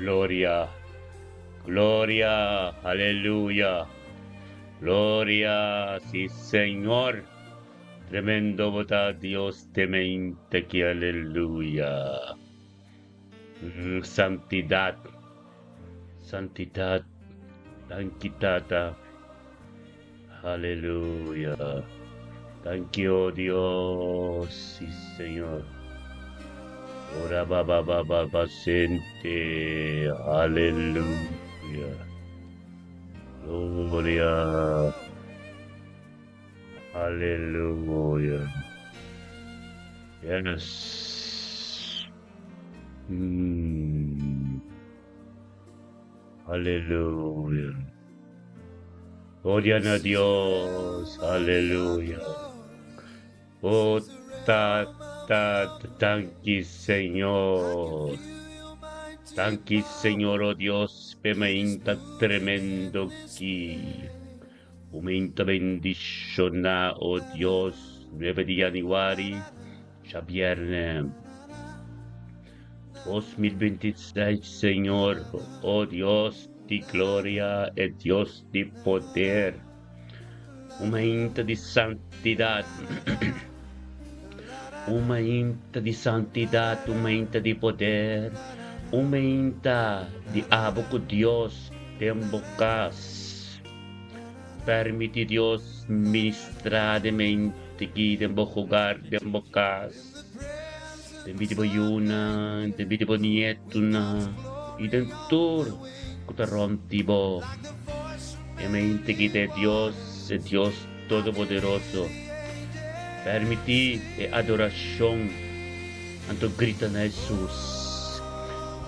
Gloria, gloria, aleluya. Gloria, si Señor. Tremendo bo ta Dios te mente ki aleluya. Santidad, santidad, danki Tata. Aleluya. Danki oh Dios, si Señor. Ora ba ba ba ba ba sente. Aleluya. Gloria. Aleluya. Yes. Aleluya. Gloria na Dios. Aleluya. Oh, Tata, danki Señor. Danki Señor, oh Dios, p'e mainta tremendo ki. Un mainta bendiciona, oh Dios, 9 di januari, djabierne 2026, Señor, oh Dios di gloria e Dios di poder. Un mainta di santidad, un mainta di santidad, un mainta di poder, un mainta di abo cu Dios den bo cas. Permiti Dios ministra den mente ki den bo hogar, den bo cas, den bida bo yunan, den bida bo nietonan y den tur cu ta rond di bo. E mente ki ta e Dios, e Dios Todopoderoso. Permiti e adoracion anto grita na Jesus.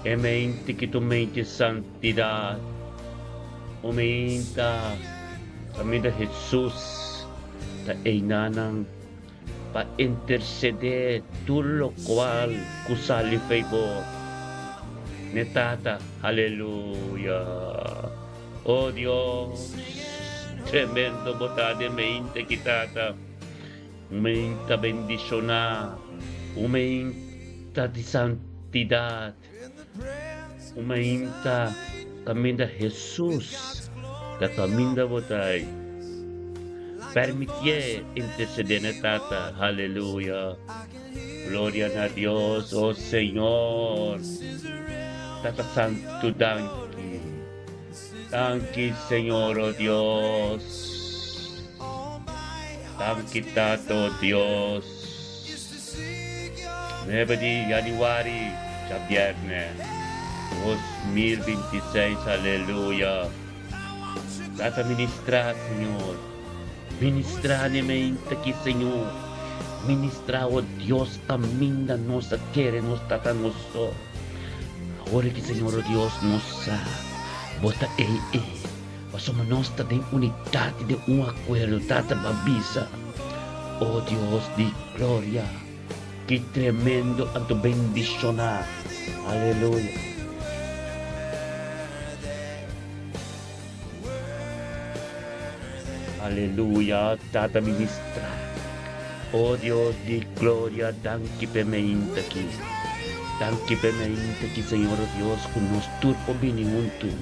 E mente ki tu mente santidad. Ominta kaminda Hesus ta einanan pa intersedé tur lokual ku sali fei bo n'e Tata. Aleluya! O Dios, tremendo bo ta den meinta ki Tata, un meinta bendishoná, un meinta di santidat. Un mainta kaminda Hesus ta kaminda bo ta ei. Permitié intercedé na Tata. Haleluya. Gloria na Dios, oh Señor. Tata Santu, danki. Danki, Señor, oh Dios. Danki, Tata, oh Dios. 9 di januari, djabièrnè, 2026, aleluya. Tata ministrá, Señor. Ministrá n'e mente aki, Señor. Ministrá, oh Dios, kaminda nos a kere nos tata nos so. Awor aki, Señor, oh Dios, nos sa Bo ta ei ei, pasobra nos ta den unidat i den un akuerdo. Tata, bo a bisa, oh Dios di gloria, ki tremendo anto bendishoná. Aleluya. Aleluya, Tata ministra. Oh Dios di gloria, danki p'e meinta aki. Danki p'e meinta aki, Señor oh Dios, ku nos tur por bini huntu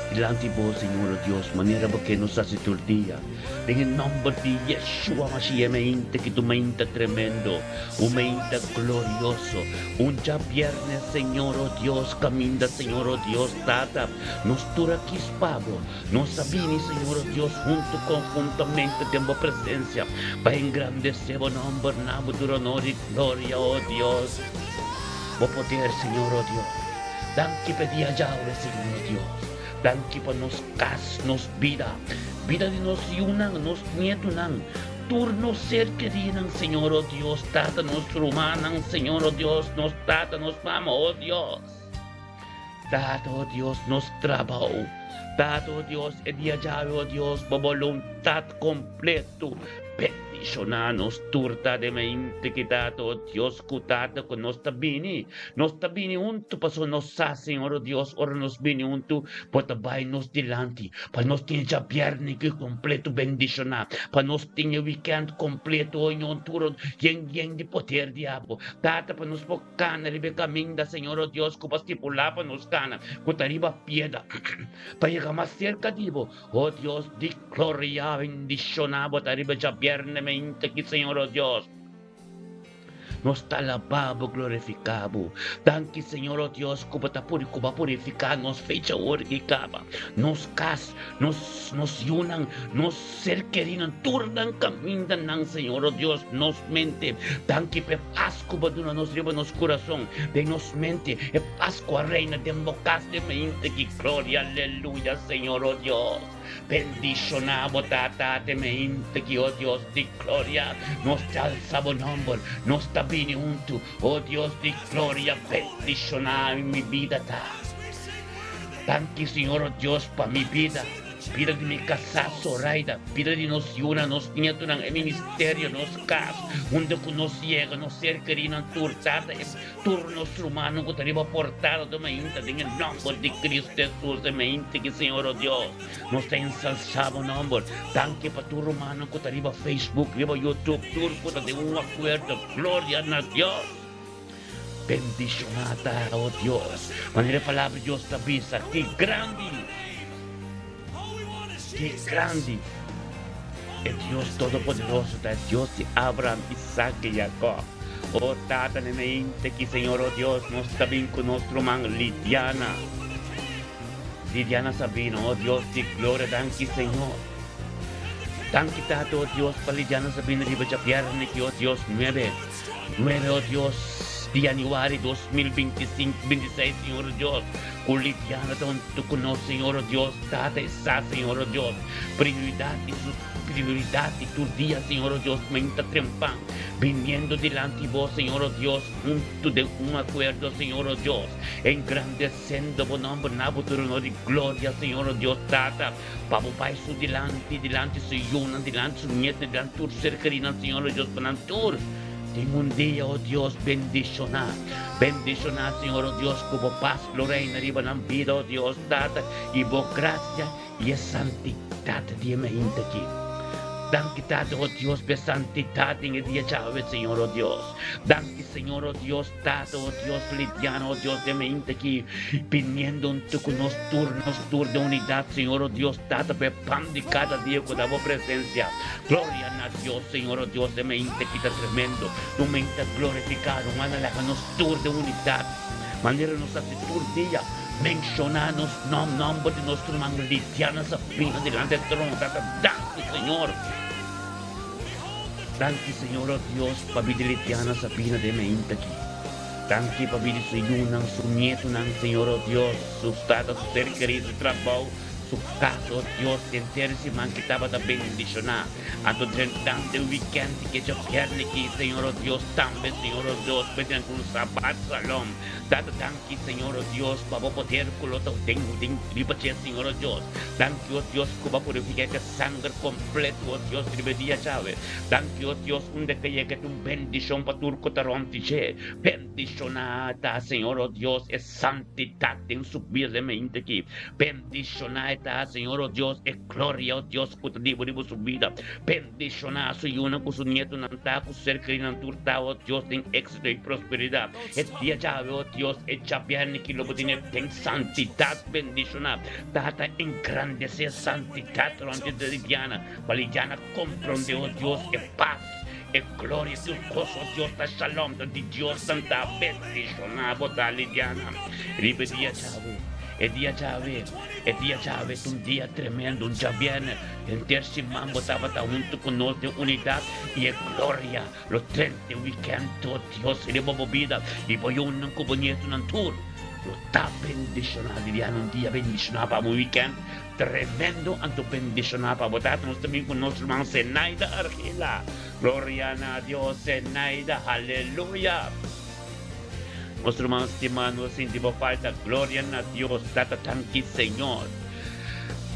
dilanti bo, Señor oh Dios, manera bo ke nos hasi tur dia. Den e nomber di Yeshua Mashiach, e meinta aki ta un meinta tremendo, un meinta glorioso, un djabièrnè, Señor oh Dios, kaminda, Señor oh Dios, Tata, nos tur a kis pa bo. Nos a bini, Señor o Dios, huntu konhuntamente den bo presensia pa engrandesé bo nòmber, na bo tur onor i gloria, o Dios. Bo poder, Señor o Dios. Danki p'e dia djawe, Señor o Dios. Danki pa nos kas, nos bida, bida di nos yunan, nos nietunan, tur nos ser kerinan, Señor o Dios, Tata, nos rumannan, Señor o Dios, nos tata, nos mama, o Dios. Tata, o Dios, nos trabou. Tata, o Dios, e dia djawe, o Dios, bo boluntat kompleto. Bendishoná nos tur ta den mente ki Tata, o Dios, ku Tata ku nos ta bini. Nos ta bini huntu pasobra nos sa, Señor, o Dios, ora nos bini huntu, Bo ta bai nos dilanti pa nos tin e djabièrnè ki kompleto bendishoná, pa nos tin e wikènt kompleto, o Ñor, tur yen yen di poder di Abo. Tata, pa nos por kana riba e kaminda, Señor, o Dios, ku Bo a stipulá pa nos kana, ku ta riba piedra, pa yega mas serka di Bo. O Dios di gloria, bendishoná Bo ta riba djabièrnè meinta aki, Señor, o Dios. Nos ta alabá Bo, glorifiká Bo. Danki, Señor, o Dios, ku Bo ta puri, ku Bo a purifiká nos fecha ora ki kaba. Nos kas, nos, nos yunan, nos ser kerinan, tur nan kamindanan, Señor, o Dios, nos mente. Danki pa e pas ku Bo a duna nos riba nos kurason, den nos mente, e pas ku a reina den Bo kas den mainta ki. Gloria, aleluya, Señor, o Dios. Bendishoná bo Tata te meinte ki, o Dios di gloria, nos ta alsa bo nomber, nos ta bini huntu, o Dios di gloria, bendishoná mi bida ta. Danki Señor, o Dios, pa mi bida, bida di mi kasá Zoraida, bida di nos yunan, nos nietonan, e ministerio, nos kas, unda ku nos yega, nos ser kerinan tur, Tata, e Tur nos rumannan ku ta riba portada ta mainta den e nòmber di Cristo Hesus e mainta ki Señor o Dios nos ta ensalsá bo nòmber. Danki pa tur rumannan ku ta riba Facebook, riba YouTube, tur ku ta den un akuerdo. Gloria na Dios. Bendishoná ta o Dios. Manera e palabra di Dios ta bisa, ki grandi, ki grandi e Dios Todopoderoso ta, e Dios di Abraham, Isaac i Jacob. O Tata na e mente ki, Señor, o Dios, nos ta bin ku nos ruman Lidiana, Lidiana Sabino, o Dios di gloria, danki, Señor. Danki, Tata, o Dios, pa Lidiana Sabino riba djabièrnè ki, o Dios, nuebe, nuebe, o Dios, di yanüari 2025, 26, Señor, o Dios, ku Lidiana ta huntu ku nos, Señor, o Dios, Tata, e sa, Señor, o Dios, prioridat di su prioridat di tur dia, Señor, o Dios, menta trempan. Biniendo dilanti Bo, Señor, oh Dios, huntu den un akuerdo, Señor, oh Dios, engrandesendo Bo nomber na Bo trono di gloria, Señor, oh Dios, Tata, pa Bo bai Su dilanti, dilanti Su yunan, dilanti Su nietnan, dilanti tur ser kerinan, Señor, oh Dios, pa nan tur tin un dia, oh Dios, bendishoná. Bendishoná, Señor, oh Dios, ku Bo pas lo reina riba nan bida, oh Dios, Tata, i Bo grasia I e santidat di e mainta aki. Danki Tata, o Dios, pa e santidat den e dia djawe, Señor, o Dios. Danki, Señor, o Dios, Tata, o Dios, Lidiana, o Dios, den mainta aki, biniendo huntu ku nos tur, nos tur den unidat, Señor, o Dios, Tata, pa e pan di kada dia ku ta bo presensia. Gloria na Dios, Señor, o Dios, e mainta aki ta tremendo. Un mainta glorifikado, un a laga nos tur den unidat. Manera nos hasi tur dia, menshoná nos nòm, nòmber di nos ruman Lidiana Sabina dilanti e trono. Tata, danki, Señor. Danki, Señor, oh Dios, pa bida di Lidiana Sabina den mainta aki. Danki pa bida di su yunan, su nietonan, Señor, oh Dios, su tata, su ser kerí, su trabou, su kas, oh Dios, henter e siman ki tabata bendishoná. Anto drentante weekend di kecha viernes ki Señor o Dios tambe Señor o Dios mediante un Sabat Shalom Tata danki Señor o Dios pa bo poder ku lo ta den den riba dje Señor o Dios danki o Dios ku bo a purifica e sanger completo o Dios riba e dia djawe danki o Dios unda ke yega ta un bendicion pa tur ku ta rond di dje bendiciona ta Señor o Dios e santidat den su bida den mente aki bendiciona e ta Señor o Dios e Gloria, o Dios, ku ta dibo riba su bida. Bendishoná su yunan ku su nietonan ta, ku ser kerinan tur ta, o Dios, den éksito i prosperidat. E dia djawe, o Dios, e djabièrnè ki lo bo tene den santidat bendishoná. Tata, engrandesé santidat rònt di Lidiana, pa Lidiana komprondé, o Dios, e pas, e gloria, tur kos, o Dios, ta shalom, ta di Dios nan ta. Bendishoná bo ta, Lidiana, riba e dia djawe, e dia djawe. E dia djawe ta un dia tremendo, un djabièrnè. Henter siman bo tabata huntu ku nos den unidat i e gloria lo trente wikènt o Dios riba bo bida i bo yunan ku bo nietunan tur lo ta bendishoná. Liliana, un dia bendishoná pa bo, un wikènt tremendo anto bendishoná pa bo. Tata, nos ta bin ku nos ruman Zenaida Argila. Gloria na Dios, Zenaida, aleluya! Nos ruman stimá, nos a sinti bo falta. Gloria na Dios, Tata, danki Señor.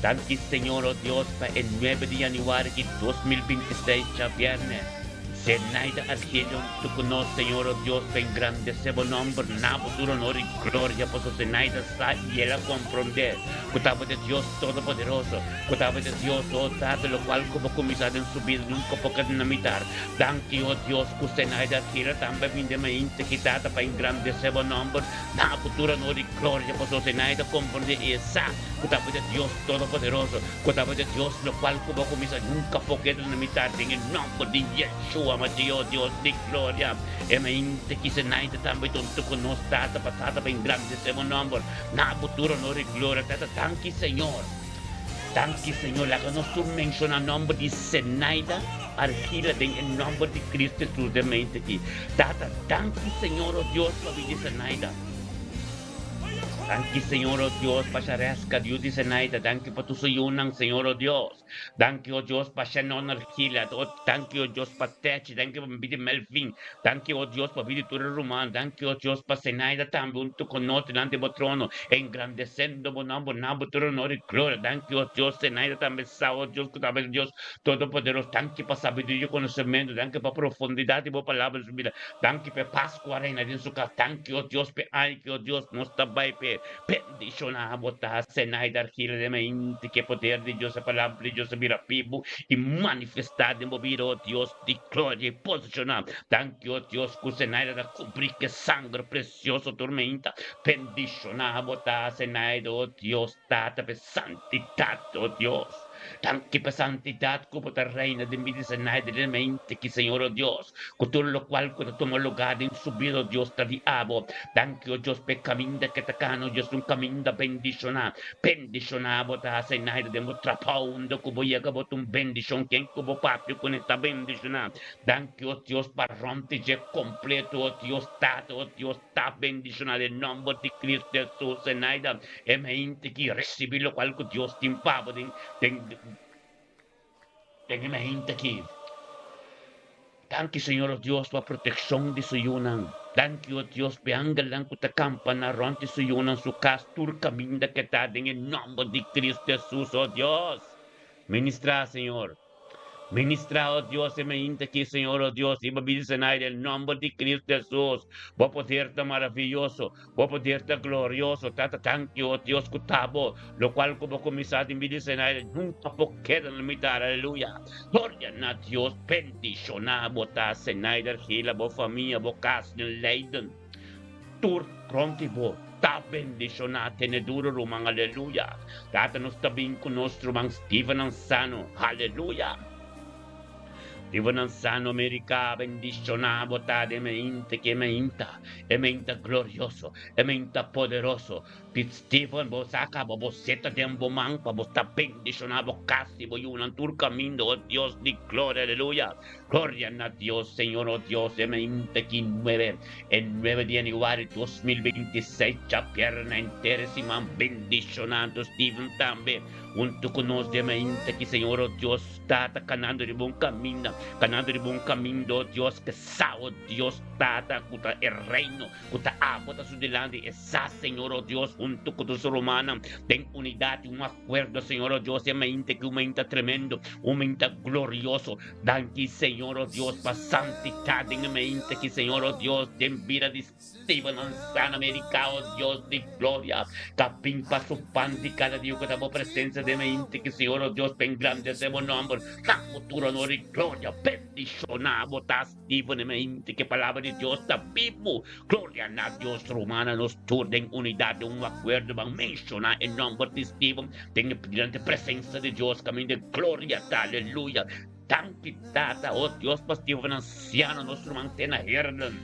Danki Señor o Dios pa e nuebe di januari di 2026 djabièrnè. Zenaida Argelio huntu ku nos, Señor o Dios, pa engrandesé bo nòmber, na bo tur honor i gloria, pasobra Zenaida sa i el a komprondé ku tabata e Dios Todopoderoso, ku tabata e Dios, o Tata, lokual ku bo kuminsá den su bida nunka por keda na mitar. Danki, o Dios, ku Zenaida Argelio tambe a bini den mainta ki, Tata, pa engrandesé bo nòmber, na bo tur honor i gloria, pasobra Zenaida a komprondé i e sa ku tabata e Dios Todopoderoso, Ku tabata Dios lokual ku bo kuminsá nunka por keda na mitar den e nòmber di Yeshua Mashiach, Dios di gloria. E mainta kise naida tambe tonto ku nos Tata pa Tata pa engrandesé bo nòmber na bo tur honor i gloria. Tata, danki Señor. Danki Señor. Laga nos tur menshoná nòmber di Zenaida Argila den e nòmber di Cristo Hesus den mainta aki. Tata, danki Señor, o Dios, pa bini Zenaida. Danki Señor o Dios pa Shareska Dios di Zenaida danki pa tur su yunan Señor o Dios danki o Dios pa Shannon Argila danki o Dios pa Techi danki pa bida di Melvin danki o Dios pa bida di tur e ruman danki o Dios pa Zenaida tambe hunto ku nos dilanti bo trono engrandesendo bo nomber na bo tur honor i gloria danki o Dios Zenaida tambe sa o Dios ku ta bo Dios Todopoderoso danki pa sabiduria i konosementu danki pa profundidat di bo palabra den su bida danki pa e pas ku a reina den su kas. Danki, o Dios, p'e aña ki, o Dios, nos ta bai p'e bendishoná. Bo ta sená i dar gira den mente ku e poder di Dios, e Palabra di Dios a bira bibu i manifestá den bo bida, o Dios di gloria, i posishoná. Danki, o Dios, ku Zenaida ta kubrí ku e sanger presioso tur meinta. Bendishoná bo ta, Zenaida, o Dios Tata, p'e santidat, o Dios. Danki p'e santidat ku bo ta reina den bida di Zenaida den mente ki, Señor, o Dios. Ku tur lokual ku ta tuma lugá den su bida, o Dios, ta di abo. Danki, o Dios, pa e kaminda ke ta kana, o Dios, un kaminda bendishoná. Bendishoná bo ta hasi naida den bo trabou, unda ku bo yega bo ta un bendishon. Ken ku bo papia kuné ta bendishoná. Danki, o Dios, pa rònt dje kompleto, o Dios Tata, o Dios, ta bendishoná den nòmber di Kristu Hesus. Zenaida, e mente ki risibí lokual ku Dios tin pa bo den, den, den e mente aki. Danki Señor o Dios pa protekshon di su yunan. Danki o Dios p'e angelnan ku ta kampa na rònt di su yunan su kas tur kaminda ke ta den e nòmber di Kristu Hesus o Dios. Ministrá Señor. Ministrá o Dios e mainta aki Señor o Dios riba bida Senai den nòmber di Kristu Hesus. Bo poder ta maraviyoso. Bo poder ta glorioso, Tata, danki, o Dios, ku ta bo, lokual ku bo kuminsá den bida Zenaida nunka por keda na mitar, aleluya. Gloria na Dios, bendishoná bo ta, Zenaida Argila, bo famia, bo kas den Leiden, tur rònt di bo ta bendishoná, tene duro ruman, aleluya. Tata, nos ta bin ku nos ruman Steven Ansano, aleluya. Vivonan sano America bendiciona bo ta den mainta ki e mainta, e mainta glorioso, e mainta poderoso. Pit Steven bo sa caba bo seta den bo man pa bo ta bendiciona bo cas y bo yunan tur caminda oh Dios di gloria aleluya. Gloria na Dios Señor oh Dios e mainta ki nuebe e nuebe di januari 2026 djabièrnè henter e siman bendicionando Steven tambe hunto cu nos den mainta ki Señor oh Dios Tata kanando riba un kaminda, kanando riba un kaminda, oh Dios, ke sa, oh Dios, Tata, ku ta e reino, ku ta abo ta su dilanti, e sa, Señor, oh Dios, huntu ku tur su rumannan, den unidat i un akuerdo, Señor, oh Dios, e mainta aki un mainta tremendo, un mainta glorioso. Danki, Señor, oh Dios, pa santidat den e mainta aki, Señor, oh Dios, den bida di. Steven San America, oh Dios di gloria, ta bin pa su pan di cada dia cu ta bo presencia den mente ki Señor, oh Dios, pa engrandece bo nomber, na bo tur honor y gloria, bendiciona bo ta Steven den mente ki palabra di Dios ta bibu, gloria na Dios, rumana nos tur den unidad, den un acuerdo, ban menciona e nomber di Steven den e delante presencia di Dios, caminda gloria ta, aleluya. Danki Tata, oh Dios, pa Steven anciano, nos ruman te na Heerlen.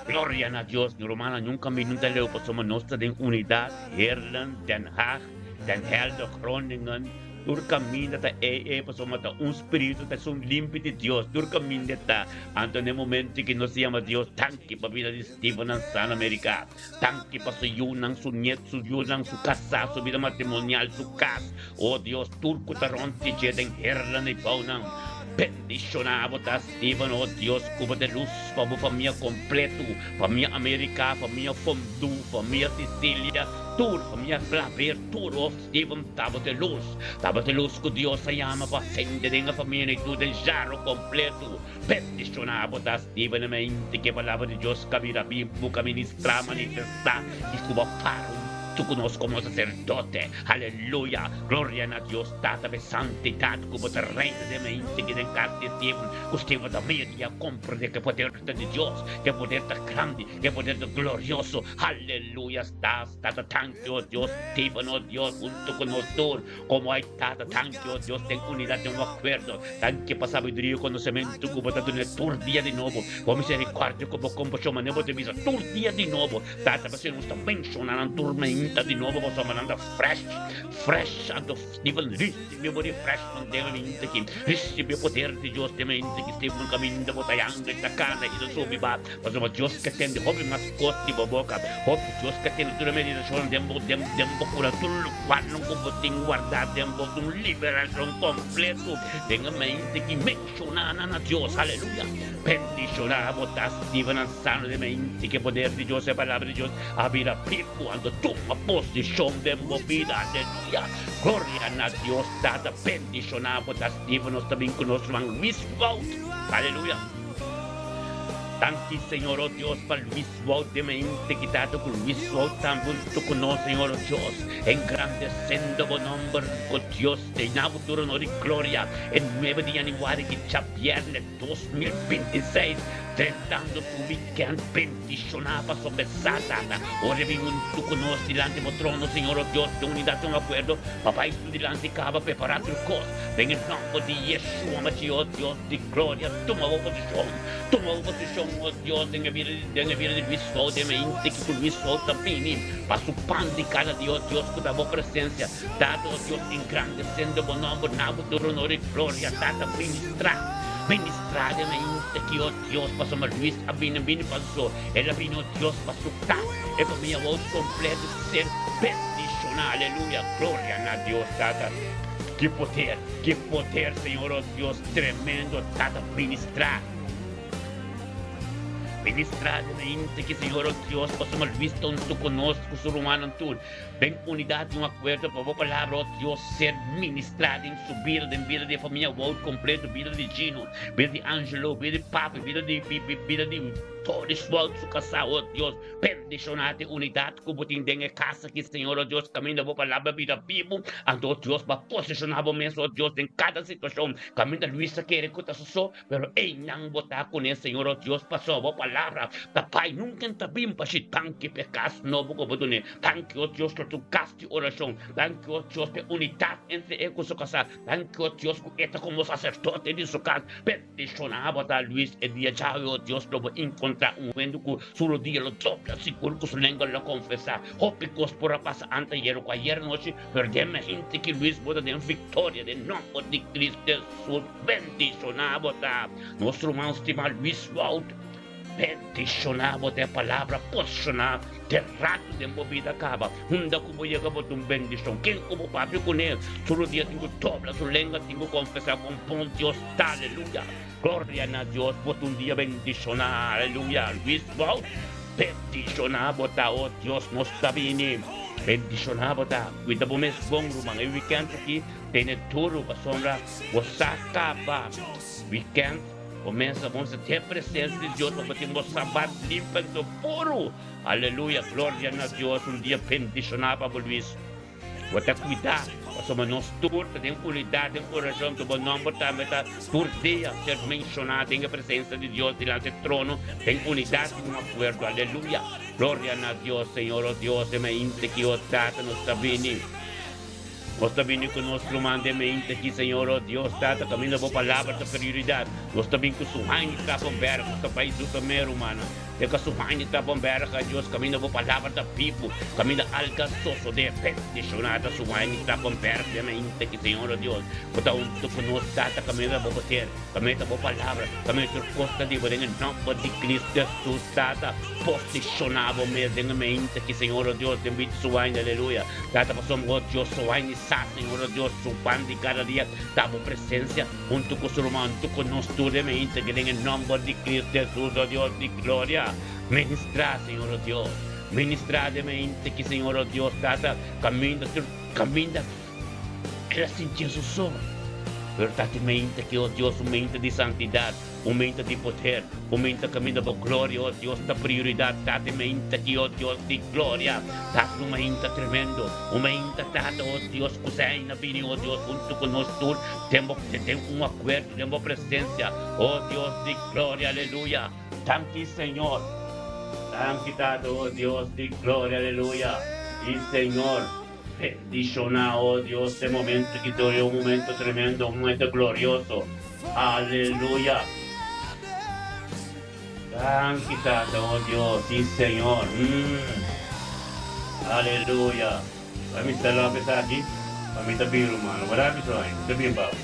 Gloria na Dios, mi rumannan, nunca mi nunca leu pasobra nos ta den unidad, Heerlen, Den Haag, Den Helder, Groningen, tur caminda ta ei ei pasobra ta un spiritu, ta esun limpi di Dios, tur caminda ta. Anto na e momento ki nos yama Dios, danki pa bida di Steven anciano America. Danki pa su yunan, su niet, su yunan, su kasá, su bida matrimonial, su kas. O Dios, tur ku ta rònt di dje den hernan i bounan. Bendishoná bo ta, Steven, o Dios, ku bo ta lus pa bo famia kompletu, famia Amerika, famia Fondú, famia Sicilia. Tur famia Klaver, tur of Steven tabata e lus. Tabata e lus ku Dios a yama pa sende den e famia i tur den jaro kompletu. Bendishoná bo ta Steven e mente ku e palabra di Dios ka bira bibu, ka ministrá, manifestá i ku bo para huntu ku nos komo saserdote. Aleluya! Gloria na Dios Tata pa e santidat ku bo ta reina den mente ki den kas di Steven, ku Steven ta medio di a komprendé ku e poder ta di Dios, ku e poder ta grandi, ku e poder ta glorioso. Aleluya! Sta Tata tanki o Dios Steven o Dios hunto ku nos tur komo ai Tata tanki o Dios den unidat den un akuerdo tanki pa sabiduria i konosementu ku bo ta duna tur dia di nobo bo miserikòrdia ku bo kompashon manera bo ta bisa tur dia di nobo Tata pasobra nos ta menshona nan tur mainta di nobo pasobra nan ta fresh fresh anto Steven risibi bo refreshment den e mainta aki risibi e poder di Dios den e mainta aki Steven kaminda bo ta yanga i ta kana i ta subi ba Pasobra Dios ke tende hopi mas kos di bo boka. Hopi Dios ke tende tur e meditashonnan den bo den den bo kura, tur lokualnan ku bo tin wardá den bo ta un liberashon kompleto den e mente ki menshoná nan na Dios. Aleluya! Bendishoná bo ta Steven Ansano den mente ki e poder di Dios, e Palabra di Dios a bira bibu anto tuma posishon den bo bida. Aleluya! Gloria na Dios Tata. Bendishoná bo ta Steven. Nos ta bin ku nos ruman Luis Wout. Aleluya! Danki Señor oh Dios pa Luis Wout den mente ki tata ku Luis Wout tambe hunto ku nos Señor oh Dios engrandesendo bo nomber oh Dios llena bo tur honor y gloria e nuebe di januari ki djabierne 2026 drentando su weekend bendiciona pasobra e sa tata ora e bin hunto ku nos dilanti bo trono Señor oh Dios den unidad den un acuerdo pa bai su dilanti kaba prepara tur kos den e nomber di Yeshua Mashiach oh Dios Di gloria, tuma bo posishon, tuma bo posishon, o Dios, den e bida di, den e bida di Luis Sou, den e mente ki ku Luis Sou ta bini pa su pan di kada dia, o Dios, ku ta bo presensia. Tata, o Dios, engrandesendo bo nomber, na bo tur honor i gloria, Tata, ministrá, ministrá den e mente ki, o Dios, pasobra Luis a bini, bini pa su, el a bini, o Dios, pa su kas, e famia wou kompleto ser bendishoná, aleluya, gloria na Dios, Tata. Ki poder, ki poder, Señor, o Dios tremendo, Tata, ministrá. Ministrá den hende ki, Señor, o Dios, pasobra Luis ta huntu ku nos, ku su rumannan tur, den unidat i un akuerdo pa bo palabra, o Dios, ser ministrá den su bida, den bida di e famia Wout kompleto, bida di Gino, bida di Angelo, bida di Papi, bida di, bida di Doris Wout, su kasá, o Dios. Bendishoná te unidat ku bo tin den e kas aki, Señor, o Dios, kaminda bo palabra bira bibu. Anto, o Dios, bo a posishoná bo mes, o Dios, den kada situashon. Kaminda Luis a kere ku ta su so, pero einan bo ta kuné, Señor, o Dios, pasobra bo palabra ta bai. Nunka N ta bin pa shi danki pa e kas nobo ku bo dun'é. Danki, o Dios, pa su kas di orashon. Danki, o Dios, pa e unidat entre e ku su kasá. Danki, o Dios, ku e ta komo saserdote di su kas. Bendishoná bo ta Luis e dia djawe, o Dios, lo bo enkontrá un hende ku su rodia lo dobla sigur ku su lenga lo konfesá. Hopi kos por a pasa anteayer ku ayer nochi, pero den mente ki Luis bo ta den viktoria den nòmber di Cristo Hesus. Bendishoná bo ta nos ruman stimá Luis Wout. Bendishoná bo ta e palabra posishoná te ratu den bo bida kaba. Unda ku bo yega bo ta un bendishon. Ken ku bo papia kuné su rodia tin ku dobla su lenga tin ku konfesá kon bon Dios ta. Aleluya! Gloria na Dios! Bo ta un dia bendishoná. Aleluya! Luis Wout, bendishoná bo ta. O Dios, nos ta bini. Bendishoná bo ta. Kuida bo mes bon, ruman. E wikènt aki tene duru pasobra bo sa kaba wikènt. Bo mes a mostra te presencia di Dios pa bo tin bo sabat limpi anto puru. Aleluya, gloria na Dios, un dia bendiciona pa bo Luis. Bo ta cuida, pasobra nos tur ta den unidad den oracion, anto bo nomber tambe ta tur dia ser menciona den e presencia di Dios dilanti e trono den unidad y un acuerdo. Aleluya, gloria na Dios, Señor, oh Dios, e mainta ki, oh Tata, nos ta bini. Nos ta bini ku nos ruman den mente aki, Señor, o Dios Tata, kaminda Bo Palabra ta prioridat. Nos ta bin ku Suhaini Trappenberg, nos ta bai Zoetermeer, rumannan. Deka Suhaini Trappenberg, a Dios, kaminda Bo Palabra ta bibu, kaminda alga sosodé. Bendishoná ta Suhaini Trappenberg den mente aki, Señor, o Dios, ku ta huntu ku nos, Tata, kaminda Bo poder, kaminda ta Bo Palabra, kaminda tur kos ta di Bo, den e nòmber di Cristo Hesus, Tata, posishoná Bo mes den e mente aki, Señor, o Dios, den bida di Suhaini, aleluya. Tata pasobra bo Dios so haña sa, Señor o Dios, su pan di kada dia ta bo presencia hunto cu su ruman, hunto cu nos tur den mente den e nomber di Cristo Jesus, o Dios di gloria. Ministra, Señor o Dios. Ministrá den mente ki Señor o Dios Tata kaminda tur kaminda el a sintié su so. Pero ta tin mente ki o Dios un mente di santidat, un mente di poder, un mente kaminda bo gloria o Dios ta prioridat. Ta tin mente ki o Dios di gloria ta un mente tremendo, un mente Tata o Dios ku seina bini o Dios huntu ku nos tur den bo den un akuerdo den bo presensia o Dios di gloria aleluya. Danki Señor. Danki Tata oh Dios di gloria aleluya y Señor bendiciona oh Dios e momento ki ta un momento tremendo un momento glorioso aleluya. Danki Tata oh Dios y Señor mm aleluya. Pa mi sta loke esaki pa mi ta bin rumano wada mi so ain mi ta bin babo.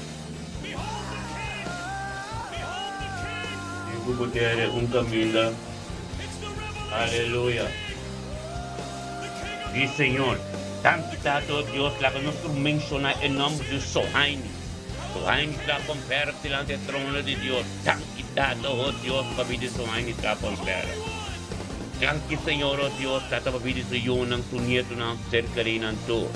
Tin ku bo tere un kaminda. Aleluya. Di Señor. Danki Tata o Dios laga nos tur menshoná e nòmber di Sohaini. Sohaini Trappenberg dilanti e trono di Dios. Danki Tata o Dios pa bida di Sohaini Trappenberg. Danki Señor o Dios Tata pa bida di su yunan, su nietonan, su ser kerinan tur.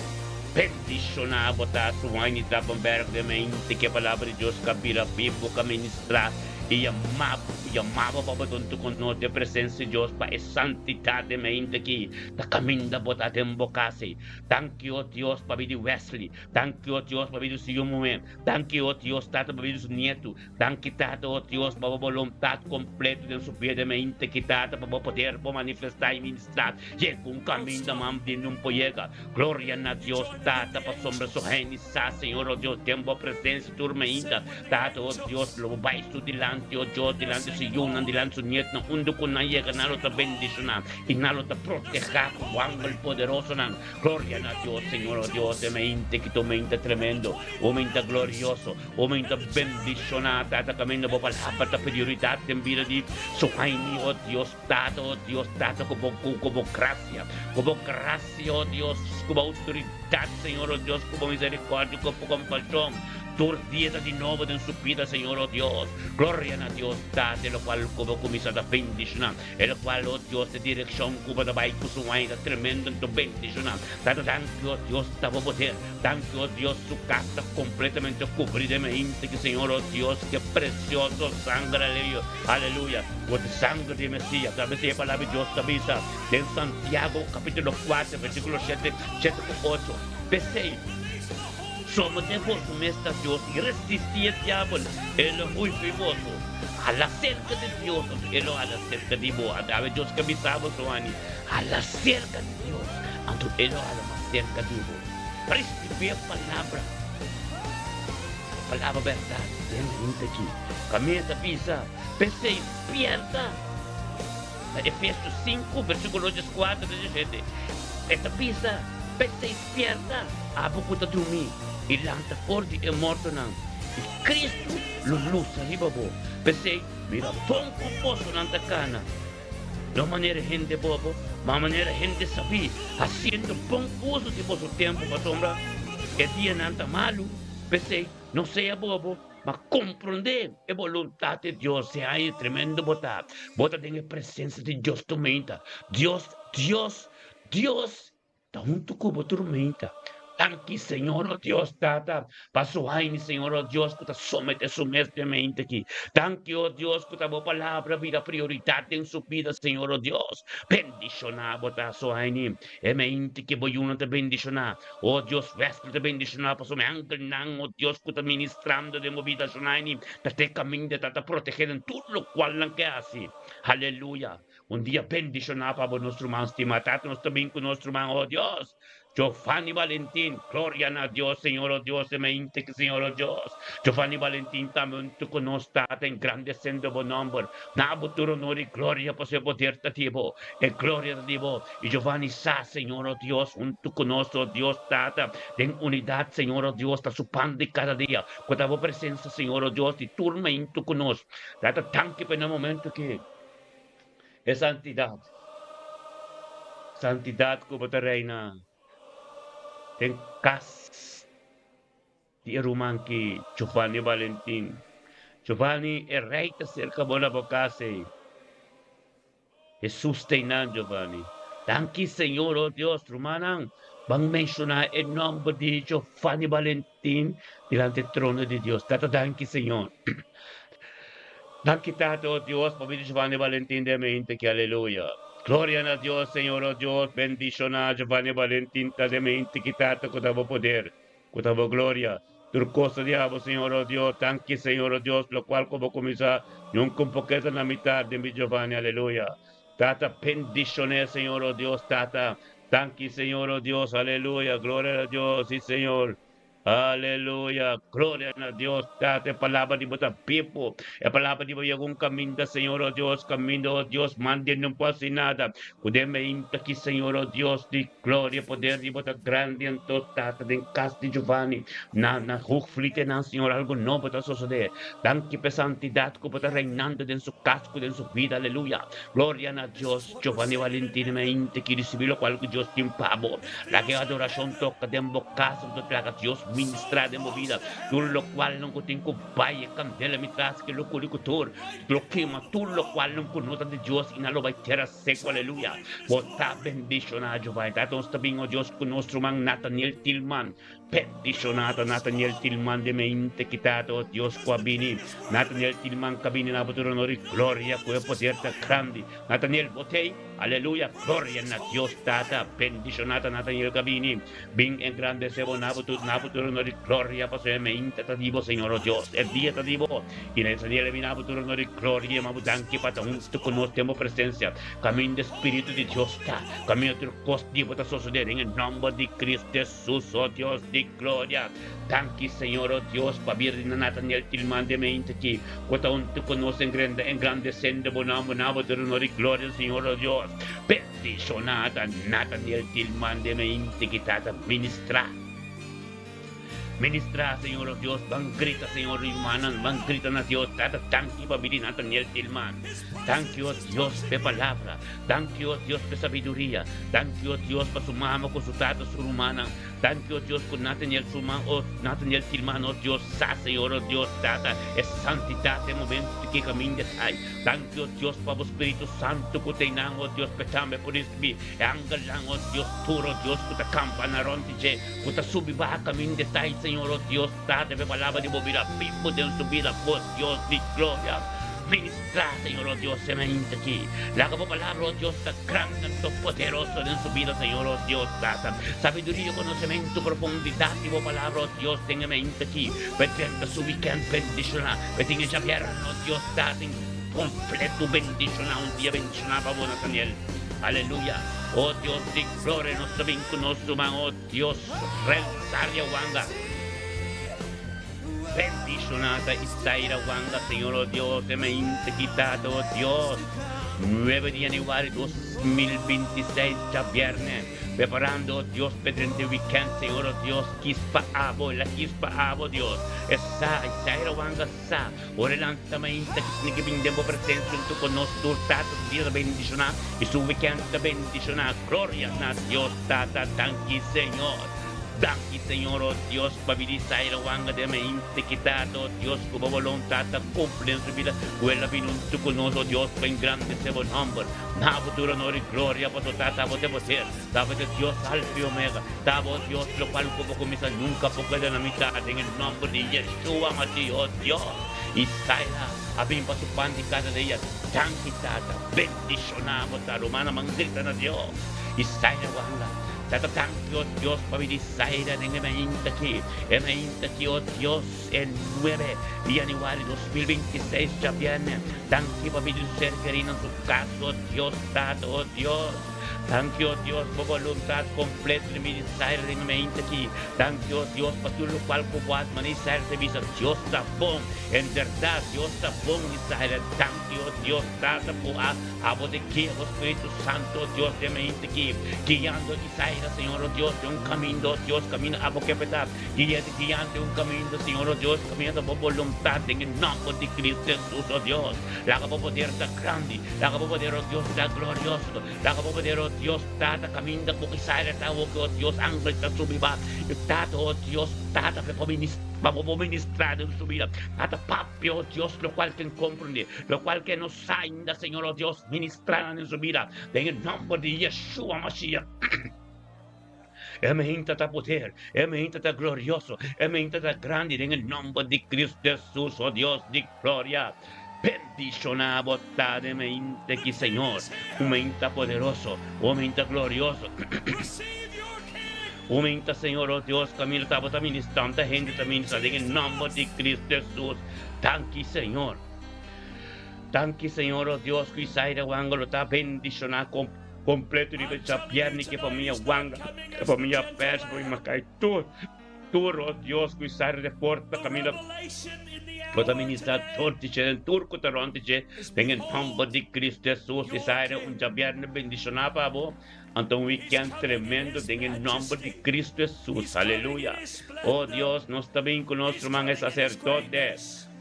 Bendishoná bo ta su Sohaini Trappenberg den mente ku e palabra di Dios ka bira bibu, ka ministrá i yama bo, yama bo pa bo ta huntu ku nos den presensia di Dios pa e santidat den mente aki ta kaminda bo ta den bo kas ei. Danki o Dios pa bida di Wesley. Danki o Dios pa bida di su yu muhé. Danki o Dios Tata pa bida di su nietu. Danki Tata o Dios pa bo boluntat kompleto den su bida mente ki Tata pa bo poder bo manifestá i ministrá yega un kaminda man di nun por yega. Gloria na Dios Tata pasobra su hende sa Señor o Dios den bo presensia tur mainta Tata o Dios lo bo bai su dilanti o Dios dilanti su yunan dilanti su nietnan unda ku nan yega nan lo ta bendishoná i nan lo ta protehá ku bo angel poderosonan. Gloria na Dios Señor o Dios e mente ki ta un mente tremendo un mente glorioso. O mi ta bendishoná Tata kaminda bo palabra ta prioridat den bida di su Jaime, o Dios Tata, o Dios Tata, ku bo ku bo grasia, ku bo grasia, o Dios, ku bo outoridat, Señor, o Dios, ku bo miserikòrdia, ku bo kompashon, tur dia ta di nobo den su bida, Señor, o Dios. Gloria na Dios Tata, e lokual ku bo kuminsá ta bendishoná. E lokual, o Dios, e direkshon ku bo ta bai ku su wine ta tremendo anto bendishoná. Tata, danki, o Dios, ta bo poder. Danki, o Dios, su kas ta kompletamente kubrí den hende ki Señor, o Dios, ke presioso sanger, aleluya, aleluya, ku ta sanger di Mesias. Ta mester e palabra di Dios ta bisa den Santiago kapítulo kuater, versíkulo shete, shete ku ocho, P'esei, Someté boso mes na Dios i resistí e diabel, e lo hui fo'i boso. Hala serka di Dios, anto e lo hala serka di bo. Awe Dios ke bisa bo, Giovanni, hala serka di Dios, anto e lo hala mas serka di bo. Risibí e palabra, e palabra bèrdat den hende aki. Kaminda ta bisa, P'esei, spierta! Na Efesios sinku, versíkulo dieskuater te diesshete, e ta bisa, P'esei, Spierta, abo ku ta drumí, i lanta for di e mortonan, i Kristu lo lusa riba bo. P'esei, mira bon kon bosonan ta kana, no manera hende bobo, ma manera hende sabí, hasiendo bon uso di boso tempu, pasobra e dianan ta malu. P'esei, no sea bobo, ma komprondé e boluntat di Dios. E aña tremendo bo ta! Bo ta den e presensia di Dios tur meinta. Dios, Dios, Dios Ta huntu ku bo tur meinta. Danki Señor o Dios Tata pa su haini Señor o Dios ku ta somete su mes den meinta aki. Danki o Dios ku ta bo palabra bira prioridat den su bida Señor o Dios. Bendishoná bo ta su haini e meinta ki bo yunan ta bendishoná o Dios Wesley ta bendishoná pasobra mi angelnan o Dios ku ta ministrando den bo bida su haini ta te kaminda ta ta protegé den tur lokual nan ke hasi. Aleluya. Un dia bendishoná pa bo nos ruman stimá. Tata nos ta bin ku nos ruman, oh Dios. Giovanni Valentin, gloria na Dios, Señor, oh Dios, e mente ki Señor, oh Dios. Giovanni Valentin tambe huntu ku nos, Tata, engrandesendo bo nomber. Na bo tur honor i gloria, pasobra e poder ta di bo, e gloria ta di bo. I Giovanni sa, Señor, oh Dios, huntu ku nos, oh Dios, Tata, den unidat, Señor, oh Dios, ta su pan di kada dia. Ku ta bo presensia, Señor, oh Dios, di tur meintu ku nos. Tata, danki pa e na momento ki. E santidat, santidat ku bo ta reina den kas di e ruman ki Giovanni Valentin. Giovanni, e rei ta serka bo na bo kas ei. Hesus ta einan, Giovanni. Danki Señor, oh Dios, rumannan, ban menshoná e nòmber di Giovanni Valentin dilanti e trono di Dios. Tata, danki Señor. Danki Tata, oh Dios, pa bida Giovanni Valentin den mente aki, aleluya. Gloria na Dios, Señor, oh Dios, bendishoná Giovanni Valentin ta den mente aki, Tata, ku ta bo poder. Ku ta bo gloria. Tur kos ta di abo, Señor, o Dios. Danki, Señor, o Dios, lokual ku bo kuminsá, nunka un poketa na mitat den mi Giovanni. Aleluya. Tata, bendishoné, Señor, o Dios, Tata. Danki, Señor, o Dios. Aleluya. Gloria na Dios. Si, Señor. Aleluya. Gloria na Dios, Tata. E palabra di bo ta bibu. E palabra di bo yega un kaminda, Señor, o Dios, kaminda, o Dios, mande no por hasi nada. Ku den meinta ki, Señor, o Dios, di Gloria poder di bo ta grandi anto Tata den cas di Giovanni na na Hoogvlietenan Señor algo nobo ta sosode danki p'e santidad cu bo ta reinando den su cas cu den su vida aleluya gloria na Dios Giovanni Valentini mainta ki ricibi locual cu Dios tin pa bo laga e adoracion toca den bo cas anto laga Dios ministra den bo vida tur locualnan cu tin cu bay e candela mi tras ke lo curi cu tur lo kema tur locualnan cu no ta di Dios y nan lo bay tera seco aleluya bo ta bendiciona Jehová tata nos ta bin oh Dios cu nos ruman Nathaniel Tilman bendiciona ta Nathaniel Tilman de mente ki tata oh Dios cu a bini Nathaniel Tilman ca bini na bo tur honor y gloria cu e poder ta grandi Nathaniel bo tey aleluya gloria na Dios tata bendiciona ta Nathaniel ca bini bin engrandece bo na bo tur na bo tur honor y gloria pasobra e mente ta di bo Señor oh Dios e dia ta di bo I na esa dia le bina bo tur honor i gloria, ma bo danki pa ta huntu ku nos den bo presensia. Kaminda Spiritu di Dios ta, kaminda tur kos di bo ta sosodé den e nòmber di Cristo Hesus, o Dios di gloria. Danki, Señor, o Dios, pabia di Nathaniel Tilman den mente aki, ku ta huntu ku nos engrandesendo bo nòmber na bo tur honor i gloria, Señor, o Dios. Bendishoná ta Nathaniel Tilman den mente ki ta ta ministrá. Ministrá, Señor, oh Dios, ban grita, Señor, rumannan, ban grita na Dios, Tata, danki pa bini Nathaniel Tilman. Danki, oh Dios, p'e palabra. Danki, oh Dios, p'e sabiduria. Danki, oh Dios, pa su mama ku su tata, su rumannan. Danki, oh Dios, ku Nathaniel su man, oh Nathaniel Tilman, oh Dios, sa, Señor, oh Dios, Tata, e santidat e momento ki kaminda kai. Danki, oh Dios, pa bo Spiritu Santu ku ta einan, oh Dios, p'e tambe por risibí e angelnan, oh Dios, tur, oh Dios, ku ta kampa na rònt di dje. Ku ta subi baha kaminda ta i Señor, o Dios, Tata, p'e palabra di bo bira bibu den su bida, bo Dios di gloria. Ministrá, Señor, o Dios, e mainta aki. Laga bo palabra, o Dios, ta grandi anto poderoso den su bida, Señor, o Dios, Tata. Sabiduria, konosementu, profundidat di bo palabra, o Dios, den e mainta aki. P'e drenta su wikènt bendishoná. P'e tin e djabièrnu, o Dios, Tata, en kompleto bendishoná, un dia bendishoná pa bo, Nathaniel. Aleluya! O Dios di gloria, nos ta bin ku nos ruman, o Dios, Rensaria Wanga. Bendishoná ta Isaira Wanga, Señor, o Dios, e mainta ki Tata, o Dios. Nuebe di januari 2026, djabièrnè, preparando, o Dios, p'e drenta e wikènt, Señor, o Dios, kis pa abo, el a kis pa abo, Dios. E sa, Isaira Wanga sa. Ora e lanta mainta ki tene ki bin den bo presensia huntu ku nos tur Tata su dia ta bendishoná i su wikènt ta bendishoná gloria na Dios Tata danki Señor danki Señor o Dios pa bini Zaira wanga den mainta ki Tata o Dios ku bo boluntat ta kumpli den su bida ku el a bini huntu ku nos o Dios pa engrandesé bo nòmber na bo tur honor i gloria paso Tata bo ta e poder ta bo ta Dios Alfa i Omega ta bo Dios lokual ku bo kuminsá nunka por keda na mitat den e nòmber di Yeshua Mashiach, oh Dios. I Saira a bin pa su pan di kada dia. Danki, Tata. Bendishoná bo ta. Rumannan ban grita na Dios. I Saira wanga. Tata, danki, oh Dios, pabia di Saira den e mainta aki. E mainta aki, oh Dios, e nuebe di januari 2026, djabièrnè. Danki pabia di su ser kerí na su kas, oh Dios, Tata, oh Dios. Danki, oh Dios, bo boluntat kompleto den mi di Saira den e mainta aki. Danki, oh Dios, pa tur lokual ku bo has manda Israel ta bisa, Dios ta bon! En bèrdat, Dios ta bon, Israel! Danki, oh Dios, Tata, ku a abo ta guia bo Spiritu Santu, oh Dios, den mainta aki, guiando Israel, Señor, oh Dios, den un kaminda, oh Dios, kaminda abo ke peta. Guia ta guiando den un kaminda, Señor, oh Dios, kaminda ta bo boluntat, den e nòmber di Cristo Jesus, oh Dios. Laga bo poder ta grandi, laga bo poder, oh Dios, ta glorioso, laga bo poder, poder, oh Dios, Tata, kaminda ku Israel ta awo ku, oh Dios, angel ta subi ba. Tata, oh Dios, Tata, pa bo pa bo por ministrá den su bida. Tata, papia, oh Dios, lokual ken komprendé, lokual ken no sa ainda, Señor, oh Dios, ministrá nan den su bida. Den e nòmber di Yeshua Mashiach. E meinta ta poder, e meinta ta glorioso, e meinta ta grandi den e nòmber di Cristo Hesus, o Dios di gloria. Bendishoná bo ta den meinta aki, Señor, un meinta poderoso, un meinta glorioso. Un meinta, Señor, o Dios, kaminda ta bo ta ministrá, ta hende ta ministrá den e nòmber di Cristo Hesus. Danki, Señor. Danki, Señor, o Dios, ku Isaida Wanga lo ta bendishoná kon. Completo riba djabièrnè ku e famia Wanga, e famia Pers, e famia Makai, tur, tur, oh Dios, ku Isaira de porta kaminda bo ta ministrá tur di dje, den tur ku ta rònt di dje, den e nòmber di Cristo Hesus. Isaira, un djabièrnè bendishoná pa bo, anto un wikènt tremendo den e nòmber di Cristo Hesus. Aleluya! Oh Dios, nos ta bin ku nos ruman e saserdote,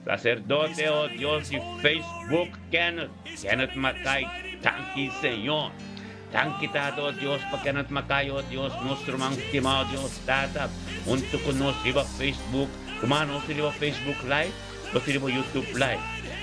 Sacerdote, oh Dios di Facebook Kenneth, Kenneth Mackay, danki Señor. Danki Tata, oh Dios, pa Kenneth Mackay, oh Dios, nos ruman stima, oh Dios, Tata, hunto cu nos riba Facebook, ruman nos riba Facebook Live, nos riba YouTube Live.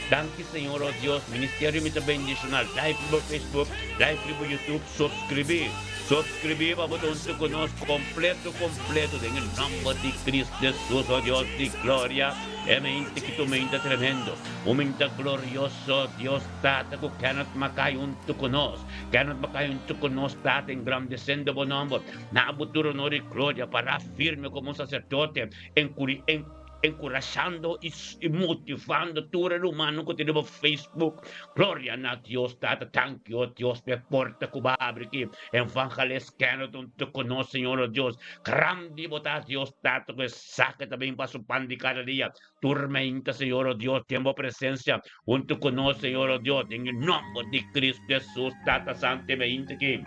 Danki Señor, oh Dios, Ministerio Mi Ta Bendiciona, live riba Facebook, live riba YouTube, suscribi, suscribi pa bo ta hunto cu nos completo, completo, den e nomber di Cristo Jesus, oh Dios di gloria. E mente ki tu menta tremendo, un menta glorioso, Dios Tata ku Kenneth Mackay huntu ku nos. Kenneth Mackay huntu ku nos, Tata, engrandesendo bo nomber. Na bo tur honor i gloria, pará firme komo un saserdote, enkuri, en, enkurashando i, i motivando tur e rumannan ku ta riba Facebook. Gloria na Dios Tata, tanki, o Dios, pa e porta ku bo a abri aki. Evangelist Kenneth huntu ku nos, Señor, o Dios. Grandi bo ta, Dios Tata, ku e Saka ta bin pa su pan di kada dia. Tur meinta, Señor, o Dios, den bo presencia, hunto cu nos, Señor, o Dios, den e nomber di Cristo Jesus, Tata Santo, e meinta aki.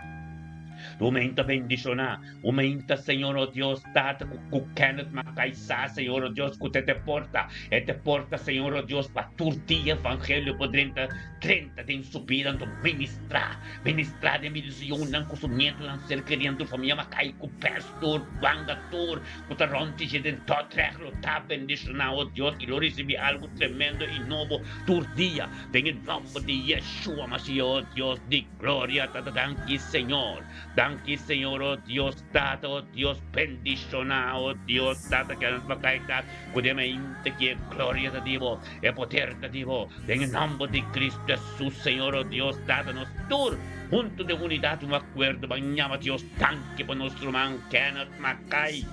Tu meinta bendiciona, un meinta, Señor, o Dios, Tata, cu, cu Kenneth Mackay sa, Señor, o Dios, cu te te porta, e te porta, Señor, o Dios, pa tur dia evangelio por drenta, drenta den su bida, anto ministra, ministra den bida di su yunan, cu su nietonan, ser kerinan, tur famia Mackay, cu pastor, Wanga, tur. Ku ta rònt dje den Dordrecht lo ta bendishoná, o Dios, i lo risibí algu tremendo i nobo tur dia, den e nòmber di Yeshua Mashiach, o Dios di gloria. Tata, danki, Señor. Danki, Señor, o Dios, Tata, o Dios, bendishoná, o Dios, Tata, ke nos bakai ta ku den mente ki e gloria ta di bo, e poder ta di bo, den e nòmber di Cristo Hesus, Señor, o Dios, Tata, nos tur huntu den unidat, un akuerdo, ban yama Dios danki pa nos ruman Kenneth. Makai,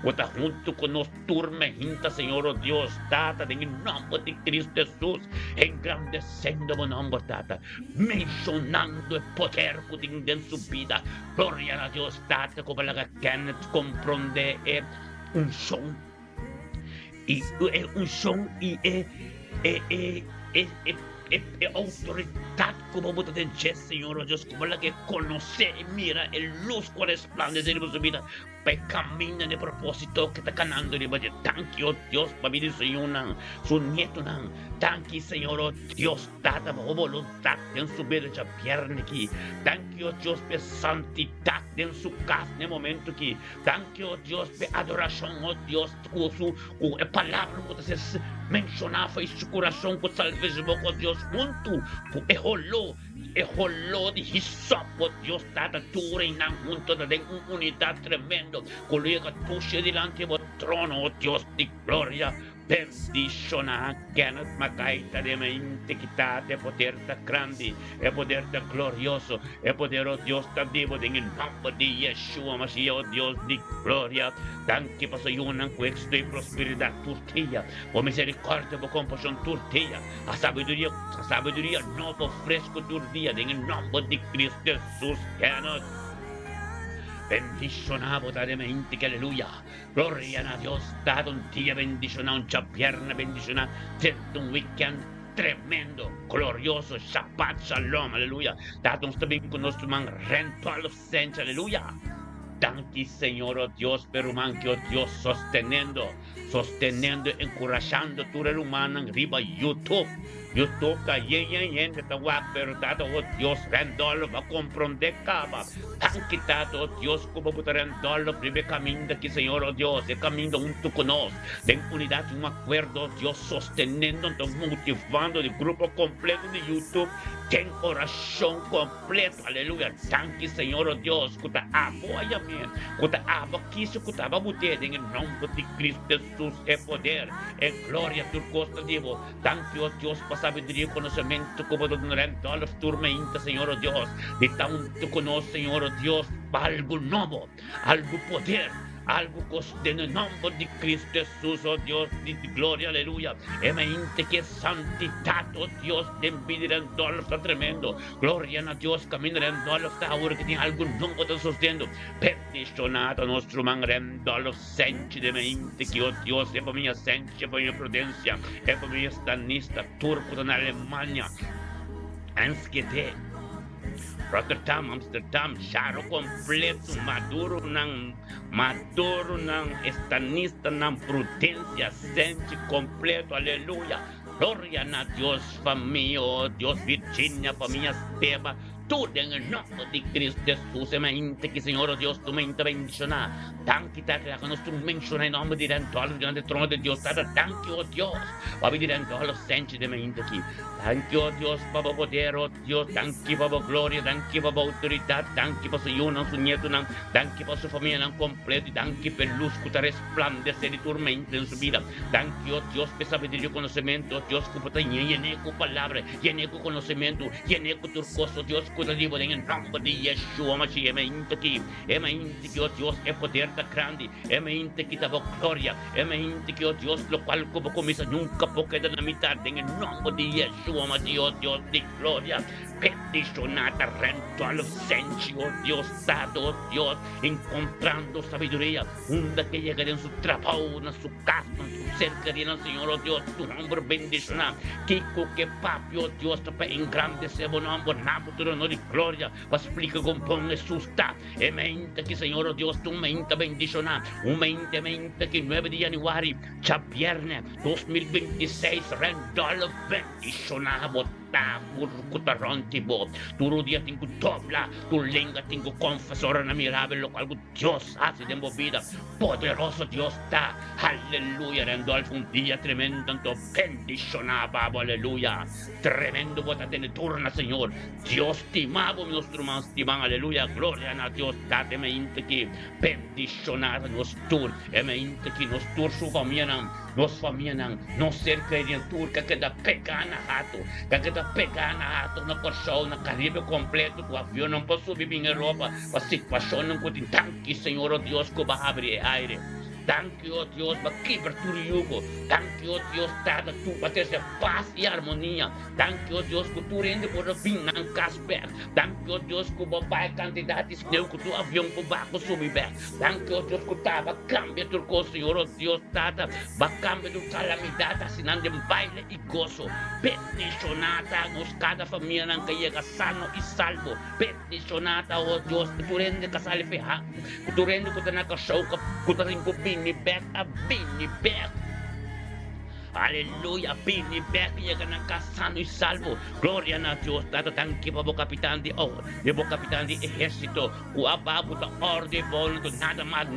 ku ta huntu ku nos tur mehinta, Señor, o Dios, Tata, den e nòmber di Cristo Hesus, engrandesendo bo nòmber, Tata, menshonando e poder ku tin den su bida. Gloria na Dios, Tata, ku bo laga Kenneth komprondé e unshon i e unshon i e e e e e e e outoridat ku bo ta den dje, Señor, o Dios, ku bo laga e konosé i mira e lus ku a resplandesé riba su bida pa e kaminda den e propósito ku e ta kanando riba dje. Danki, o Dios, pabia di su yunan, su nietonan. Danki, Señor, o Dios, Tata, pa bo boluntat den su bida djabièrnè aki. Danki, o Dios, pa e santidat den su kas na e momento aki. Danki, o Dios, p'e adorashon, o Dios, ku su, ku e palabra ku ta ser menshoná for su kurason ku salves bo, o Dios, huntu ku e holó, e holó di hisop, o Dios Tata, tur einan huntu ta den un unidat tremendo ku lo yega tushe dilanti bo trono, o Dios di gloria. Bendishoná Kenneth Mackay ta den mente kita e poder ta grandi, e poder ta glorioso, e poder o Dios ta bibo den e nomber di Yeshua Mashiach o Dios di gloria. Danki pa su yunan ku éxito i prosperidat tur dia, bo misericordia, bo kompashon tur dia, a sabiduria, a sabiduria nobo fresco tur dia den e nomber di Cristo Jesus Kenneth. Bendishoná bo ta den mente ki aleluya. Gloria na Dios Tata un dia bendiciona un djabierne bendiciona dentro un weekend tremendo glorioso Shabbat Shalom aleluya Tata nos ta bin cu nos man ren 12 cents aleluya. Danki Señor o Dios p'e ruman ki o Dios sostenendo, sostenendo, enkurashando tur e rumannan riba YouTube. YouTube ta yen yen hende ta wak pero Tata o Dios Randolph a komprondé kaba. Danki Tata o Dios ku bo buta Randolph riba e kaminda ki Señor o Dios, e kaminda huntu ku nos den unidat i un akuerdo o Dios sostenendo anto motivando di grupo kompleto di YouTube den orashon kompleto. Aleluya! Danki Señor o Dios ku ta abo a yam'é, ku ta abo a kisa, ku ta abo a but'é den e nomber di Cristo Jesus e poder, e gloria, tur kos ta di bo. Danki o Dios pa sabiduria i konosementu ku bo ta duna Randolph tur mainta Señor o Dios di ta huntu ku nos Señor o Dios pa algu nobo, algu poder, algu kos den e nomber di Cristo Jesus o Dios di gloria aleluya e mainta ki e santidat o Dios den bida di Randolph ta tremendo gloria na Dios kaminda Randolph ta awor ki tin algu nobo ta sosdendo bendishona ta nos ruman Randolph. Senchi de mente ki o Dios e famia Senchi, e famia Prudencia, e famia Stanista, tur ku ta na Alemania, Enschede, Rotterdam, Amsterdam, Jaro kompleto, Maduronan, Maduronan, Estanistanan, Prudencia, Senchi kompleto, aleluya, gloria na Dios, famia, o Dios, Virginia, famia Steba, Tur den e nomber di Cristo Jesus e mente ki Señor o Dios tu mente bendiciona. Danki Tata laga nos tur menciona e nomber di Randolph dilanti e trono di Dios Tata danki o Dios pa bidi Randolph senchi den mente aki. Danki o Dios pa bo poder o Dios danki pa bo gloria danki pa bo autoridad danki pa su yunan su nietonan danki pa su famianan completo y danki pa e luz cu ta resplandece di tur mente den su bida. Danki o Dios pa e sabiduria y conocemento o Dios cu bo ta yene cu palabra Yene ku konosementu, yene ku tur kos, o Dios ku ta riba den e nòmber di Yeshua Mashiach. E mainta aki, e mainta ki, o Dios, e poder ta grandi, e mainta ki ta bo gloria, e mainta ki, o Dios, lokual ku bo kuminsá nunka por keda na mitar den e nòmber di Yeshua Mashiach, o Dios di gloria. Bendishoná ta Randolph Senchi, o Dios, Tata, o Dios, enkontrando sabiduria unda ke yega den su trabou, na su kas, na su serkaria, Señor, o Dios, tu hòmber bendishoná. Kiko ke papia, o Dios, ta pa engrandesé bo nòmber, na bo tur honor i gloria, pa splika kon bon Hesus ta. E meinta ki, Señor, o Dios, ta un meinta bendishoná, un meinta, e meinta ki nuebe di yanüari, djabièrnè, 2026, Randolph bendishoná bo ta ku ta rònt di bo. Tur rodia tin ku dobla, tur lenga tin ku konfesá ora nan mira bo lokual ku Dios hasi den bo bida. Poderoso Dios ta! Aleluya! Randolph, un dia tremendo anto bendiciona pa bo. Aleluya! Tremendo bo ta tene tur na Señor. Dios stima bo, mi nos ruman stiman. Aleluya! Gloria na Dios Tata e mainta ki bendiciona ta nos tur. E mainta ki nos tur su famianan, nos famianan, nos ser kerinan tur ka keda pega na hato, ka keda pega na hato na Corsou, na Caribe completo ku avionnan por subi bin Europa pa situacionnan ku tin. Danki Señor o Dios ku bo a habri e aire. Danki, o Dios, pa kibra tur yugo. Danki, o Dios, Tata, Tu pa trese pas i armonia. Danki, o Dios, ku tur hende por a bin nan kas bèk. Danki, o Dios, ku Bo bai kantidat di sneu ku tur avion por baha ku subi bèk. Danki, o Dios, ku Ta ba kambia tur kos, Señor, o Dios, Tata, Ba kambia tur kalamidat, hasi nan den baile i goso. Bendishoná ta nos kada famianan ka yega sano i salbo. Bendishoná ta, o Dios, ku tur hende ka sali fihá. Ku tur hende ku ta na Kòrsou ku ta tin ku bini bèk a bini bèk. Aleluya! Bini bèk i yega nan kas sano i salvo. Gloria na Dios! Tata, danki pa bo kapitan di di bo kapitan di ehérsito ku a ba bo ta òrdu e bou no nada mas.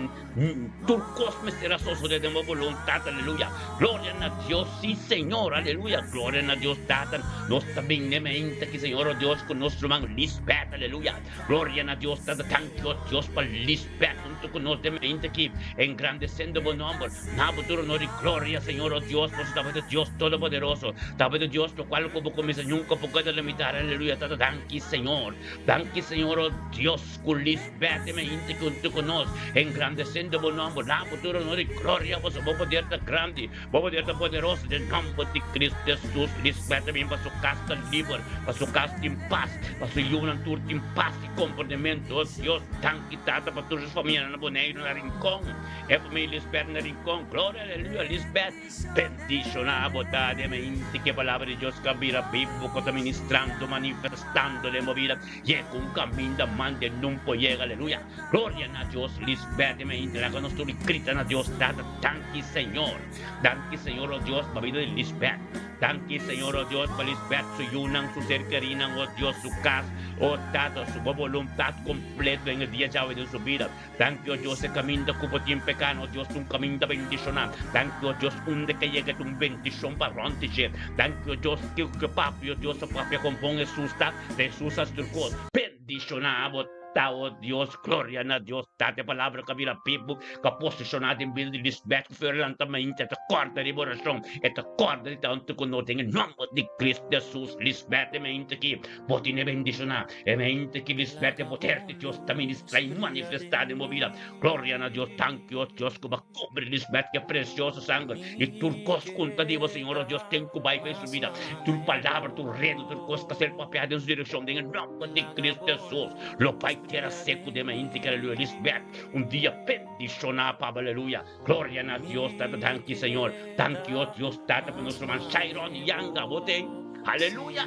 Tur kos mester a sosodé den bo boluntat. Aleluya! Gloria na Dios! Sí, Señor! Aleluya! Gloria na Dios Tata! Nos ta bini n'e meinta aki, Señor, o Dios, ku nos ruman Lisbeth. Aleluya! Gloria na Dios Tata, danki o Dios pa Lisbeth hunto ku nos den mente aki, engrandesendo bo nomber. Na bo tur honor i gloria, Señor o Dios, pasobra tabata Dios Todopoderoso, tabata Dios lokual ku bo kuminsá nunka por keda limitar. Aleluya, Tata, danki Señor. Danki Señor o Dios ku Lisbeth den mente aki hunto ku nos, engrandesendo bo nomber. Na bo tur honor i gloria, pasobra bo poder ta grandi. Bo poder ta poderoso den nomber di Cristo Jesus. Lisbeth ta bin pa su cas ta liber, pa su cas tin pas, pa su yunan tur tin pas y comprendemento. Oh Dios, danki Tata pa tur su famianan na Boneiru, na Rincon. E famia Lisbeth na Rincon. Gloria, aleluya. Lisbeth, bendicion. Bendishoná bo ta den mente ku e Palabra di Dios ka bira bibu ku ta ministrando, manifestando den bo bida. Yega un kaminda mande nun por yega. Aleluya! Gloria na Dios! Lisbeth den mente laga nos tur grita na Dios, Tata, danki Señor! Danki Señor, o Dios, pa bida di Lisbeth. Danki Señor, o Dios, pa Lisbeth, su yunan, su ser kerinan, o Dios, su kas, o Tata, su bo boluntat kompleto den e dia djawe den su bida. Danki, o Dios, e kaminda ku bo tin peka, no Dios, ta un kaminda bendishoná. Danki, o Dios, unda ke yega ta un bendishon pa rònt di dje. Danki, o Dios, kiko ke papia, o Dios, a papia kon bon Hesus ta, ta Hesus a tur kos. Bendishoná bo ta, o Dios. Gloria na Dios. Tata, e palabra ku a bira bibu, ku a posishoná den bida di Lisbeth ku Ferlanta mainta, e ta kòrda riba orashon, e ta kòrda di tantu ku no den e nòmber di Kristu Hesus. Lisbeth, e mainta aki, Bo tene bendishoná e mente ki Lisbeth e poder di Dios ta ministrá i manifestá den bo bida. Gloria na Dios! Danki o Dios ku bo a kubri Lisbeth ku e presioso sanger i tur kos ku ta di bo Señor o Dios ten ku bai pa su bida. Tur palabra, tur redo, tur kos ku a ser papiá den su direkshon den e nòmber di Kristu Hesus lo bai tera seku den mente ki aleluya Lisbeth un dia bendishoná pabia aleluya. Gloria na Dios Tata danki Señor. Danki o Dios Tata pa nos ruman Shairon Yanga bo ten. Aleluya.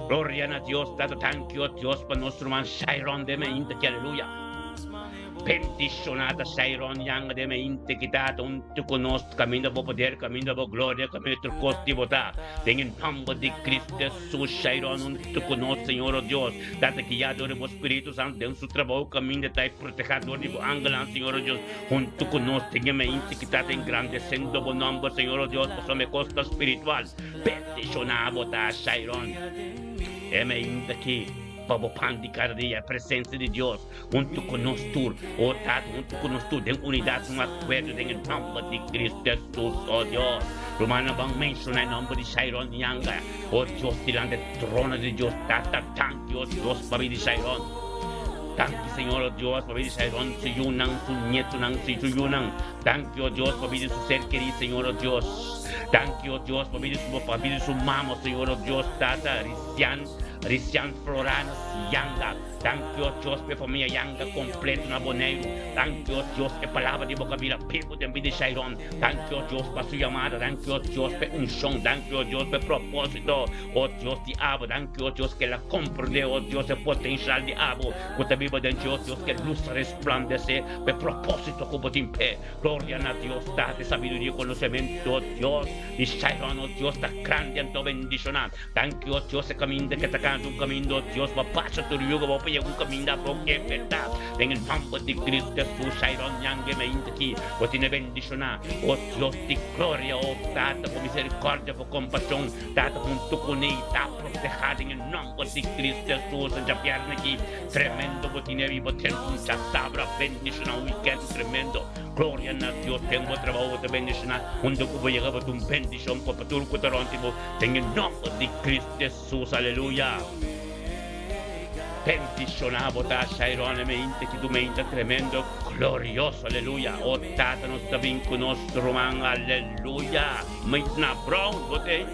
Gloria na Dios Tata danki o Dios pa nos ruman Shairon de mainta ki aleluya. Bendiciona ta Shairon Yanga de mainta ki Tata untu ku nos kaminda bo poder kaminda bo gloria kaminda tur kos di bo ta den e nomber di Cristo Jesus Shairon untu ku nos Señor o Dios Tata guia dor di bo Spiritu Santo den su trabou kaminda ta e Protehá dor di bo angelnan, Señor o Dios, huntu ku nos den e mainti ki ta ta engrandesendo bo nòmber, Señor o Dios, pasobra e kos ta spiritual. Bendishoná bo ta, Shairon, e mainti aki pa bo pan di kada dia, e presensia di Dios huntu ku nos tur, o Tata, huntu ku nos tur den unidat, un akuerdo den e nòmber di Cristo Hesus, o Dios. Rumannan, ban menshoná e nòmber di Shairon Yanga, o Dios, dilanti e trono di Dios. Tata, danki, o Dios, pa bida di Shairon. Danki Señor, oh Dios, pa bida Shairon, su yunan, su nietonan, su yunan. Danki, oh Dios, pa bida su ser kerí, Señor, oh Dios. Danki, oh Dios, pa bida su pa bida su mama, Señor, oh Dios, Tata Risian, Risian Floranas Yanga. Danki, oh Dios, pa e famia Yanga kompleto na Boneiru. Danki, oh Dios, e palabra di bo ka bira bibu den bida Shairon. Danki, oh Dios, pa su yamada. Danki, oh Dios, pa e unshon. Danki, oh Dios, pa e propósito. O Dios di abo, danki, o Dios, ke el a komprendé, o Dios, e potenshal di abo ku ta biba den dje, o Dios, ke lus ta resplandesé pa e propósito ku bo tin p'e. Gloria na Dios, Tata, e sabiduria i konosementu, o Dios di Shairon, o Dios, ta grandi anto bendishoná. Danki, o Dios, e kaminda ke ta kanta un kaminda, o Dios, bo pasa tur yuga, bo por yega un kaminda bo ke petá. Den e nòmber di Kristu Hesus, Shairon Yange mainta aki, bo tin e bendishoná, o Dios di gloria, o Tata, bo miserikòrdia, bo kompashon. Tata huntu kuné i ta protehá den e nòmber di Cristo Hesus. Djabièrnè aki tremendo bo tine riba ten un djasabra bendishoná un wikènt tremendo. Gloria na Dios den bo trabou bo ta bendishoná unda ku bo yega bo ta un bendishon pa tur ku ta rònt di bo den e nòmber di Cristo Hesus. Aleluya. Bendishoná bo ta Shairon e mente ki tu mente tremendo glorioso aleluya. O Tata nos ta bin ku nos ruman aleluya. Maitna Brown bo t'ei.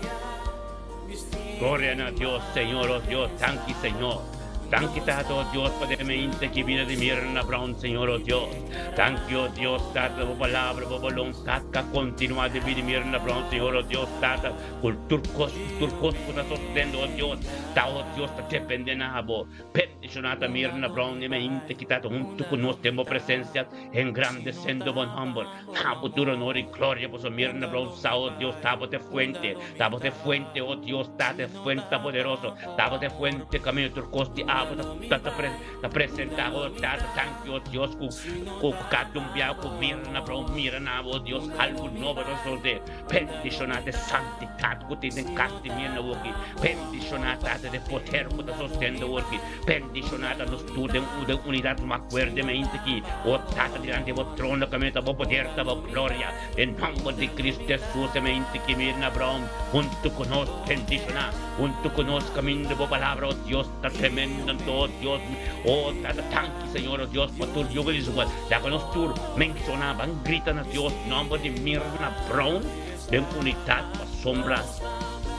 Gloria na Dios Señor oh Dios danki Señor danki Tata oh Dios pa den mente ki bida di Mirna Brown Señor oh Dios danki oh Dios Tata bo palabra bo boluntad ka continua den bida di Mirna Brown Señor oh Dios Tata ku tur kos tur kos ku ta sosodendo oh Dios ta oh Dios ta depende na bo Bendiciona ta Mirna Brown e mente ki Tata hunto ku nos den bo presencia engrandecendo bo nomber. Tabo tur honor i gloria boso mirna bro sa oh Dios tabo te fuente tabo te fuente oh Dios ta te fuente poderoso tabo te fuente camino tur cos di abo ta ta ta, pre, ta presenta oh tata thank you oh Dios ku ku cada un bia ku mirna bro mira na oh Dios algo nobo ta sucede bendiciona de santidad ku tin den cas di mirna woki bendiciona tata de poder ku ta sostendo woki Bendicionada nos tur den den unidad no acuerde mente ki o Tata dilanti bo trono caminda ta bo poder ta bo gloria den nomber di Cristo Jesus mente ki Mirna Brown hunto cu nos bendiciona hunto cu nos caminda bo palabra o Dios ta tremendo anto o Dios o Tata tanki Señor o Dios pa tur yugo di su laga nos tur menciona ban grita na Dios nomber di Mirna Brown den unidad pasobra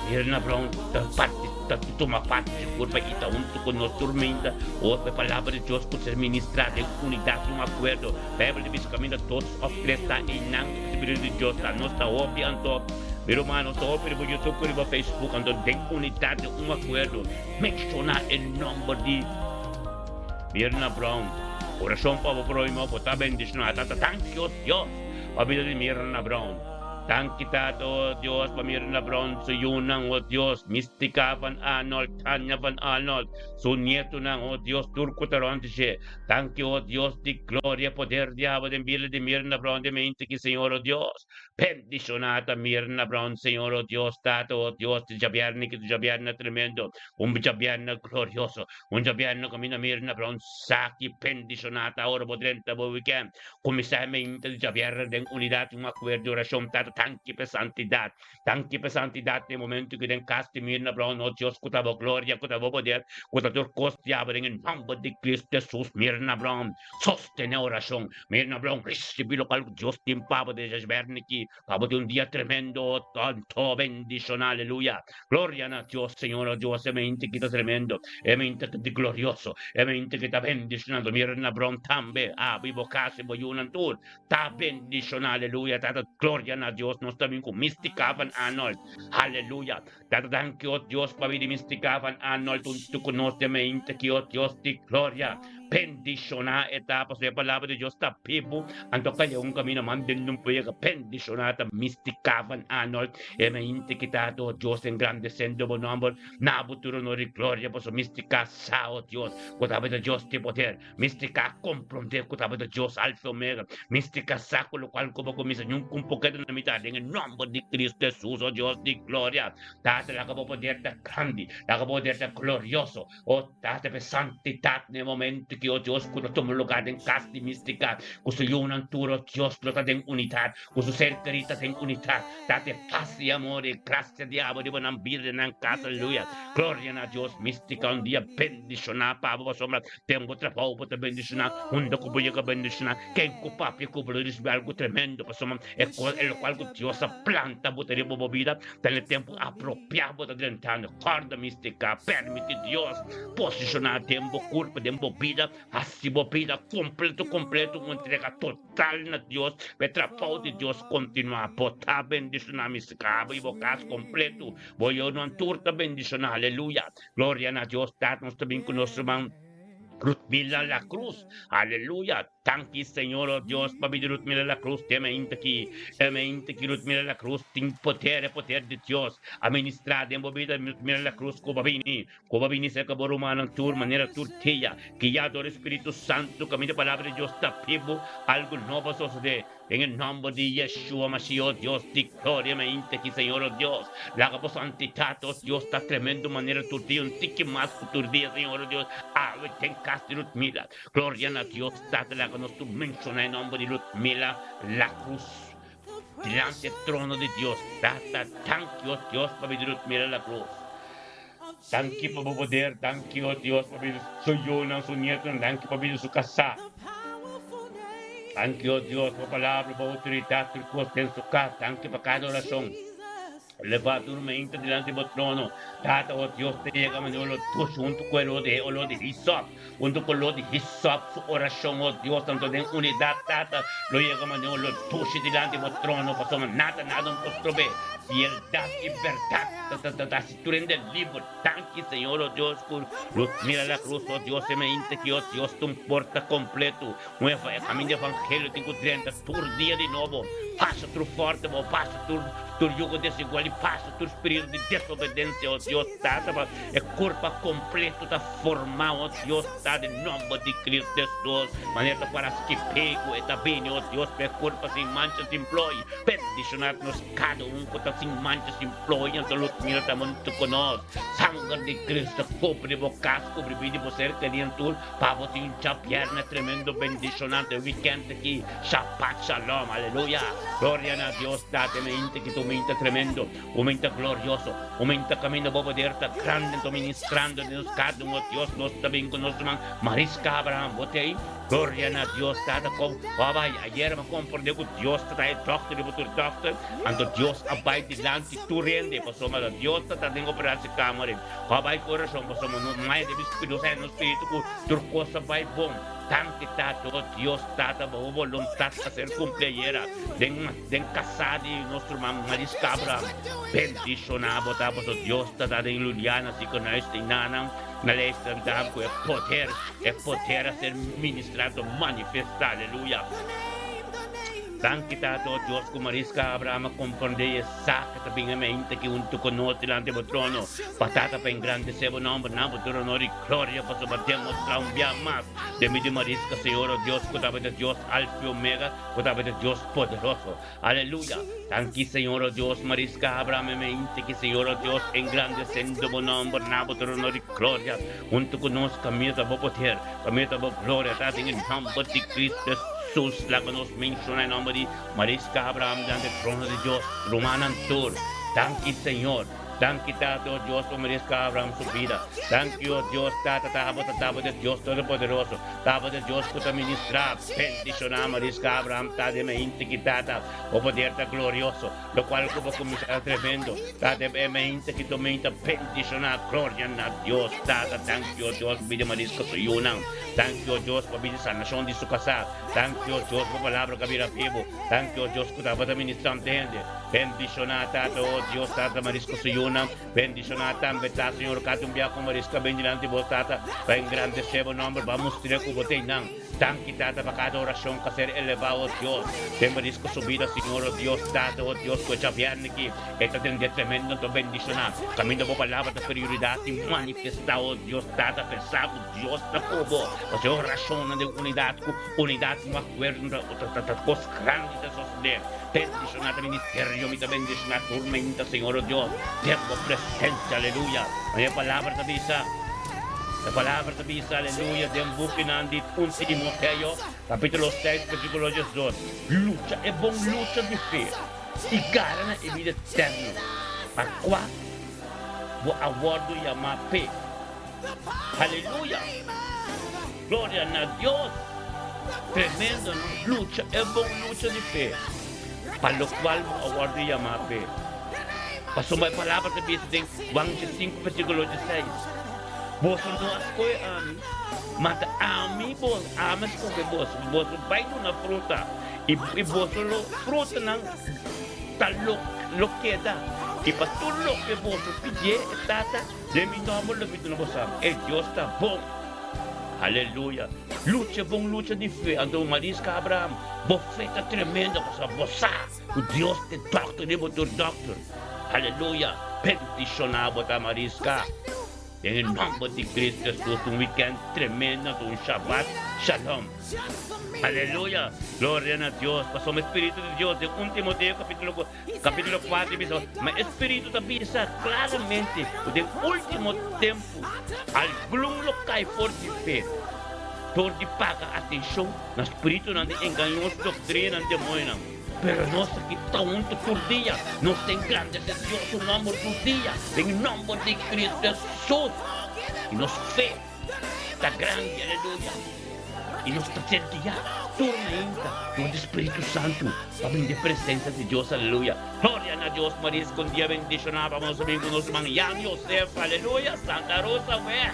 Mirna Brown ta parti. ta tuma parti di kurpa i ta huntu ku nos tur meinta ora ku e Palabra di Dios ku ser ministrá den unidat i un akuerdo. Beibel ta bisa kaminda dos òf tres ta einan e Spiritu di Dios ta. Nos ta hopi anto, mi ruman, nos ta hopi riba YouTube ku riba Facebook anto den unidat den un akuerdo menshoná e nòmber di Mirna Brown. Orashon pa bo próhimo, bo ta bendishoná. Tata, danki o Dios pa bida di Mirna Brown. Danki Tata, o Dios, pa Mirna Brown, su yunan, o Dios, Mystica van Arnold, Tanya van Arnold, su nietunan, o Dios, tur ku ta rònt dje. Danki, o Dios di gloria, poder di abo den bida di Mirna Brown den mente ki, Señor, o Dios. Bendishoná ta Mirna Brown, Señor, o Dios, Tata, o Dios, di djabièrnè ki ta djabièrnè tremendo, un djabièrnè glorioso, un djabièrnè kaminda Mirna Brown sa ki bendishoná ta ora bo drenta bo wikènt. Kuminsá e meinta di djabièrnè den unidat i un akuerdo di orashon. Tata, danki pa e santidat. Danki pa e santidat den e momentu ku den kas di Mirna Brown, o Dios, ku ta bo gloria, ku ta bo poder, ku ta tur kos diabel den e nòmber di Kristu Hesus. Mirna Brown, sostené orashon. Mirna Brown, risibí lokal ku Dios tin pa bo den djabièrnè aki. Pa bo tin un dia tremendo, tanto bendishoná. Aleluya! Gloria na Dios, Señor, o Dios, e mente ki ta tremendo, e mente ki ta glorioso, e mente ki ta bendishonando. Mira na Bron tambe, abo i bo kas i bo yunan tur ta bendishoná. Aleluya! Tata, gloria na Dios, nos ta bin ku Mystica van Arnold. Aleluya! Tata, danki, o Dios, pa bini Mystica van Arnold huntu ku nos den mente ki, o Dios di gloria. Bendishoná e ta, pasobra e palabra di Dios ta bibu, anto kaya un kaminda manden un por yega. Bendishoná ta Mystica van Arnold, e mente ki ta do Dios engrandesendo bo nòmber. Na bo tur honor i gloria, pasobra Mystica sa, o Dios, ku tabata Dios di poder. Mystica komprondé ku tabata Dios Alfa i Omega. Mystica sa ku lokual ku bo kuminsá niun ku un pokete na mitad. Den e nòmber di Cristo Hesus, o Dios di gloria, Tata, laga bo poder ta grandi, laga bo poder ta glorioso. O Tata, p'e santidat na e momento ki, o Dios, ku ta tuma lugá den kas di Místika, ku su yunan tur, o Dios, lo ta den unidat, ku su ser kerí ta den unidat. Tata, e pas i amor i grasia di abo riba nan bida den nan kas. Aleluya! Gloria na Dios! Místika, un dia bendishoná pa bo pasobra den bo trabou bo ta bendishoná, unda ku bo yega bendishoná. Ken ku papia ku bo lo risibí algu tremendo pasobra e kos, e lokual ku Dios a planta bo ta riba bo bida. Ta na e tempu apropiá bo ta drentando. Kòrda mistika, pèrmití Dios posishoná den bo kurpa, den bo bida. Hasi bo bida kompletu kompletu un entrega total na Dios pa e trabou di Dios kontinuá. Bo ta bendishoná, mistika, abo i bo kas kompletu. Bo yonan tur ta bendishoná. Aleluya! Gloria na Dios Tata. Nos ta bin ku nos ruman Rutmila La Cruz. Aleluya! Danki Señor oh Dios pa bida Rutmila La Cruz te mente ki e mente ki Rutmila La Cruz tin poder e poder di Dios a ministra den bo bida Rutmila La Cruz ku bo bini ku bo bini serka bo rumannan tur manera tur dia guia dor e Spiritu Santu kaminda palabra di Dios ta bibu algu nobo a sosode Den e nomber di Yeshua Mashiach, oh Dios di gloria, mi a inta aki, Señor, oh Dios, laga bo santidat, oh Dios, ta tremendo manera tur dia, un tiki mas ku tur dia, Señor, oh Dios, awe den kas di Ludmila. Gloria na Dios, Tata, laga nos tur menshoná e nomber di Ludmila La Cruz dilanti e trono di Dios. Tata, danki, oh Dios, pabia di Ludmila La Cruz. Danki pa bo poder, danki, oh Dios, pabia di su yunan, su nietonan, danki pabia di su kasá. Danki, oh Dios, pa bo palabra, bo outoridat, tur kos den su kas. Danki pa kada orashon. Levá tur meinta dilanti bo trono. Tata, oh Dios, ta yega manera lo dushi huntu ku e lo di e oló di hisop, huntu ku oló di hisop su orashon, oh Dios, tantu den unidat, Tata, lo yega manera lo dushi dilanti bo trono, pasobra nada, nada no por strob'é. Fieldat i bèrdat ta ta ta hasi tur hende liber. Danki Señor, oh Dios, ku nos mira la krus, oh Dios, e mainta ki, oh Dios, ta un porta kompletu. Un e kaminda di evangelio tin ku drenta tur dia di nobo. Pasa tur forte bo, pasa tur tur yugo desigual i pasa tur spiritu di desobedensia, oh Dios, Tata, pa e kurpa kompletu ta formá, oh Dios, Ta den nomber di Cristo Jesus, manera ta para skipé cu e ta bini, oh Dios, pa e curpa sin mancha, sin plooi. Bendiciona nos cada un cu ta sin mancha, sin plooi, anto luz mira ta hunto cu nos. Sanger di Cristo cubri bo cas, cubri bida di bo ser kerí en tur, pa bo tin un djabierne tremendo bendicionante weekend aki. Shabbat Shalom, aleluya. Gloria na Dios, Tata, e mente ki ta un mente tremendo. Un mente glorioso, un mente caminda bo poder ta grandi anto ministrando den nos cada un, oh Dios, nos ta bin cu nos ruman Mariska Abraham, bo ta ey? Gloria na Dios Tata kom bo bai ayer mi a komprende ku Dios ta ta e dokter riba tur dokter anto Dios a bai dilanti tur hende pasobra ta Dios ta ta den operatiekamer ei bo bai ku orashon pasobra no maya den mi spiritu nos a haya nos spiritu ku tur kos a bai bon danki Tata o Dios Tata bo boluntat a ser kumpli ayera den den kasa di nos ruman Mariska Abraham bendishona bo ta pasobra Dios ta ta den Liliana ziekenhuis den nanan. Na leesnan ta ku e poder, e poder a ser ministrado, manifestá. Aleluya! Danki Tata, o Dios, ku Mariska Abraham a komprondé i e sa ku ta bin e mente aki huntu ku nos dilanti bo trono, pa Tata pa engrandesé bo nòmber na bo tur honor i gloria, pasobra bo a demostrá un bia mas den mi di Mariska, Señor, o Dios, ku tabata Dios Alfa i Omega, ku tabata Dios poderoso. Aleluya! Danki Señor o Dios, Mariska Abraham e mente ki Señor o Dios engrandesendo bo nomber na bo trono di gloria hunto ku nos kaminda ta bo poder, kaminda ta bo gloria ta den e nomber di Cristo Jesus laga nos menshona e nomber di Mariska Abraham dilanti e trono di Dios rumannan tur danki Señor. Danki Tata, o Dios, pa merezca Abraham su bida. Danki, o Dios, Tata, ta abo ta tabo de Dios Todopoderoso, ta abo de Dios cu ta ministra, bendiciona, merezca Abraham ta den mente ki Tata, bo poder ta glorioso, locual cu bo cuminsa ta tremendo, ta den e mente ki tu ta bendiciona, gloria na Dios, Tata, danki, o Dios, pa bida merezca su yunan, danki, o Dios, pa bida sanacion di su casa, danki, o Dios, pa palabra cu a bira bibo, danki, o Dios, cu ta abo ta ministrante hende. Bendishoná Tata, o Dios Tata Marisco su yunan, bendishoná tambe ta Señor kada un bia ku Marisco a bin dilanti bo Tata pa engrandesé bo nòmber, bo a mustr'é ku bo ta einan. Danki Tata pa kada orashon ku a ser elevá, o Dios, den Marisco su bida, Señor, o Dios Tata, o Dios ku e djabièrnè aki e ta tendé tremendo anto bendishoná. Kaminda bo palabra ta prioridat i manifestá, o Dios Tata, pensá ku Dios ta ku bo, pasobra e orashonnan den unidat ku unidat un akuerdo ta kos grandi ta sosodé. Bendiciona ta ministerio, mi ta bendiciona tur menta, Señor o Dios, den bo presencia, aleluya. E palabra ta bisa, e palabra ta bisa, aleluya, den bukinan di un Timoteo, capítulo 6, versículo 12, Lucha e bon lucha di fe i gara na e bida eterno, pa cua bo a wordo yama p'e. Aleluya! Gloria na Dios! Tremendo, no? Lucha e bon lucha di fe, pa locual bo a wordo yama p'e. Pasobra e palabra ta bisa den Juan 5 versiculo 16, Boso no a scoge ami, ma ta ami bo, ami a scoge boso, pa boso bai duna fruta, i boso lo frutanan ta lo lo keda, i pa tur loke boso pidié e Tata, Den mi nomber lo mi duna bo sa. E Dios ta bon. Aleluya. Lucha bon lucha di fe. Anto Mariska Abraham, bo fe ta tremendo pasobra bo sa ku Dios ta e dokter di bo tur dokter. Aleluya. Bendishoná bo ta Mariska. Den e nomber di Cristo Jesus un weekend tremendo anto un Shabbat Shalom. Aleluya. Gloria na Dios. Pasobra e Spiritu di Dios den un Timoteo capítulo Capítulo 4 bisa, Ma e Spiritu ta bisa claramente cu den ultimo tempu algun lo cai for di fe dor di paga atencion na spiritunan di engañoso doctrinanan demoñonan. Pero nos aki ta hunto tur dia, nos ta engrandece Dios su nomber tur dia, den e nomber di Cristo Jesus. Y nos fe ta grandi, aleluya. I nos ta ser guiá tur mainta dor di Spiritu Santu pa bini den presensia di Dios, aleluya. Gloria na Dios, Marisco, un dia bendishoná pa nos bin ku nos ruman Jan Josef, aleluya, Santa Rosa weg.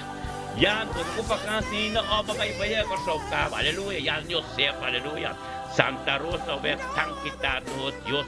Jan, bo ta ku vakansi ainda òf bo bai bai Kòrsou kaba, aleluya, Jan Josef, aleluya, Santa Rosa weg, danki Tata, oh Dios.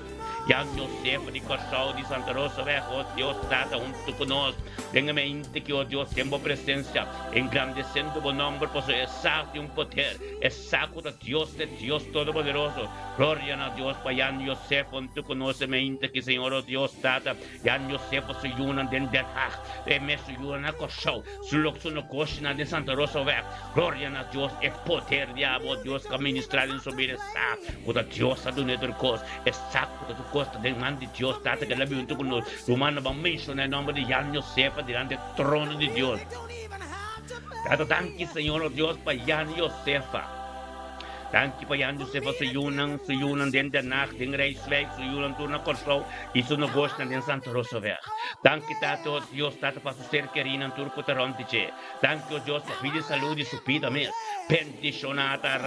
Jan Josef di Kòrsou di Santa Rosa weg, o Dios Tata huntu ku nos den e mente ki, o Dios, den bo presensia, engrandesendo bo nòmber, pasobra e sa tin un poder, e sa ku ta Dios ta e Dios Todopoderoso. Gloria na Dios pa Jan Josef huntu ku nos e mente ki, Señor, o Dios Tata. Jan Josef su yunan den Den Haag, e mes su yunan na Kòrsou, su lok su nogoshinan den Santa Rosa weg. Gloria na Dios, e poder di abo, Dios ku a ministrá den su bida, e sa ku ta Dios a dun'é tur kos, e sa ku ta tur kos ta den man di Dios. Tata ku el a bin huntu ku nos, rumannan, ban menshoná e nòmber di Jan Josefa dilanti e trono di Dios. Tata, danki Señor, o Dios, pa Jan Josefa. Danki pa Jan Josefa su yunan, su yunan den Den Haag, den Rijswijk, su yunan tur na Kòrsou i su nogoshinan den Santa Rosaweg. Danki Tata, o Dios Tata, pa su ser kerinan tur ku ta rònt di dje. Danki, o Dios, pa pidi salud di su bida mes. Bendishoná ta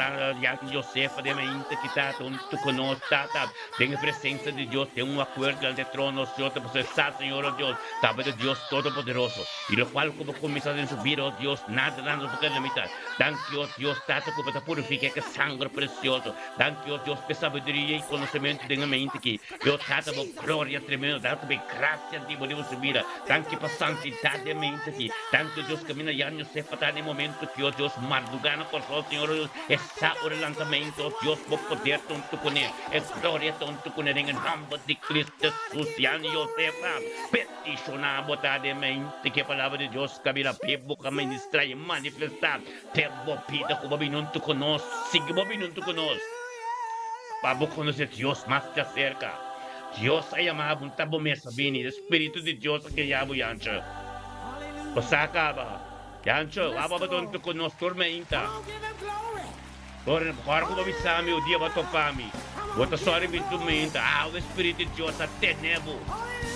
Jan Josefa den mainta ki Tata huntu ku nos, Tata, den e presensia di Dios, den un akuerdo delante e trono, Señor, ta pasobra e sa, Señor, o Dios, tabata Dios Todopoderoso. I lokual ku bo kuminsá den su bida, o Dios, nada nada no por keda na mitat. Danki, o Dios, Tata, ku bo ta purifiká ku e sanger presioso. Danki, o Dios, pa e sabiduria i konosementu den e mente aki. I, o Tata, bo gloria tremendo. Danki pa e grasia di bo riba su bida. Danki pa santidat den e mente aki. Danki, o Dios, kaminda Jan Josef pa ta na e momento aki, o Dios, mardugá na Kòrsou, Señor, o Dios, e sa ora lantamentu, o Dios, bo poder ta huntu kuné, e gloria ta huntu kuné, den e nòmber di Cristo Jesus, Jan Josef a Peticiona bo ta den mente ke palabra di Dios ka bira bibu, ka ministra i manifesta den bo bida ku bo bini huntu ku nos. Sigui bo bini huntu ku nos pa bo konosé Dios mas djaserka. Dios a yama bo, nta bo mes a bini. E spiritu di Dios a guia bo, Yancho. Bo sa kaba. Yancho, wak bo ta huntu ku nos tur meinta. Ora ku bo bisa mi, o dia bo a topa mi, bo ta sòri bin tur meinta. Awe Spiritu di Dios a tene bo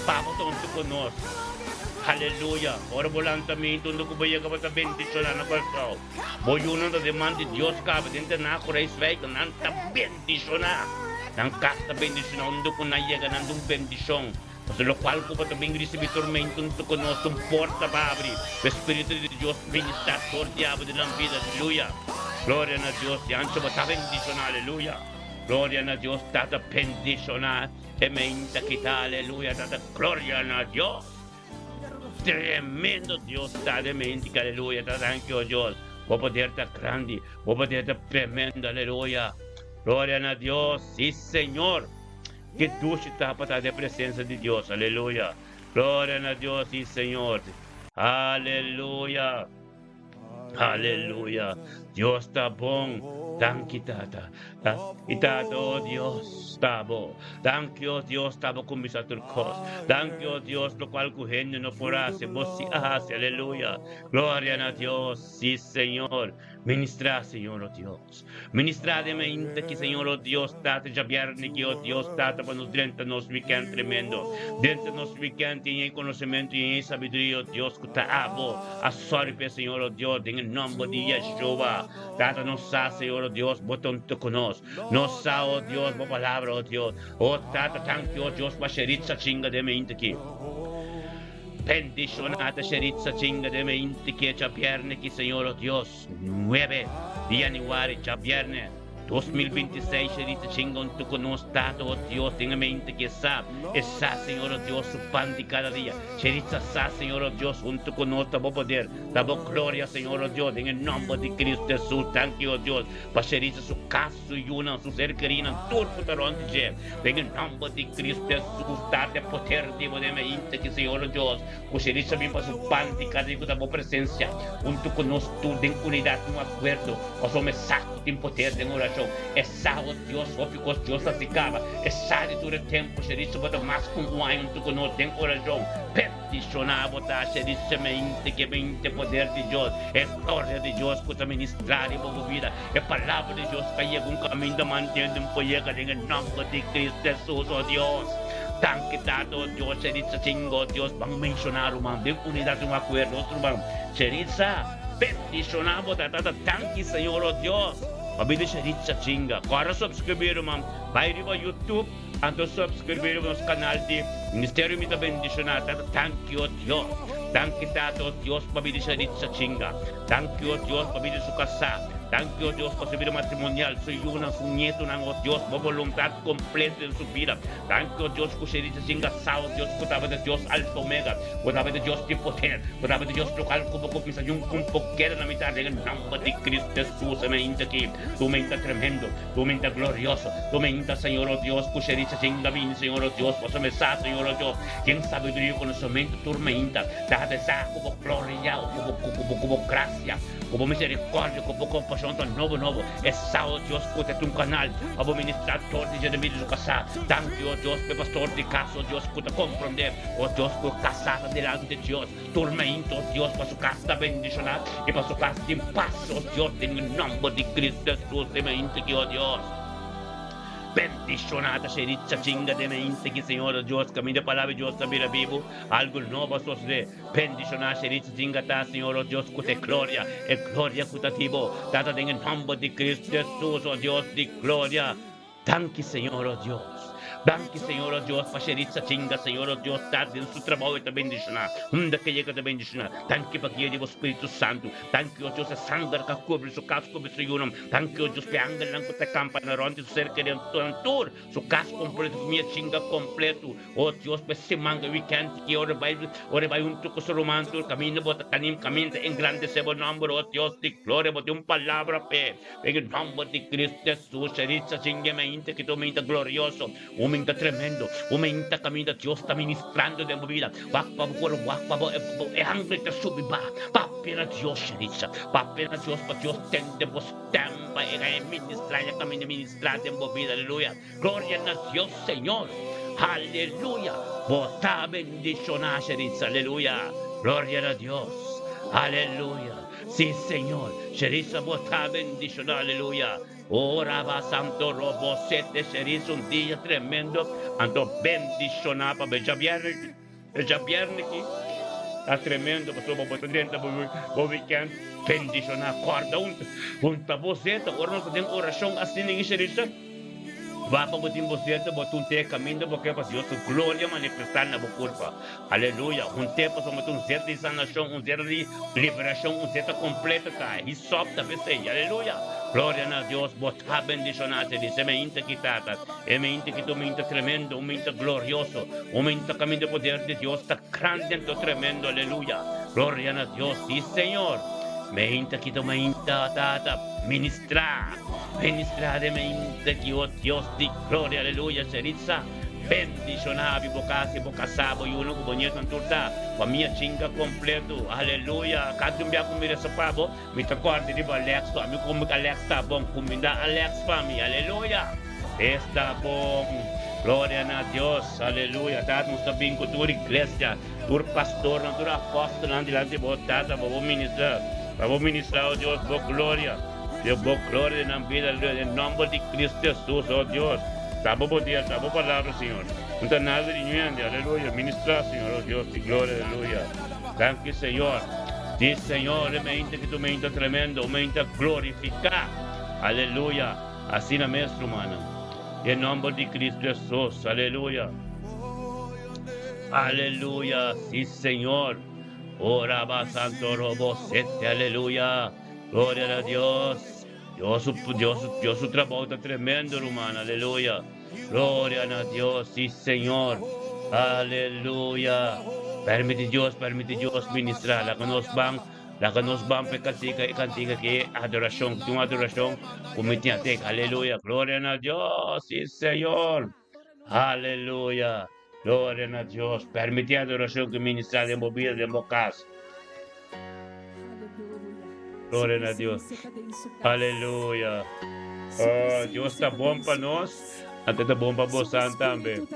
pa bo ta huntu ku nos. Aleluya! Ora bo lanta meinta unda ku bo yega bo ta bendishoná na Kòrsou. Bo yunan ta den man di Dios kaba den tená ku Rijswijk, nan ta bendishoná. Nan kas ta bendishoná unda ku nan yega nan ta un bendishon. Pasobra lokual ku bo ta bin risibí tormento huntu ku nos, un porta pa abri, ku e Spiritu di Dios ministrá tur diabel di nan bida. Aleluya! Gloria na Dios! Di ancho bo ta bendishoná. Aleluya! Gloria na Dios! Tata bendishoná e meinta kita. Aleluya! Tata, gloria na Dios! Tremendo Dios ta den meinta ki. Aleluya! Tata, danki, o Dios. Bo poder ta grandi. Bo poder ta tremendo. Aleluya! Gloria na Dios! Sí, Señor! Ke dushi ta pa ta den presensia di Dios. Aleluya. Gloria na Dios, sí Señor. Aleluya. Aleluya. Dios ta bon. Danki Tata. I Tata, oh Dios, ta bo. Danki, oh Dios, ta bo kuminsá tur kos. Danki, oh Dios, lokual ku hende no por hasi, bo si a hasi. Aleluya. Gloria na Dios, sí Señor. Ministrá, Señor, oh Dios. Ministrá den mainta ki, Señor, oh Dios, Tata, djabièrnè ki, oh Dios, Tata, pa nos drenta nos wikènt tremendo. Drenta nos wikènt i ñei konosementu i ñei sabiduria, oh Dios, ku ta Abo a sòri p'e, Señor, oh Dios, den e nòmber di Yeshua. Tata, nos sa, Señor, oh Dios, Bo ta huntu ku nos. Nos sa, oh Dios, Bo palabra, oh Dios. Oh Tata, danki, oh Dios, pa Sheritza chinga den mainta ki. Bendiciona ta Sheritza chinga den meinti ki e djabierne ki Señor o Dios nuebe di januari djabierne 2026 Sheritza chinga untu ku nos Tata o Dios den e meinti ki e sa e sa Señor o Dios su pan di kada dia Sheritza sa Señor o Dios huntu ku nos ta bo poder ta bo gloria Señor o Dios den e nomber di Cristo Jesus danki o Dios pa Sheritza su kas su yunan, su ser kerinan, tur ku ta rònt di dje. Den e nòmber di Kristu Hesus, darte poder di bo den mainta ki Señor nos Dios, ku Shericha bin pa su pan di kada dia ku ta bo presensia, huntu ku nos tur den unidat un akuerdo, pasobra e sa ku tin poder den orashon. E sa, o Dios, hopi kos Dios a hasi kaba. E sa di tur e tempu, Shericha, bo ta mas ku un aña huntu ku nos den orashon. Bendishoná bo ta haci di semente ke binte poder di Dios, e gloria di Dios ku ta ministrá riba bo bida, e palabra di Dios ka yega un kaminda mantende un por yega den e nomber di Cristo Jesus, oh Dios. Danki Tata, oh Dios, Sheritza chinga, oh Dios, ban menshoná ruman den unidat un akuerdo, otro ruman, Sheritza, bendishoná bo ta Tata, danki Señor, oh Dios, pabia di Sheritza chinga. Kòrda subskribí ruman, bai riba YouTube. Anto subscribe riba nos canal di Ministerio Mi Ta Bendiciona Tata Danki o Dios Danki Tata o Dios pa bida Sharitza Chinga Danki o Dios pa bida su casa Danki o Dios pa su bida matrimonial su yunan su nietonan o Dios bo voluntad completo den su bida Danki o Dios cu Sharitza Chinga sa o Dios cu tabata Dios Alfa Omega bo tabata Dios di poder bo tabata Dios local cu bo cuminsa yun cu un pokeda na mitad den e nomber di Cristo Jesus amen Inta aki tu menta tremendo. Tu menta glorioso, tu menta, Señor, oh Dios, ku shericha sin gabini, Señor, oh Dios, boso me sa, Señor, oh Dios, ken sabiduria i konosementu tur menta ta hada sa ku bo gloria, ku bo, ku bo, ku bo grasia, ku bo miserikordia, ku bo kompashon. Salbashon ta nobo nobo. E sa, o Dios, ku ta un kanal pa bo ministrá tur di dje di su kasá. Danki, o Dios, pa e pastor di kas, o Dios, ku ta komprondé, o Dios, ku e kasá ta dilanti Dios tur mainta, o Dios, pa su kas ta bendishoná i pa su kas tin pas, o Dios, den e nòmber di Cristo Hesus e mainta aki, o Dios. Bendishoná ta Sheritza chinga den mainta aki, Señor, o Dios, kaminda e palabra di Dios ta bira bibu, algu nobo a sosodé. Bendishoná Sheritza chinga ta, Señor, o Dios, ku ta e gloria, e gloria ku ta di bo, Tata, den e nòmber di Cristo Hesus, o Dios di gloria. Danki Señor oh Dios. Danki Señor oh Dios pa Sheritza chinga Señor oh Dios ta den su trabao e ta bendiciona. Unda ke yega ta bendiciona. Danki pa guia di bo Spiritu Santu. Danki oh Dios e sanger ka cubri su cas cubri su yunan. Danki oh Dios pa e angelnan cu ta campa na rond di su ser keri nan tur su cas completo famia chinga completo. Oh Dios pa e siman e weekend ki ora bai ora bai hunto cu su ruman tur caminda bo ta canim caminda engrandece bo nomber oh Dios di gloria bo tin un palabra p'e. Den e nomber di Cristo Jesus, Sheritza singe mainta ki ta un mainta glorioso, un mainta tremendo, un mainta caminda Dios ta ministrando den bo bida. Wak pa bo cor, wak pa bo e angel ta subi ba. Papia na Dios, Sheritza. Papia na Dios pa Dios tende bo stem pa e e ministra e caminda ministra den bo bida. Aleluya. Gloria na Dios, Señor. Aleluya. Bo ta bendiciona, Sheritza. Aleluya. Gloria na Dios. Aleluya. Sí, Señor. Sherisa bo ta bendiciona, aleluya. Oh, raba santo robo sete Sherisa un dia tremendo. Anto bendiciona pa be djabierne. E djabierne ki ta tremendo pasobra bo ta drenta bo bo weekend bendiciona. Corda un un ta bo zeta ora nos ta den oracion asina i Sherisa. Wak bo tin bo sierto bo ta un te kaminda bo ke pa Dios su gloria manifestá na bo kurpa. Aleluya! Un te pasobra bo ta un zeta di sanashon, un zeta di liberashon, un zeta kompleto ta hisop ta p'esei. Aleluya! Gloria na Dios! Bo ta bendishoná si di. E meinta ki Tata, e meinta ki ta un meinta tremendo, un meinta glorioso, un meinta kaminda e poder di Dios ta grandi anto tremendo. Aleluya! Gloria na Dios! Sí, Señor! Meinta ki ta un meinta, Tata, ministrá. Ministra de mente ki o Dios di gloria aleluya Sheritza bendiciona bi bo casa y bo casa bo yunan cu bo nieto nan tur ta famia chinga completo aleluya cada un bia cu mi reza pa bo mi ta corda riba Alex to ami como Alex ta bon cuminda Alex pa mi aleluya esta bon gloria na Dios aleluya tata nos ta bin cu tur iglesia tur pastornan tur apostelnan dilanti bo tata pa bo ministra pa bo ministra o Dios bo gloria. Dios bo gloria den nan bida aleluya den nomber di Cristo Jesus oh Dios ta bo poder ta bo palabra Señor no ta nada di ñuende aleluya ministra Señor oh Dios di gloria aleluya danki Señor di Señor e mente ki tu mente tremendo un mente glorifica aleluya asina mes rumannan den nomber di Cristo Jesus aleluya aleluya si Señor ora ba santo robo sete aleluya. Gloria na Dios. Dios su, Dios su, Dios su trabou ta tremendo, ruman. Aleluya. Gloria na Dios. Sí, Señor. Aleluya. Permiti Dios, permiti Dios ministrar. Laga nos ban, laga nos ban pe cantica, e cantica que adoración, que un adoración ku mi tin atek. Aleluya. Gloria na Dios. Sí, Señor. Aleluya. Gloria na Dios. Permiti adoración que ministrar den bo vida, den bo casa. Gloria na Dios. Aleluya. Oh, Dios ta bon pa nos. Anto ta bon pa bosan tambe.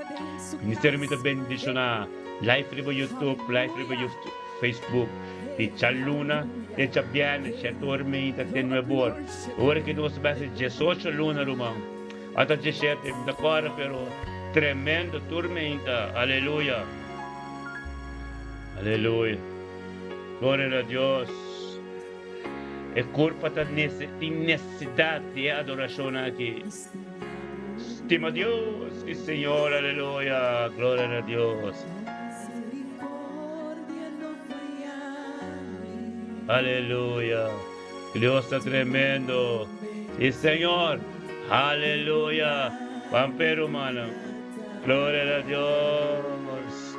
Ministerio mi ta bendiciona. Live riba YouTube, live riba YouTube, Facebook. Di djaluna te djabièrnè, shete ora meinta te nuebe ora. Ora ki nos ta basa diesocho luna, ruman. Ata djeshete, mi ta kòrda, pero tremendo tur meinta. Aleluya. Aleluya. Gloria na Dios. E kurpa ta tin nesesidat di e adorashon aki. Stima Dios, si Señor, aleluya. Gloria na Dios. Aleluya. Dios ta tremendo. Si Señor. Aleluya. Juan Pedro, hermano. Gloria na Dios.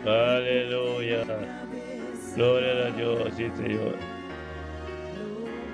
Aleluya. Gloria a Dios, sí, Señor.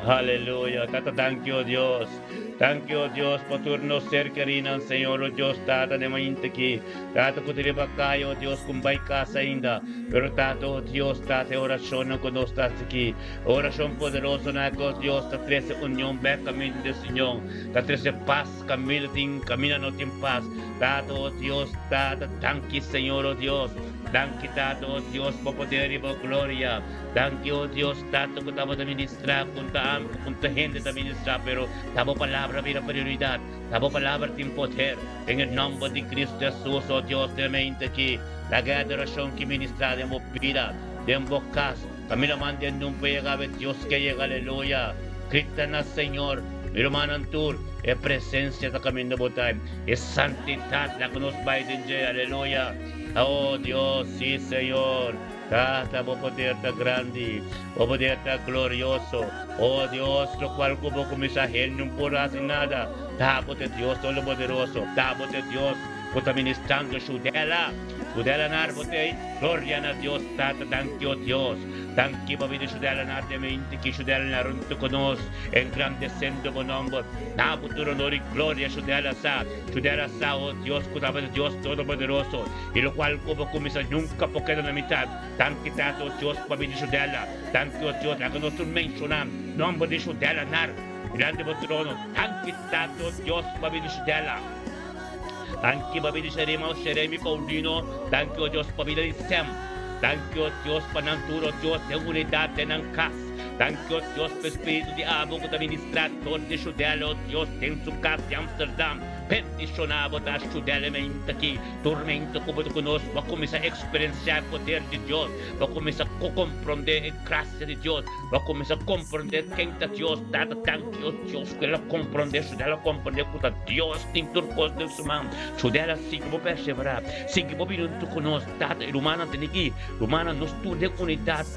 Aleluya. Tata, thank you, Dios. Danki, o Dios, pa tur nos ser kerinan, Señor, o Dios, Tata, den mainta aki. Tata, ku ta riba kaya, o Dios, ku bai kas ainda. Pero, Tata, o Dios, Tata, e orashonnan ku nos ta hasi aki, e orashon poderosonan aki, o Dios, ta trese union bèk kaminda di Señor, ta trese pas kaminda tin, kaminda no tin pas. Tata, o Dios, Tata, danki, Señor, o Dios. Danki, Tata, o Dios, pa poder i bo gloria. Danki, o Dios, Tata, ku tabata ministrá, ku ta am, ku ta hende ta ministrá, pero ta bo palabra bira prioridat. Ta bo palabra tin poder. Den e nòmber di Cristo Jesus, o Dios, den mente aki, laga e adorashon ki ministrá den bo bida, den bo kas, kaminda manda e number yega awe Dios ke yega, aleluya. Grita na Señor, mi rumannan tur, e presensia ta kaminda bo ta, e santidat laga nos bai den dje, aleluya. O Dios, sí, Señor. Tata, bo poder ta grandi, bo poder ta glorioso. O Dios, locual cu bo cuminsa hende no por haci nada. Ta bo ta Dios Todopoderoso, ta bo ta Dios cu ta ministrando Shudela. Shudela nar bo ta ei. Gloria na Dios Tata, danki o Dios. Danki pa bini Shudela nar den mente ki Shudela nar hunto cu nos, engrandecendo bo nomber. Na bo tur honor y gloria Shudela sa. Shudela sa, o Dios, cu ta bo ta Dios Todopoderoso. I lokual ku bo kuminsá nunka por keda na mitat. Danki Tata o Dios pa bini Shudela. Danki o Dios laga nos tur menshoná nòmber di Shudela nar dilanti bo trono. Danki Tata o Dios pa bini Shudela. Danki pa bini Sherima o Sheremi Paulino. Danki o Dios pa bida di Sem. Danki o Dios pa nan tur o Dios den unidat den nan kas. Danki o Dios pa e spiritu di abo ku ta ministrá dor di Shudela o Dios den su kas di Amsterdam. Bendishoná bo ta Shudela meinta aki. Tormento ku bo ta ku nos, bo a kuminsá eksperensiá e poder di Dios, bo a kuminsá komprondé e grasia di Dios, bo a kuminsá komprondé ken ta Dios. Tata, danki o Dios ku el a komprondé, Shudel a komprondé ku ta Dios tin tur kos den su man. Shudel a sigui bo perseverá, sigui bo bini huntu ku nos. Tata, e rumannan tene aki, rumannan, nos tur den unidat,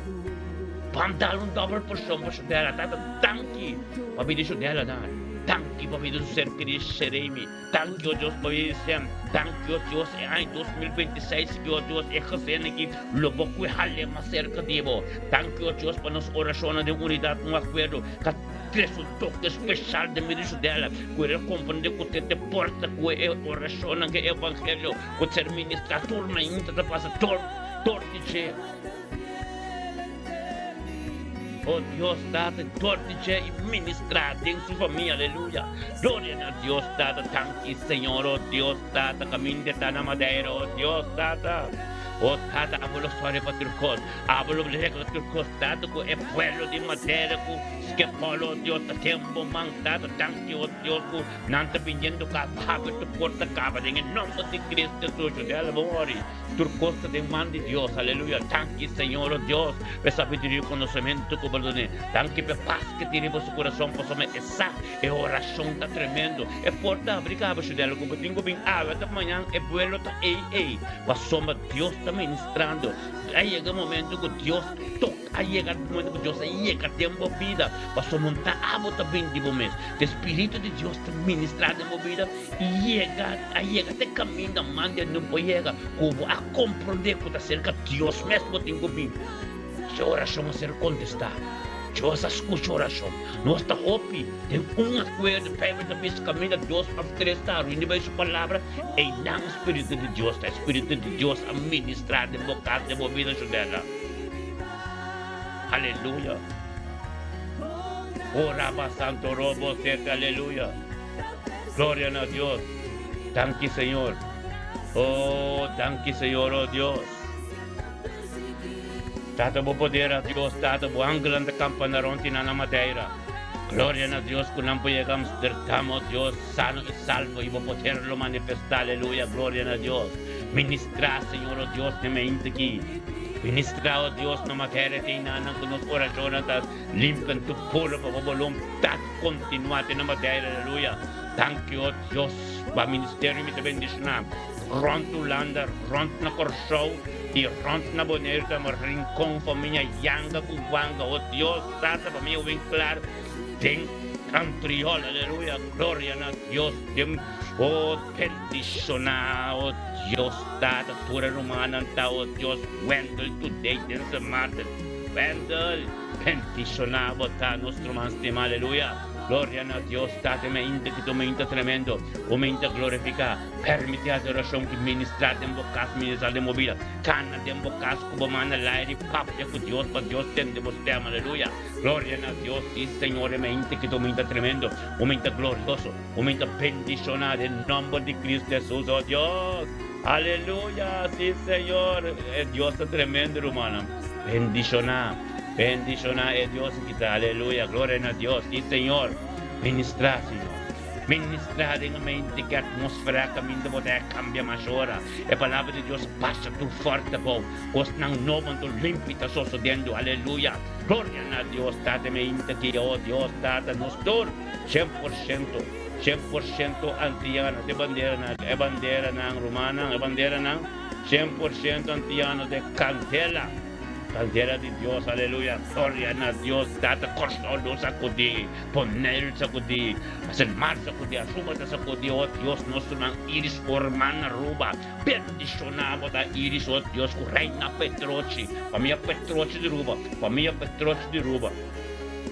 ban dal un dòbel porshon pa Shudel. Tata, danki pa bini Shudel anan, danki pa bini su ser kerí Sheremi. Danki o Dios pa e sem. Danki o Dios e aña 2026 ki o Dios e gezin aki lo bo kue hale mas serka di bo. Danki o Dios pa nos orashonnan den unidat un akuerdo ka trese un toke speshal den medio Sudela ku el a komprende ku te te porta ku e orashonnan ku e evangelio ku ser ministra tur mainta ta pasa dor dor di dje. Oh Dios Tata, dor di dje i ministrá den su famia, aleluya. Gloria na Dios Tata, danki Señor, oh Dios Tata, kaminda ta na Madeira, oh Dios Tata. Oh Tata, abo lo sòri pa tur kos, abo lo regla tur kos, Tata, ku e pueblo di Madeira ku Skepol, oh Dios, ta den bo man, Tata, danki, oh Dios, ku nan ta biniendo ka pa habri tur porta kaba den e nomber di Cristo Jesus, Judela bo ori. Tur kos ta den man di Dios, aleluya. Danki Señor, oh Dios, pa e sabiduria i konosementu ku bo a dun'é. Danki pa e pas ke tin riba su kurason, pasobra e sa e orashon ta tremendo. E porta a habri kaba, Shudel, ku bo tin ku bin awe ta mañan, e buelo ta ei ei, pasobra Dios ta ministrando. A yega e momento ku Dios tok. A yega e momento ku Dios a yega den bo bida, pasobra no ta abo ta bin di bo mes. Ta e Spiritu di Dios ta ministrá den bo bida i yega, a yega te kaminda manda no por yega, ku bo a komprondé ku ta serka Dios mes bo tin ku bin. Su orashon a ser kontestá. Dios a skucha orashon. Nos ta hopi den un akuerdo. Beibel ta bisa kaminda dos òf tres ta reuní bai su palabra, einan Spiritu di Dios ta. E Spiritu di Dios a ministrá den bo kas, den bo bida, Judela. Aleluya. Oh, Raba Santo Robo Sete, aleluya. Gloria na Dios. Danki, Señor. Oh, danki, Señor, oh Dios. Tata bo poder a Dios, Tata bo angelan ta kampa na rond i na Madeira. Gloria na Dios ku nan por yega Amsterdam, oh Dios, sano i salvo i bo poder lo manifestá, aleluya, gloria na Dios. Ministrá, Señor, oh Dios, den mente aki. Ministrá, oh Dios, na materia te inanan ku nos orashonnan ta limpian tur puro pa bo boluntat kontinuá te na materia, aleluya. Danki, oh Dios, pa ministerio mi ta bendishoná rònt Hulanda, rònt na Kòrsou i rònt na Boneiru tambe, Rincon, famia Yanga ku Wanga, oh Dios, Tata, famia Winklaar den Antriol, aleluya, gloria na Dios, den, oh. Bendishoná, o Dios Tata, tur e rumannan ta, o Dios, Wendel today den Sint Maarten. Wendel, bendishoná bo ta, nos ruman stima, aleluya. Gloria na Dios Tata mi ainda ki ta un mainta tremendo, un mainta glorifiká. Permití adorashon ki ministrá den bo kas, ministrá den bo bida. Kana den bo kas ku bo man na lairi, papia ku Dios pa Dios tende bo stèm. Aleluya! Gloria na Dios! Sí, Señor, e mainta ki ta un mainta tremendo, un mainta glorioso, un mainta bendishoná den nòmber di Cristo Hesus, oh Dios! Aleluya! Sí, Señor! E Dios ta tremendo, rumannan. Bendishoná! Bendishoná e Dios aki ta. Aleluya! Gloria na Dios! Sí, Señor! Ministrá, Señor. Ministrá den e mente ki atmósfera kaminda bo ta a kambia mas ora. E Palabra di Dios pasa tur fòrte abou. Kosnan nobo anto limpi ta sosodendo. Aleluya! Gloria na Dios! Tata mente aki, oh Dios, Tata, nos tur 100%, 100% antiano. Te banderanan, e banderanan, rumannan, e banderanan, 100% antiano te kandela. Kandela di Dios, aleluya, gloria na Dios, Tata, Kòrsou lo sakudí, Boneiru sakudí, Sint Maarten sakudí, Aruba ta sakudí, oh Dios, nos ruman Iris Orman Aruba, bendishoná bo ta Iris, oh Dios, ku Reina Petrochi, famia Petrochi di Aruba, famia Petrochi di Aruba,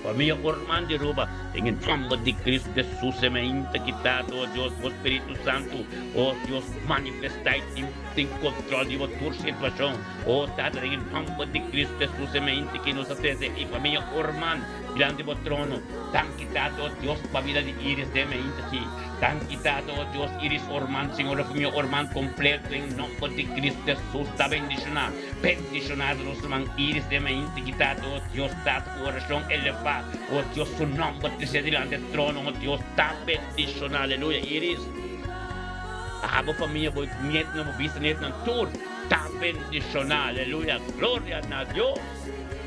famia Orman di Aruba, den e nòmber di Cristo Jesus, e mainta ki Tata, oh Dios, bo Spiritu Santu, oh Dios, manifestá i tin kontrol di bo tur situashon. O Tata, den e nòmber di Kristu Hesus e mente ki nos a trese e famia Orman dilanti bo trono. Danki, Tata, o Dios, pa bida di Iris den mente aki. Danki, Tata, o Dios, Iris Orman, Señor, e famia Orman kompleto den nòmber di Kristu Hesus ta bendishoná. Bendishoná ta nos ruman Iris den mente aki, Tata, o Dios, Tata, ku orashon elevá, o Dios, su nòmber trese dilanti e trono, o Dios, ta bendishoná. Aleluya, Iris. Abo famia, bo nietnan, bo bisnietnan, tur. Ta bendiciona, aleluya, gloria na Dios.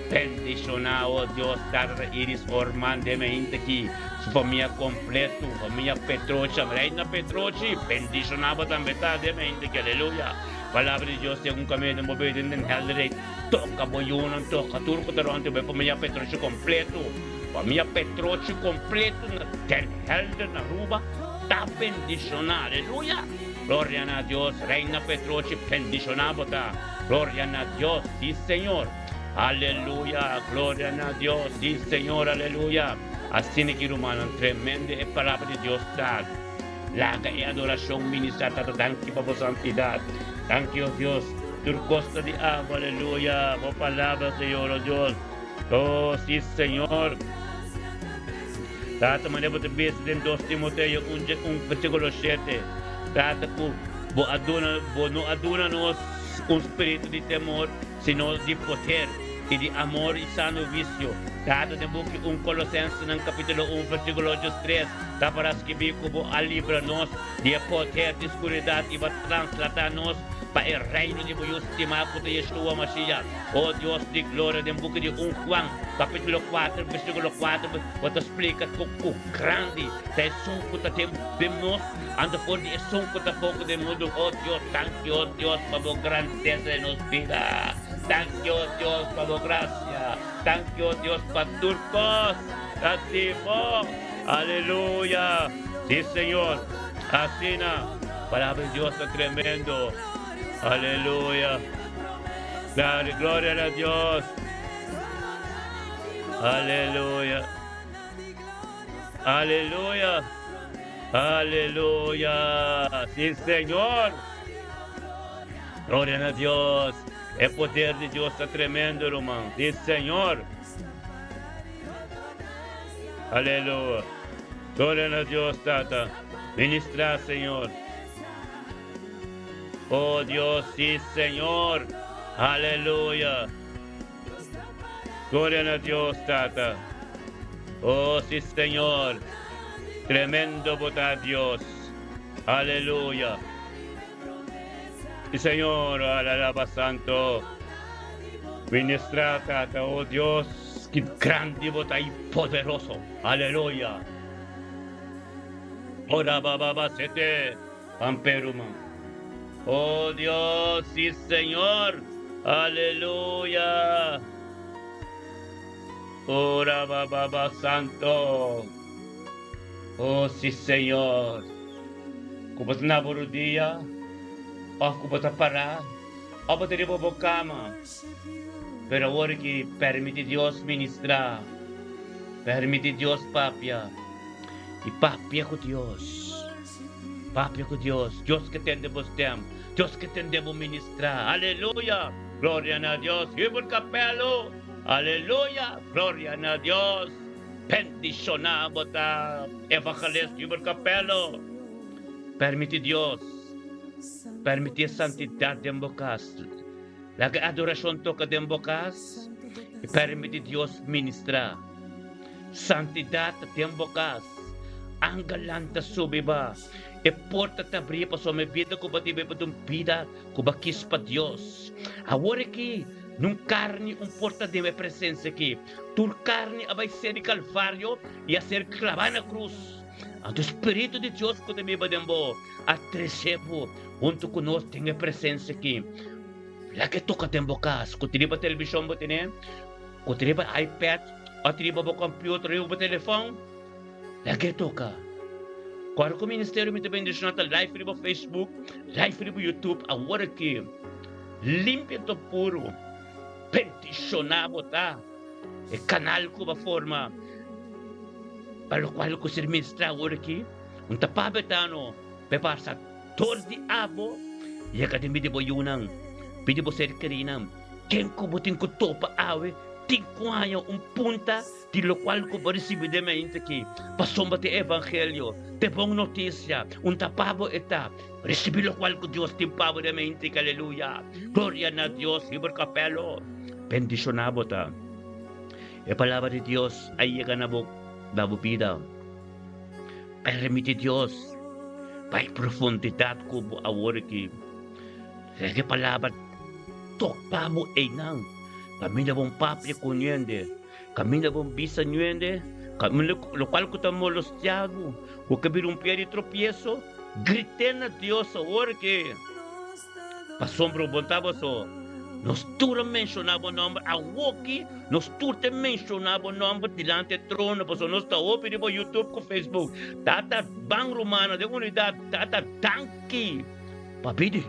Bendiciona, oh Dios, Tata Iris Orman de Meinte ki su famia completo, famia Petrochi, Reina Petrochi, bendiciona bo tambe ta de Meinte ki, aleluya. Palabra di Dios segun camino den bo bida den den helderheid, toca bo yunan, toca tur cu ta rond bo, famia Petrochi completo, famia Petrochi completo na Den Helder na Aruba ta bendiciona, aleluya. Gloria na Dios, Reina Petrochi bendiciona bo ta. Gloria na Dios, si Señor. Aleluya, gloria na Dios, si Señor, aleluya. Asina ki rumannan, tremendo e palabra di Dios ta. Laga e adoracion ministra Tata, danki pa bo santidad. Danki, oh Dios, tur cos ta di abo, aleluya. Bo palabra, Señor, oh Dios. Oh, si Señor. Tata, manera bo ta bisa den dos Timoteo un dje un versíkulo shete, Tata, ku bo a duna, bo no a duna nos un spiritu di temor, sino di poder i di amor i sano wisio. Tata, den buki un Kolosensenan kapítulo un versíkulo diestres ta para skibí ku bo a libra nos di e poder di skuridat i bo a transladá nos pa e reino di bo Yu stimá ku ta Yeshua Mashiach. O Dios di gloria, den buki di un Juan, capítulo 4, versículo 4, bo ta splica cu cu grandi ta esun cu ta den den nos, anto for di esun cu ta foco den mundu. O Dios, danki, o Dios, pa bo grandeza den nos bida. Danki, o Dios, pa bo gracia. Danki, o Dios, pa tur cos ta di bo. Aleluya! Si, Señor. Asina, palabra di Dios ta tremendo. Aleluya! Dale gloria na Dios. Aleluya. Aleluya. Aleluya. Sí, Señor. Gloria na Dios. E poder di Dios ta tremendo, hermano. Sí, Señor. Aleluya. Gloria na Dios, Tata. Ministra, Señor. Oh Dios, sí Señor. Aleluya. Gloria na Dios, Tata. Oh, sí Señor. Tremendo bo ta Dios. Aleluya. Sí Señor, alaba santo. Ministra, Tata, oh Dios, ki grandi bo ta y poderoso. Aleluya. Ora baba basete. Pampe ruman. Oh Dios, si Señor. Aleluya. Ora baba santo. Oh si Señor. Ku bo ta na bo rudia, of ku bo ta pará, of bo ta riba bo kama. Pero awor ki permiti Dios ministrá, permiti Dios papia. I papia ku Dios. Papia ku Dios. Dios ke tende bo stem. Dios ke tende bo ministrá. Aleluya! Gloria na Dios. Hubert Capello. Aleluya! Gloria na Dios. Bendishoná bo ta, Evangelist Hubert Capello. Permití Dios. Permití e santidat den bo kas. Laga e adorashon toka den bo kas i permití Dios ministrá. Santidat ta den bo kas. Angelnan ta subi ba. E porta ta abrí pasobra e bida ku bo tin bai pa ta un bida ku bo a kis pa Dios. Awor aki, nun karni un porta den e presensia aki. Tur karni a bai ser di Kalvario i a ser klabá na krus. Anto Spiritu di Dios ku ta biba den bo a trese bo huntu ku nos den e presensia aki. Laga e toka den bo kas, ku ta riba televishon bo tene, ku ta riba iPad, òf ta riba bo kòmpiuter, riba bo telefòn. Laga e toka. Kòrda ku ministerio mi ta bendishoná ta live riba Facebook, live riba YouTube awor aki. Limpia to puru. Bendishoná bo ta. E kanal ku bo a forma pa lokual ku ser ministrá awor aki, un ta papia ta no pa e pasa dor di abo yega den bida di bo yunan, bida di bo ser kerinan. Ken ku bo tin ku topa awe tin ku haña un punta di lokual ku bo risibi den mente aki, pasobra ta e evangelio, ta e bon notisia, un ta pa bo e ta. Risibi lokual ku Dios tin pa bo den mente aki, aleluya! Gloria na Dios, Hubert Capello. Bendishoná bo ta. E palabra di Dios a yega na bo na bo bida. Permiti Dios bai profundidat ku bo awor aki. Laga e palabra toka bo einan. Kaminda bo papia ku ñende, kaminda bo bisa ñende, kaminda lokual ku ta molestia bo, ku ke bira un pia di tropieso, grite na Dios awor aki. Pasobra bo ta boso. Nos tur a menshoná bo nòmber awoki, nos tur ta menshoná bo nòmber dilanti e trono, pasobra nos ta hopi riba YouTube ku Facebook. Tata ban rumannan den unidat, tata danki pa bini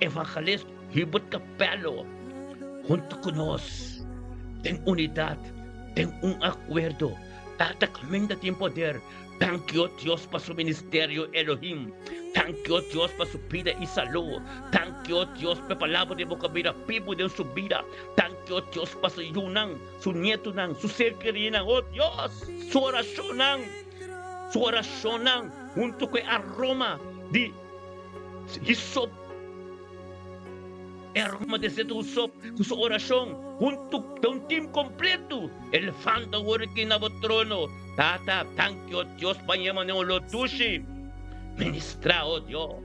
Evangelist Hubert Capello huntu ku nos den unidat, den un akuerdo. Tata kaminda tin poder. Danki o Dios pa su ministerio Elohim. Danki o Dios pa su bida i salú. Danki o Dios pa e palabra di bo ku a bira bibu den su bida. Danki o Dios pa su yunan, su nietunan, su ser kerinan. O Dios, su orashonnan, su orashonnan huntu ku e aroma di hisop. E aroma di sete husop ku su orashon huntu ta un tim kompletu. E levanta awor aki na bo trono, Tata, danki, o Dios, pa ñe manera un lo dushi. Ministrá, o Dios,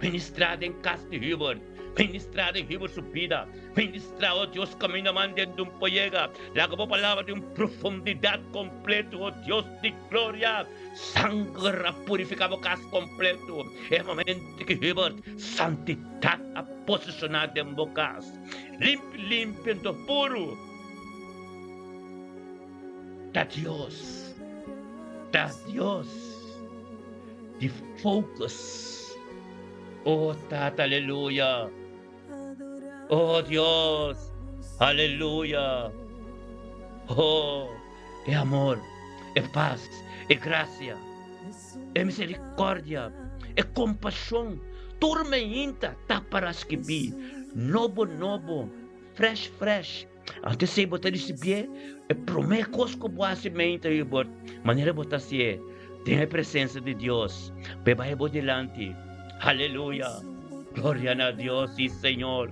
ministrá den kas di Hubert, ministrá den Hubert su bida, ministrá, o Dios, kaminda man den dun por yega. Laga bo palabra tin un profundidat kompletu, o Dios di gloria. Sanger a purifiká bo kas kompletu. E momento ki Hubert santifiká. Ta a poseshoná den bo kas. Limpi, limpi anto puru ta Dios, ta Dios di focus. Oh Tata, aleluya. Oh Dios, aleluya. Oh, e amor, e pas, e gracia. E misericordia, e compasion, tur meinta ta para skibí, nobo nobo, fresh fresh. Antes ei bo ta ricibié, e promé cos cu bo haci meinta ei bo, manera bo ta hacié den e presencia di Dios, p'e bai bo dilanti. Aleluya! Gloria na Dios, sí Señor.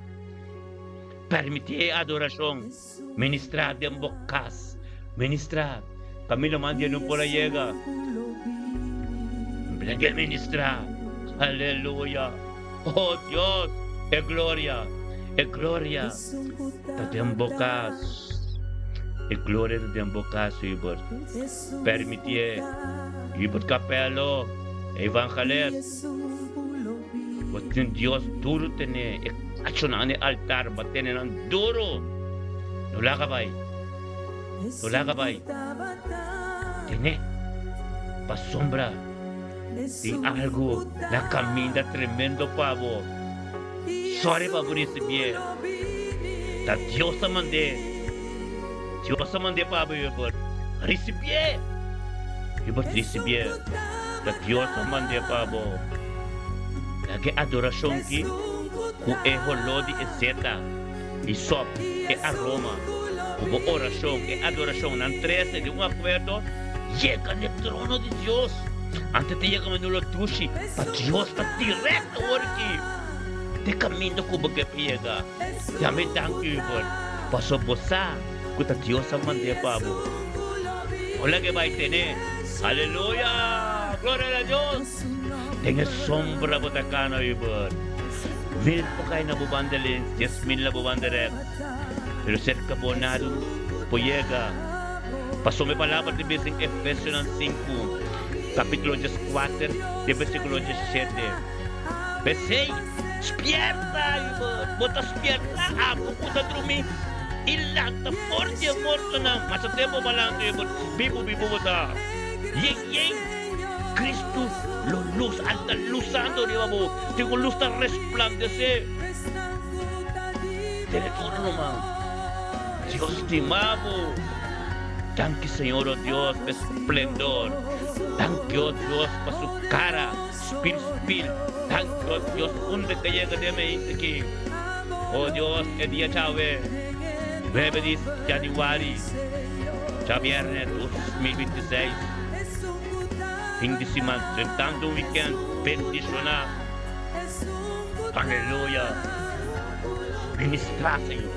Permití e adoracion Ministrá den bo kas. Ministrá. Kaminda mas dia no por a yega. Lag'é ministrá. Aleluya. Oh Dios, e gloria, e gloria ta den bo kas. E gloria ta den bo kas, Hubert. Permitié. Hubert Capello, evangelist. Bo tin Dios duru tene e cachonan den altar, bo tene nan duru. No laga bai. No laga bai. Tene. Pasobra tin algo na caminda tremendo pa bo. Sorry pa bo ricibié. Ta Dios a mand'é. Dios a mand'é pa bo, Hubert. Ricibié. I bo risibié. Ta Dios a mand'é pa bo. Laga e adorashon ki ku e holó di e seta i sòp, e aroma ku bo orashon, e adorashon nan trese den un akuerdo, yega n'e trono di Dios. Antes ta yega menulo dushi pa Dios ta dirèkt awor aki te kaminda ku bo ke pa yega. Yam'é danki, Hubert, pasobra bo sa ku ta Dios a mand'é pa bo. No lag'é bai tene. Aleluya! Gloria na Dios! Den e sombra bo ta kana, Hubert. Mil por kai na bo banda links, 10,000 na bo banda rèks, pero serka bo nada por yega. Pasobra e palabra ta bisa den Efesionan sinku, kapítulo dieskuater, den versíkulo diesshete, P'esei, spièrta, Hubert! Bo ta spièrta, abo ku ta drumí, i lanta for di e mortonan. Masa tempu bo a lanta, Hubert? Bibu, bibu bo ta. Yen, yen! Kristu lo lus, al ta lusando riba bo. Tin un lus ta resplandesé. Tene duro, ruman. Dios stima bo. Danki, Señor, o Dios, pa e splendor. Danki, o Dios, pa su kara. Spil spil Danki oh Dios unda ke yega den mi aki Oh Dios e dia djawe nuebe di januari djabierne 2026 fin di siman drentando un weekend bendiciona Aleluya Ministra Señor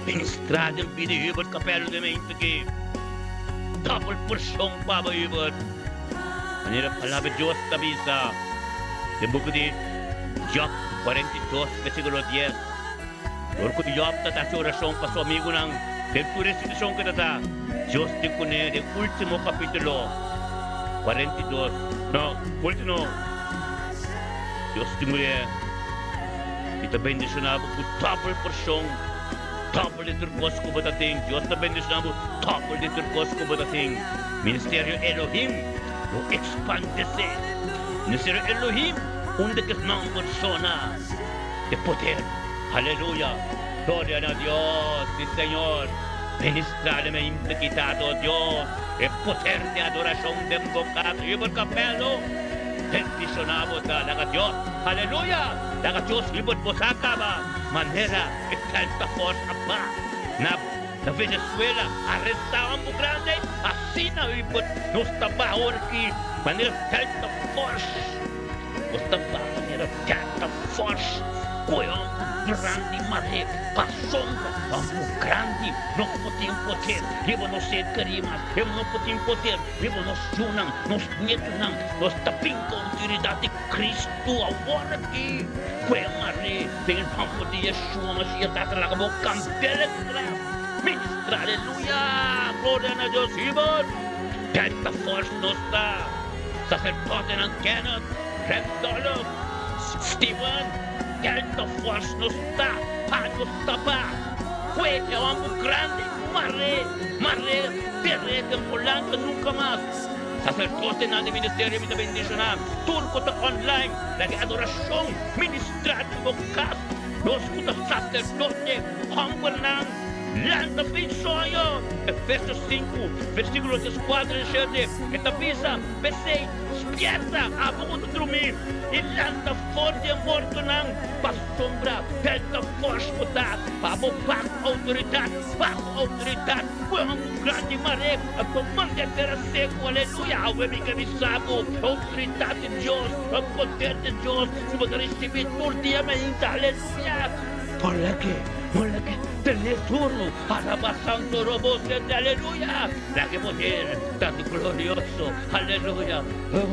Ministra den bida Hubert Capello den mi aki Double porcion pa bo Hubert. Manera Palabra di Dios ta bisa den buki di Job 42 versíkulo 10, Dor ku Job ta ta hasi orashon pa su amigunan den tur e situashon ku e ta ta, Dios di kuné den último kapítulo 42, no, último, Dios di muhé, Mi ta bendishoná bo ku dòbel porshon, dòbel di tur kos ku bo ta tin. Dios ta bendishoná bo dòbel di tur kos ku bo ta tin. Ministerio Elohim lo ekspandesé. Ministerio Elohim unda ku es nòmber sona e poder. Aleluya! Gloria na Dios! Si Señor, ministra den mi implekitado, Dios, e poder di adorashon den bo kas. Hubert Capello, bendishoná bo ta. Laga Dios, aleluya! Laga Dios Hubert bo sa kaba manera e Delta Force a ba na. Na Venezuela arestá ambo grande asina ui por nos ta baha ora ki manera Delta Force nos ta baha manera Delta Force koe ambo grandi mare pasobra ambo grandi no por tin poder riba nos ser kerí mas riba no por tin poder riba nos yunan nos nietonan nos ta bin ku outoridat di Cristo awor aki koe mare. Den e nomber di Yeshua Mashiach Tata laga bo candela entra ministra aleluya gloria na Dios Hubert Delta Force nos ta sacerdotenan Kenneth Randolph Steven Delta Force nos ta pa nos ta pa kue e homber grandi mare mare tere den Holanda nunca mas. Saserdotenan di ministerio mi ta bendishoná tur ku ta online na e adorashon ministrá den bo kas. Nos ku ta saserdote, hòmbernan, lanta fin soño. Efesios sinku, versíkulo dieskuater i shete, e ta bisa, P'esei, spièrta, abo ku ta drumí, i lanta for di e mortonan, pasobra Delta Force ku ta pa bo baku outoridat, baku outoridat, ku e hòmber grandi maré. A comanda e tera seco, aleluya! Awe mi ke bisa bo, autoridad di Dios, e poder di Dios, cu bo ta ricibi tur dia mainta, aleluya! No lag'e, no lag'e tene duro, alaba Santo Robo sete, aleluya! Lag'e poder tan glorioso, aleluya!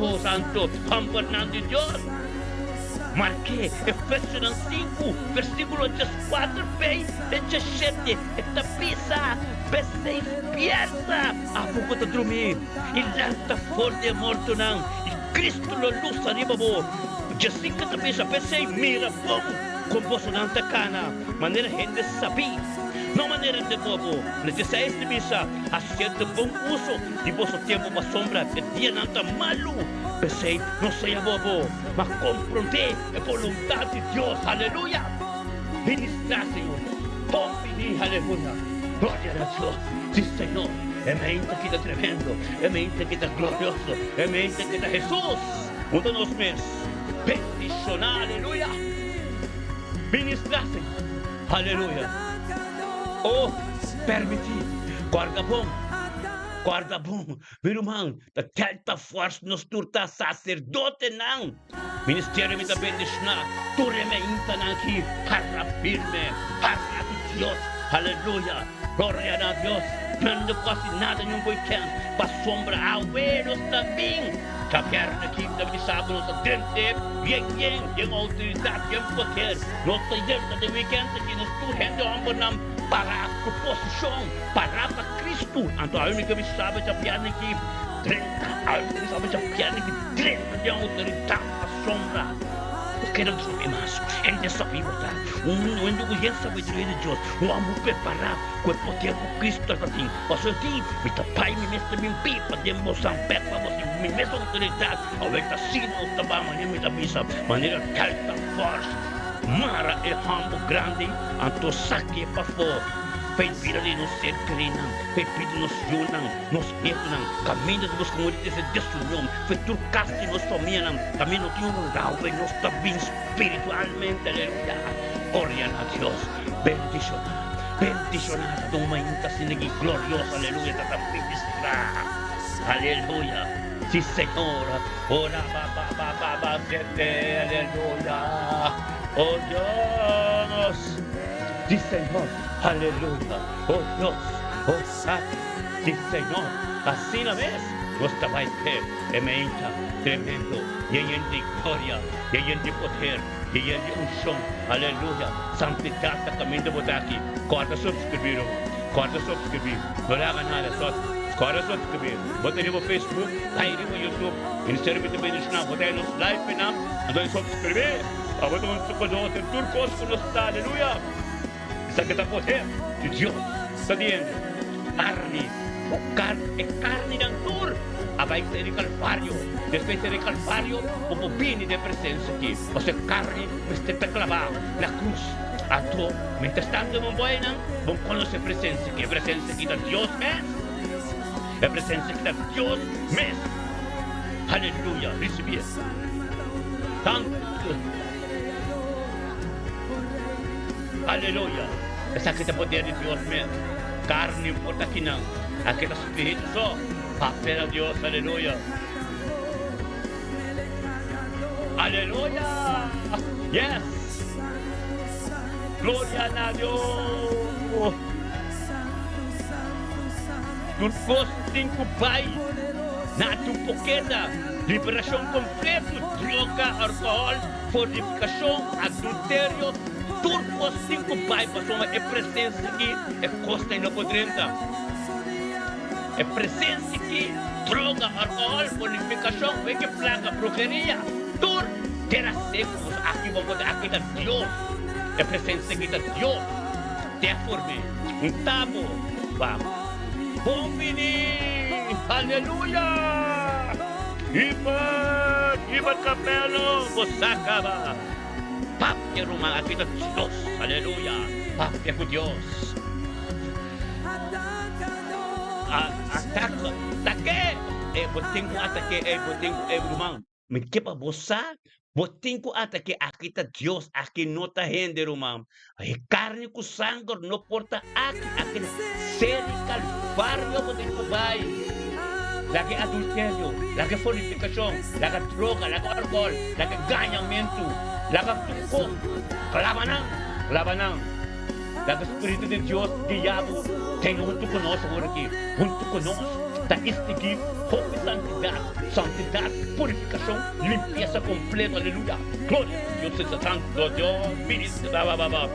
Oh, Santo, hombernan di Dios! Mark'é Efesionan sinku, versíkulo dieskuater pei te diesshete, e ta bisa, P'esei spierta, abo ku ta drumí, i lanta for di e mortonan, i Kristu lo lusa riba bo. Diesinku ta bisa, P'esei mira bon kon bosonan ta kana, manera hende sabí, no manera hende bobo. Na dieseis ta bisa, Hasiendo bon uso di boso tempu pasobra e dianan ta malu. P'esei no sea bobo, ma komprondé e boluntat di Dios. Aleluya! Ministrá, Señor. Hopi di aleluya. Gloria na Dios. Sí, Señor. E mente aki ta tremendo, e mente aki ta glorioso, e mente aki ta Hesus! Hunta nos mes bendishoná, aleluya! Ministrá, Señor, aleluya! Oh, permití, kòrda bon, kòrda bon, mi ruman, ta Delta Force nos tur ta saserdotenan. Ministerio mi ta bendiciona tur e meintanan aki para firme para cu Dios aleluya gloria na Dios nan no por haci nada ni un boi kens pasobra awe nos ta bin djabierne aki mi ta bisa bo nos ta drente bien bien den autoridad den poder nos ta yenta den weekend aki nos tur hende hombernan para cu posicion para pa Cristo anto awe mi ta bisa bo djabierne aki drenta awe mi ta bisa bo djabierne aki Drenta den outoridat pa sombra ku keda drumi mas. Hende sabí bo ta. Un hende ku yen sabiduria di Dios. Un amo prepará ku e poder ku Cristo ta tin. Pasobra di, mi ta bai mi mes ta bin biba den bosan bek pa boso mi mes outoridat. Awor ta asina nos ta bai manera mi ta bisa, manera Delta Force mara e hòmber grandi anto sak'é pafó. Pa e bida di nos ser kerínan, pa e bida di nos yunan. Nos nietunan, kaminda di nos komunidat esei desunion, fe tur kas di nos famianan, kaminda no tin un rau e nos ta bin spiritualmente, aleluya, gloria na Dios, bendishoná, bendishoná ta un mainta asina ki glorioso, aleluya, ta ta ministrá, aleluya, si Señor, ora ba ba ba ba ba sete, aleluya, oh Dios, si Señor, aleluya, oh Dios, oh Tata. Sí, Señor, asina mes nos ta bai p'e e meinta tremendo, yen di gloria, yen di poder, yen di unshon. Aleluya! Santidat ta kaminda bo ta aki. Kòrda subskribí, ruman. Kòrda subskribí. No laga nada sòt. Kòrda subskribí. Bo ta riba Facebook, bai riba YouTube. Ministerio mi ta bendishoná bo. Ta nos live einan. Anto subskribí pa bo ta huntu ku nos den tur kos ku nos ta. Aleluya! Esaki ta poder di Dios ta di hende. Carni, bo car e carninan tur a bai ser di Calvario. Despues di Calvario bo por bini den presencia aki. Pasobra e carni mester ta claba na cruz. Anto, mientras tanto bo boinan, bo conoce e presencia aki. E presencia aki ta Dios mes. E presencia aki ta Dios mes. Aleluya! Ricibi e. Tanto. Aleluya! Esaki ta poder di Dios mes. Carni por ta kinan. Aki ta spiritu so. Papia na Dios. Aleluya! Aleluya! Yes! Gloria na Dios! Tur cos tin cu bay na tu poketa. Liberacion completo, droga, alcohol, Fornifikashon, adulterio, tur kos tin ku bai pasobra e presensia aki e kosnan no por drenta. E presensia aki, droga, alkohòl, fornifikashon, weke plaka, bruheria, tur tera seku. Pasobra aki bo por aki ta Dios. E presensia aki ta Dios. Te forme un tabo pa bon bini. Aleluya! Hiba, hiba Capello, bo sa caba. Papia ruman, aki ta Dios, aleluya, papia cu Dios. Ataka, atake, e bo tin cu atake, e bo tin cu, e ruman, mi ke pa bo sa, bo tin cu atake, aki ta Dios, aki no ta hende ruman. E carni cu sanger no por ta aki, aki na Seri Calvario bo tin cu bai. Laga e adulterio, laga e fornificacion, laga droga, laga alcohol, laga gañamentu, laga tur cos. Claba nan, claba nan. Laga Spiritu di Dios guia bo. Tenga huntu cu nos awor aki, huntu cu nos ta estigí hopi santidad, santidad, purificacion, limpieza completo. Aleluya! Gloria na Dios sea santo Dios ministra ba ba ba.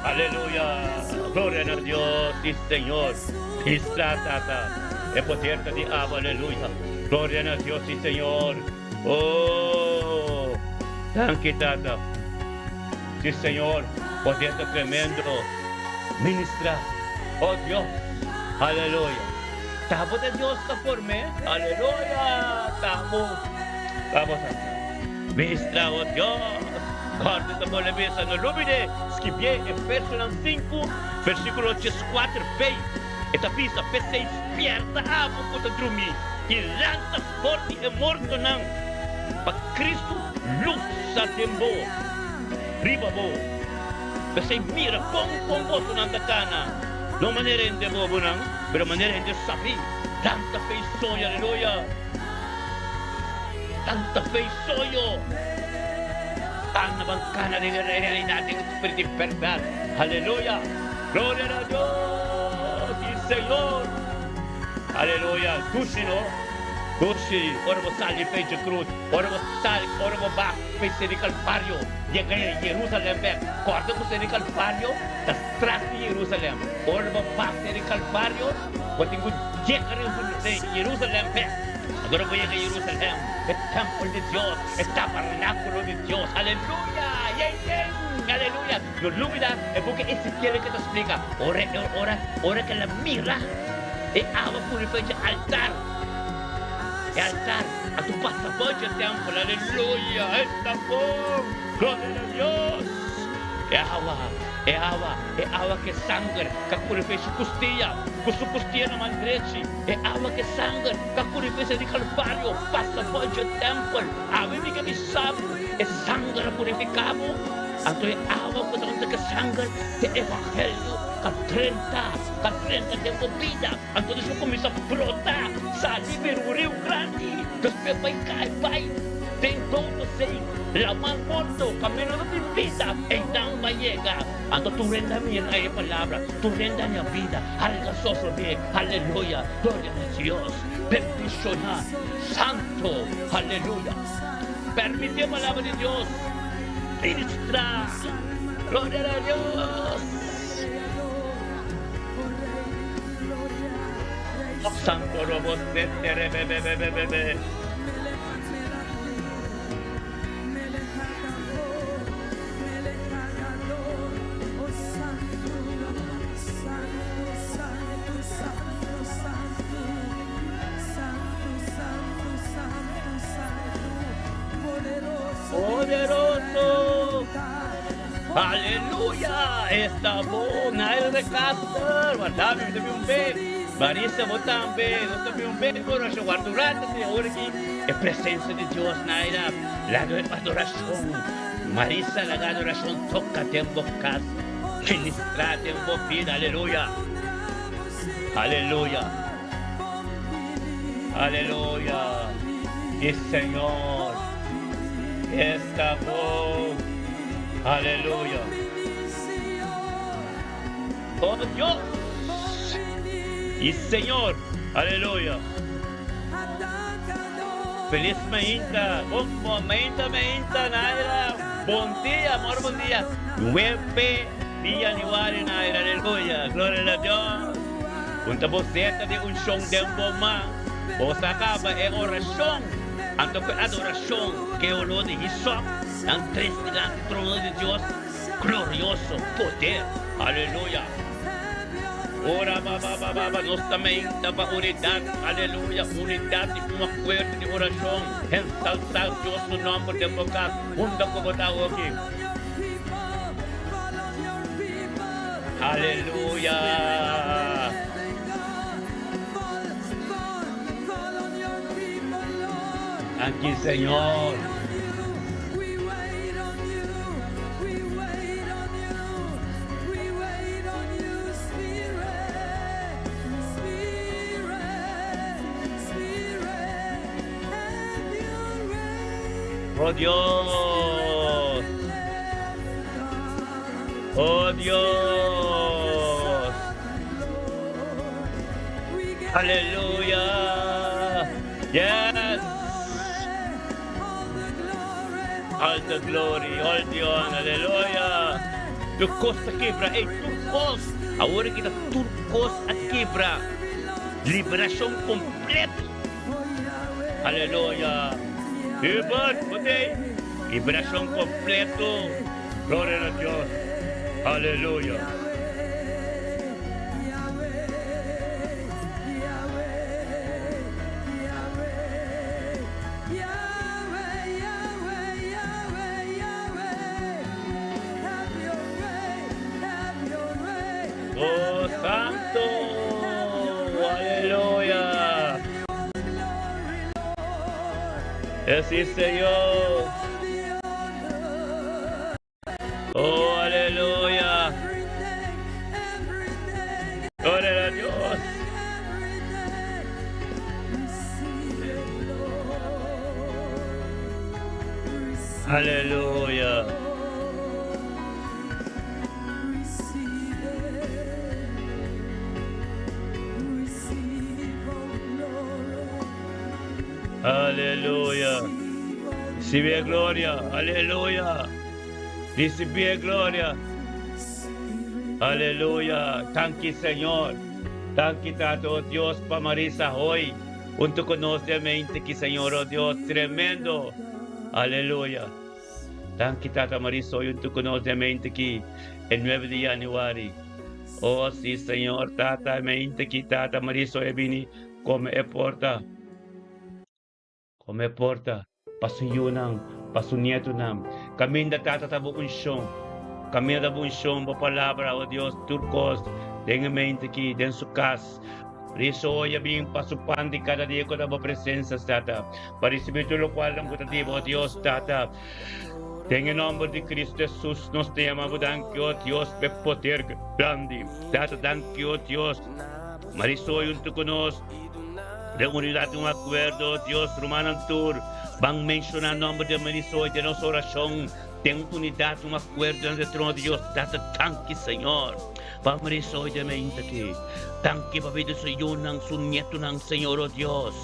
Aleluya gloria na Dios si Señor ministra tata e poder ta di abo aleluya gloria na Dios si Señor oh danki tata si Señor poder ta tremendo ministra oh Dios aleluya. Tabo ta Dios ta form'é. Aleluya! Tabo, tabo ta ministra, oh Dios. Kòrda ta bolbe bisa, no lubid'é, skibié Efesonan sinku, versíkulo dieskuater b. E ta bisa, P'esei spièrta abo ku ta drumí, i lanta for di e mortonan, pa Kristu lusa den bo, riba bo. P'esei mira kon kon bosonan ta kana, no manera hende bobonan, pero manera hende sabí. Lanta fe i soño, aleluya! Lanta fe i soño! Ana ban kana den e realidat, den e spiritu di bèrdat. Aleluya! Gloria na Dios i Señor! Aleluya! Dushi no? Dushi ora bo sali p'e dje krus, ora bo sali, ora bo bak p'e seri Kalvario, yega Jerusalem bek. Kòrda ku seri Kalvario ta tras di Jerusalem. Ora bo bak seri Kalvario, bo tin ku yega Jerusalem bek. Ora bo yega Jerusalem, e tèmpel di Dios, e tabernákulo di Dios. Aleluya! Yei, yei! Aleluya! No lubida e buki Ezekiel ke ta splika ora e ora ora ke el a mira e awa purifiká dje altar, e altar a tu pasa bou dje tèmpel. Aleluya! Esta bon! Gloria na Dios! E awa, e awa, e awa ke sanger ka purifiká su kustia, ku su kustia na man drechi, e awa ke sanger ka purifiká di Kalvario pasa bou dje tèmpel. Awe mi ke bisa bo, e sanger a purifiká bo. Anto e awa ku tabata ke sanger di evangelio ka drenta, ka drenta den bo bida. Anto despues kuminsá brota, sali bira un riu grandi. Despues bai kai bai den dodo sei, laman morto, kaminda no tin bida, einan bai yega. Anto tur hende a mira e palabra, tur hende a haña bida, alga sosodé. Aleluya! Gloria na Dios! Bendishoná, santo! Aleluya! Permití e palabra di Dios ministrá. Gloria na Dios! Santo robo sete rebebebebebe. Poderoso! Aleluya! Esta bon! Nairo de Caster! Warda mi, mi ta bin un bek. Marisa, bo tambe. Nos ta bin un bek ku orashon. Warda un rato, si ora ki e presensia di Dios, Naira. Laga e adorashon. Marisa, laga adorashon toka den bo kas, ministra den bo bida. Aleluya! Aleluya! Aleluya! E Señor esta bon. Aleluya! Oh Dios y Señor. Aleluya! Feliz mainta. Bon mainta, mainta, Naira. Bon dia, amor, bon dia. Nueve di januari, Naira. Aleluya. Gloria a Dios. Un ta bo seta di unshon den bo man. Bo sa kaba e orashon, anto ku e adorashon ku e oló di hisop nan tres dilanti trono di Dios glorioso, poder. Aleluya! Ora ba ba ba ba ba nos ta meinta pa unidat, aleluya, unidat di un akuerdo di orashon, ensalsá Dios su nòmber den bo kas, unda ku bo ta awoki. Aleluya! Danki Señor. Oh Dios! Oh Dios! Aleluya! Yes! All the glory, all the honor, aleluya! Tur kos ta kebra, ey, tur kos! Awor aki ta tur kos a kebra. Liberashon kompleto. Aleluya! Hubert, bo t'ey? Liberashon kompleto. Gloria na Dios. Aleluya. Oh, santo! Aleluya! Sí, Señor. Oh, aleluya. Gloria a Dios. Aleluya. Aleluya. Recibe gloria. Aleluya. Recibe gloria. Aleluya. Danki Señor. Danki Tata, oh Dios, pa Marisa Hoy. Hunto cu nos den mente ki Señor, oh Dios, tremendo. Aleluya. Danki Tata Marisa Hoy hunto cu nos den mente ki e 9 di januari. Oh si Señor, Tata, mente ki Tata Marisa Hoy a bini come e porta. Come e porta pa su yunan, pa su nietonan. Caminda Tata ta bo unshon. Caminda ta bo unshon, bo palabra, oh Dios, tur cos den e mente ki, den su cas. Riso hoy a bin pa su pan di cada dia cu ta bo presencia, Tata, pa ricibi tur locual nan cu ta di bo, oh Dios, Tata. Den e nomber di Cristo Jesus nos ta yama bo danki, oh Dios, p'e poder grandi. Tata, danki, oh Dios. Mariso hoy hunto cu nos. Den unidad di un acuerdo, Dios, rumannan tur, ban menciona nomber di Ministro hoy den nos oracion. Den unidad di un acuerdo den e trono di Dios. Tata, danki, Señor, pa Ministro hoy den mainta aki. Danki pa bida su yunan, su nietonan, Señor, oh Dios.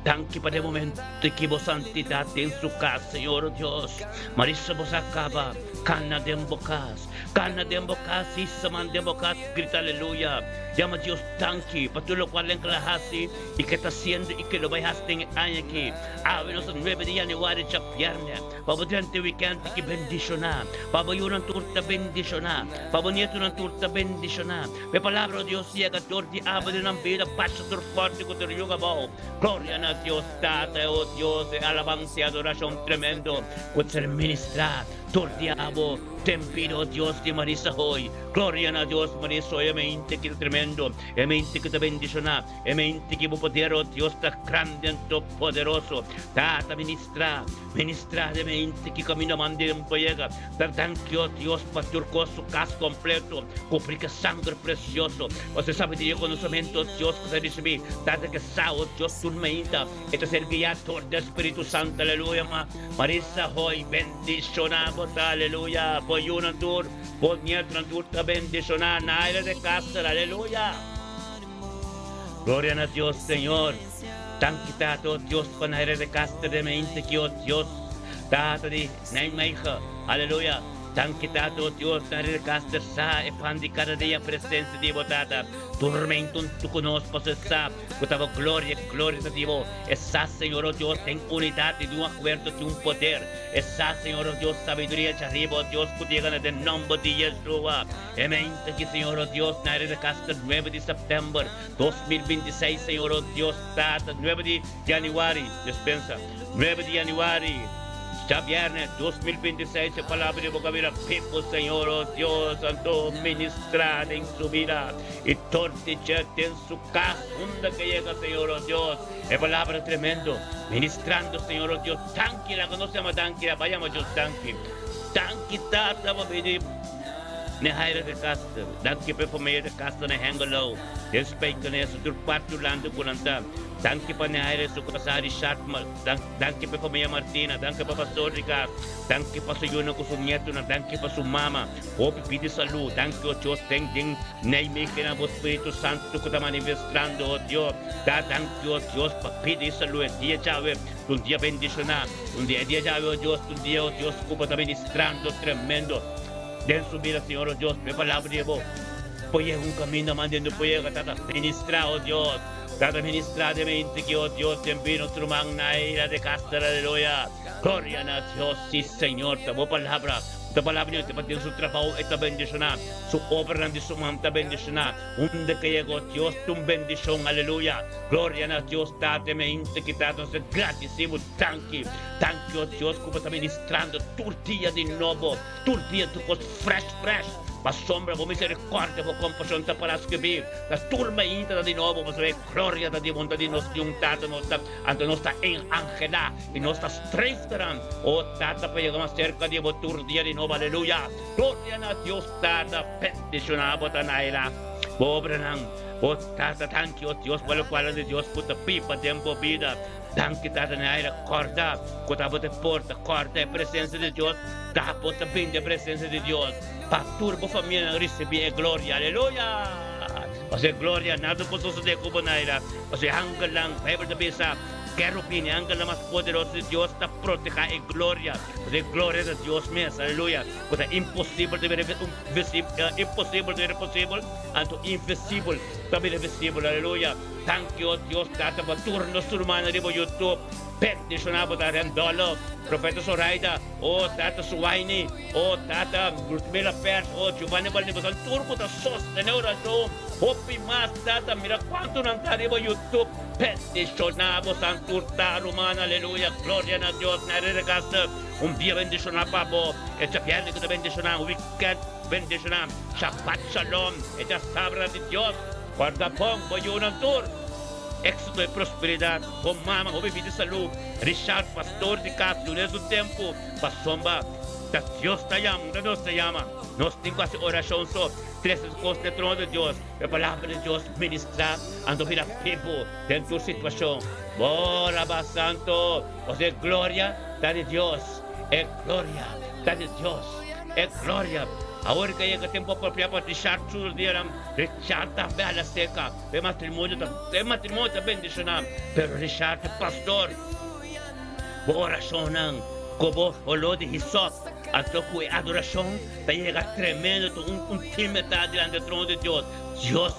Danki pa den momento aki bo santidad den su cas, Señor, oh Dios. Marisa, bo sa caba cana den bo cas. Cana den bo cas, hisa man den bo cas, grita aleluya. Yama Dios danki pa tur lokual den kla hasi i ke ta hasiendo i ke lo bai hasi den e aña aki. Awe nos ta nuebe di yanüari djabièrnè. Pa bo drenta e wikènt aki bendishoná. Pa bo yunan tur ta bendishoná. Pa bo nietunan tur ta bendishoná. Pa e palabra di Dios yega dor di abo den nan bida basha tur fòrti ku tur yug abou. Gloria na Dios Tata, o Dios, e alabansa i adorashon tremendo ku ta ser ministrá dor di abo. Ten pido, Dios di Marisa Hoy. Gloria na Dios, Marisa Hoy, e mente ki ta tremendo, e mente ki ta bendiciona, e mente ki bo poder, oh Dios, ta grandi anto poderoso. Tata, ministra, ministra den mente ki caminda manda den bo yega. Ta danki, oh Dios, pa tur cos, su cas completo, cubri cu e sanger precioso. Pasobra e sabiduria y conocemento, oh Dios, cu ta ricibi, Tata, ke sa, oh Dios, tur meinta, e ta ser guia dor di e Spiritu Santo. Aleluya. Marisa Hoy, bendiciona bo ta, aleluya. Bo yunan tur, bo nietonan tur ta bendiciona. Naira de Caster, aleluya. Gloria na Dios, Señor. Danki Tata, oh Dios, pa Naira de Caster de mente ki, oh Dios, Tata di Nijmegen, aleluya. Danki Tata, oh Dios, Naira de Caster sa e pan di cada dia presencia di bo, Tata. Turmento huntu cu nos, pasobra e sa cu ta bo gloria, gloria ta di bo. E sa, Señor, oh Dios, den unidat i di un akuerdo tin un poder. E sa, Señor, oh Dios, sabiduria djariba, oh Dios, ku ta yega na den nòmber di Yeshua. E meinta aki, Señor, oh Dios, na Aire de Caster, nuebe di sèptèmber, 2026, Señor, oh Dios, Tata, nuebe di yanüari, despensa, nuebe di yanüari, Djabièrnè, 2026, e palabra di bo ka bira bibu, Señor, oh Dios, anto ministrá den su bida i torti dje den su kas. Unda ke yega, Señor, oh Dios, e palabra tremendo, ministrando, Señor, oh Dios, danki, laga nos yama danki, aba yama Dios danki. Danki, Tata, pa bini n'e Haire de Caster, danki pa e familia de Caster na Hengelo, den Spijkenisse, tur parti Hulanda ku nan ta. Danki pa n'e Haire su kasá Richard, danki pa e familia Martina, danki pa Pastor Ricard, danki pa su yunan ku su nietonan, danki pa su mama. Hopi pidi salu, danki o Dios den den Nijmegen bo Spiritu Santu ku ta manifestrando o Dios, da danki o Dios pa pidi salu e dia djawe, ta un dia bendishoná, un dia e dia djawe o Dios, ta un dia o Dios ku bo ta ministrando tremendo den su bida Señor o Dios, pa e palabra di bo por yega un kaminda mas den por yega tata ministra o Dios, tata ministra den mente ki o Dios den bida nos ruman Naira de Castro aleluya, gloria na Dios si Señor ta bo palabra. Ta palabra di Dios ta den su trabou e ta bendishoná, su obranan di su man ta bendishoná. Unda ke yegó Dios ta un bendishon, aleluya! Gloria na Dios Tata e mente ki ta nos ta gradisí bo danki. Danki o Dios ku bo ta ministrando tur dia di nobo, tur dia tur kos fresh fresh. Pasobra bo miserikòrdia, bo kompashon ta para skibí. Ta tur mainta ta di nobo, pasobra e gloria ta di bo, ta di nos di un Tata nos ta, anto nos ta enangelá i nos ta streef tenan, o Tata, pa yega mas serka di bo tur dia di nobo. Aleluya! Gloria na Dios Tata! Bendishoná bo ta Naila, bo obranan, o Tata. Danki, o Dios, pa lokual di Dios ku ta biba den bo bida. Danki, Tata Naila. Kòrda ku ta bo ta e porta, kòrda e presensia di Dios, ta bo ta bini den e presensia di Dios. Pa tur bo famianan risibí e gloria. Aleluya! Pasobra e gloria nada por sosodé ku bo naira. Pasobra e angelnan, Bijbel ta bisa, kerubin, e angelnan mas poderoso di Dios ta protehá e gloria. Pasobra e gloria ta Dios mes. Aleluya! Ku ta imposibel ta bira imposibel ta bira posibel, anto invisibel ta bira visibel. Aleluya! Danki, o Dios Tata, pa tur nos rumannan riba YouTube. Bendishoná bo ta Rendolo, Profeta Zoraida. Oh Tata Suwaini, oh Tata Ruthmila Pers, oh Giovanni Baldini, boso tur ku ta sostené orashon, hopi mas Tata, mira kuantu nan ta riba YouTube, bendishoná bosan tur ta ruman, aleluya, gloria na Dios, na reregaste un dia bendishoná pa bo, e djabièrnè ku ta bendishoná, un wikènt bendishoná, Shabbat Shalom, e djasabra di Dios, guarda bon bo yunan tur. Éxito y prosperidad, bo mama hopi bida y salud, Richard pastor di cas lunes un tempo pasobra ta Dios ta yama, no ta nos ta yama, nos tin cu haci oracion so, trece su cos den trono di Dios, e palabra di Dios ministra anto bira bibo den tur situacion, bo raba santo, pasobra e gloria ta di Dios, e gloria ta di Dios, e gloria, awor cu a yega tempo apropiado pa Richard su dianan, Richard tambe a la seca. E matrimonio ta e matrimonio ta bendishoná, pero Richard ta pastor. Bo orashonnan ku bo holó di hisop anto ku e adorashon ta yega tremendo ta un un time ta dilanti e trono di Dios. Dios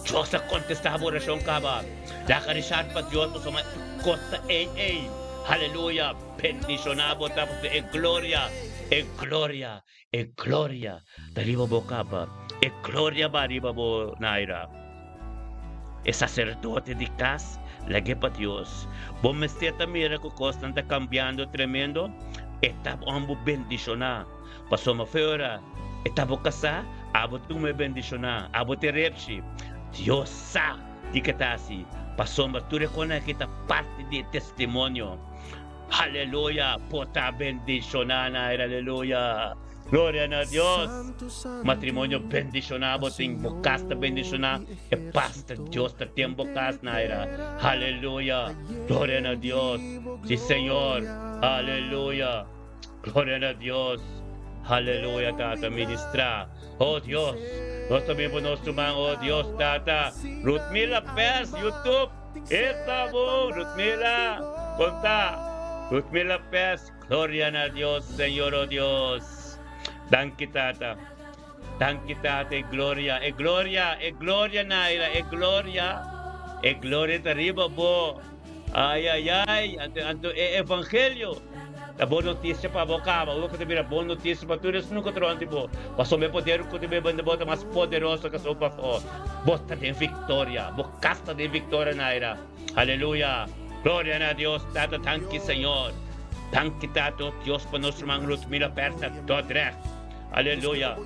Dios a kontestá bo orashon kaba. Laga Richard pa Dios pasobra e kos ta ei ei. Haleluya! Bendishoná bo ta pasobra e gloria e gloria E gloria ta riba bo kaba, e gloria ba riba bo naira. E saserdote di kas lag'é pa Dios. Bo mester ta mira ku kosnan ta kambiando tremendo, e ta ora bo bendishoná. Pasobra fe ora e ta bo kasá, abo tin ku bendishoná, abo tin repshi. Dios sa di ke ta hasi, pasobra tur e kosnan aki ta parti di e testimonio. Aleluya! Bo ta bendishoná na era aleluya! Gloria na Dios! Matrimonio bendishoná bo tin, bo kas ta bendishoná, e pas ta Dios ta den bo kas na era. Aleluya! Gloria na Dios! Si Señor! Aleluya! Gloria na Dios! Aleluya Tata ministra! Oh Dios! Nos ta bin pa nos ruman oh Dios Tata! Ruthmila Pers YouTube! Esta bo, Ruthmila, con ta? Ruthmila Pes, Gloria na Dios, Señor, oh Dios. Danki, Tata. Danki, Tata, e gloria, e gloria, e gloria, Naira, e gloria, e gloria ta riba bo. Ai, ai, ai, anto, anto e evangelio. Ta bon notisia pa bo kaba, ora ku ta bira bon notisia pa tur esun ku ta rònt di bo. Pasobra e poder ku ta bira banda bo ta mas poderoso ku esun pafó. Bo ta den viktoria, bo kas ta den viktoria, Naira. Aleluya! Gloria na Dios Tata, danki Señor. Danki Tata, oh Dios, pa nos ruman Ludmila Persa Dordrecht. Aleluya!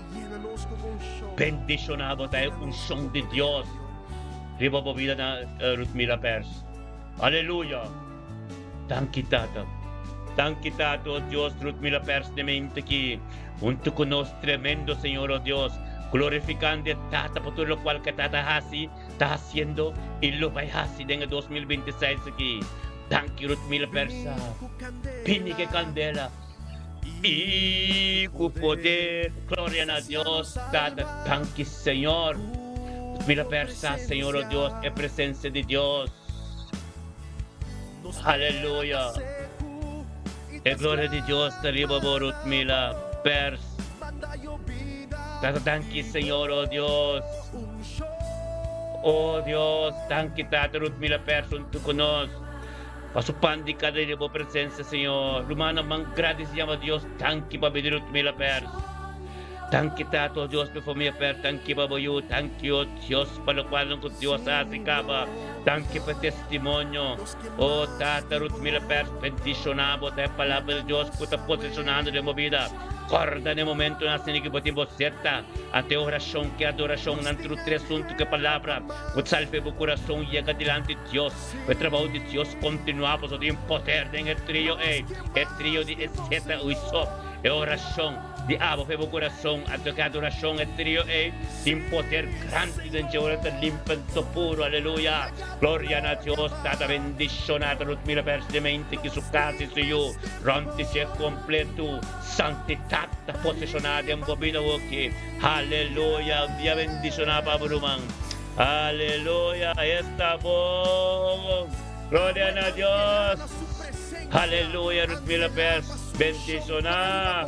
Bendishoná bo ta e unshon di Dios riba bo bida na Ludmila Pers. Aleluya! Danki Tata. Danki Tata, oh Dios, Ludmila Persnemente aki hunto cu nos tremendo Señor, oh Dios, glorificando e Tata pa tur locual cu e Tata haci, ta haciendo y lo bay haci den e 2026 aki. Danki Ludmila Persa. Bini cu e candela y cu poder. Gloria na Dios Tata. Danki Señor. Ludmila Persa, Señor, oh Dios, e presencia di Dios. Aleluya! E gloria di Dios ta riba bo, Ruthmila Pers. Tata danki Señor, oh Dios. Oh Dios, danki Tata Ruthmila Pers huntu ku nos. Pa su pan di kada dia bo presencia, Señor. Rumannan, man gradisi yama Dios danki pa bida di Ruthmila Pers. Danki Tata, oh Dios, pa e famia Per. Danki pa bo yu. Danki, oh Dios, pa lokualnan ku Dios a hasi kaba. Danki pa e testimonio. Oh Tata, Ruthmila Per, bendishoná bo ta e Palabra di Dios ku ta poseshonando den bo bida. Kòrda na e momentonan asina ku bo tin bo seta ante e orashon ku e adorashonnan tru tres huntu ku e Palabra ku ta salba bo kurason yega dilanti Dios. E trabou di Dios kontinuá pasobra tin poder den e trio ei, e trio di e seta i sop, e orashon di abo fe bo kurason anto ku e adorashon. E trio ei tin poder grandi den dje ora ta limpa anto puru. Aleluya! Gloria na Dios! Tata bendishoná ta Ludmila persidemente ki su kas i su yu rònt di dje kompletu. Santidat ta poseshoná den bo bida awoki. Aleluya! Un dia bendishoná pa bo ruman. Aleluya, esta bon. Gloria na Dios. Aleluya, Rutmila Pers, bendiciona.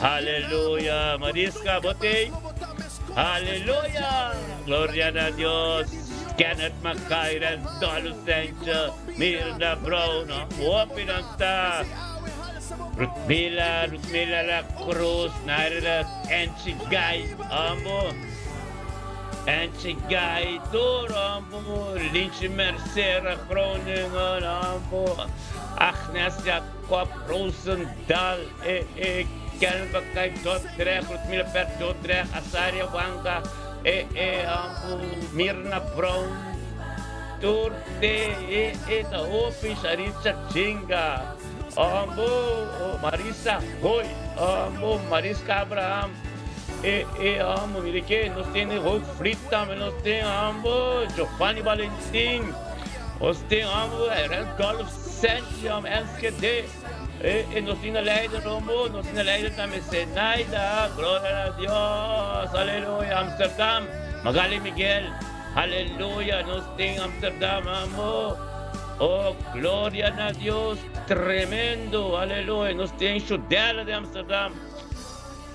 Aleluya, Mariska, bo tey. Aleluya, gloria na Dios. Kenneth Macaire, Dolu Senche, Mirna Brown, hopi nan ta. Rutmila, Rutmila La Cruz, Naira Enchi Guy, ambo. Enchi Guy tur ambo, Lientje Mercera Groningen ambo, Agnes Jacob Roosendaal e e Kenneth Bakay Dordrecht, Rutmila Per Dordrecht, Azaria Wanga e e ambo, Mirna Brown tur te e e ta hopi, Sharitza Chinga ambo, Marisa Hoy ambo, Mariska Abraham. E e amo, mira ke nos tin Hoogvliet tambe, nos tin amo Giovanni Valentin, nos tin amo Randolph Sentiam, Enschede, e e nos tin na Leiden amo, nos tin na Leiden tambe Zenaida, gloria na Dios, aleluya, Amsterdam, Magali Miguel, aleluya, nos tin Amsterdam amo, oh gloria na Dios, tremendo, aleluya, nos tin Chudela de Amsterdam.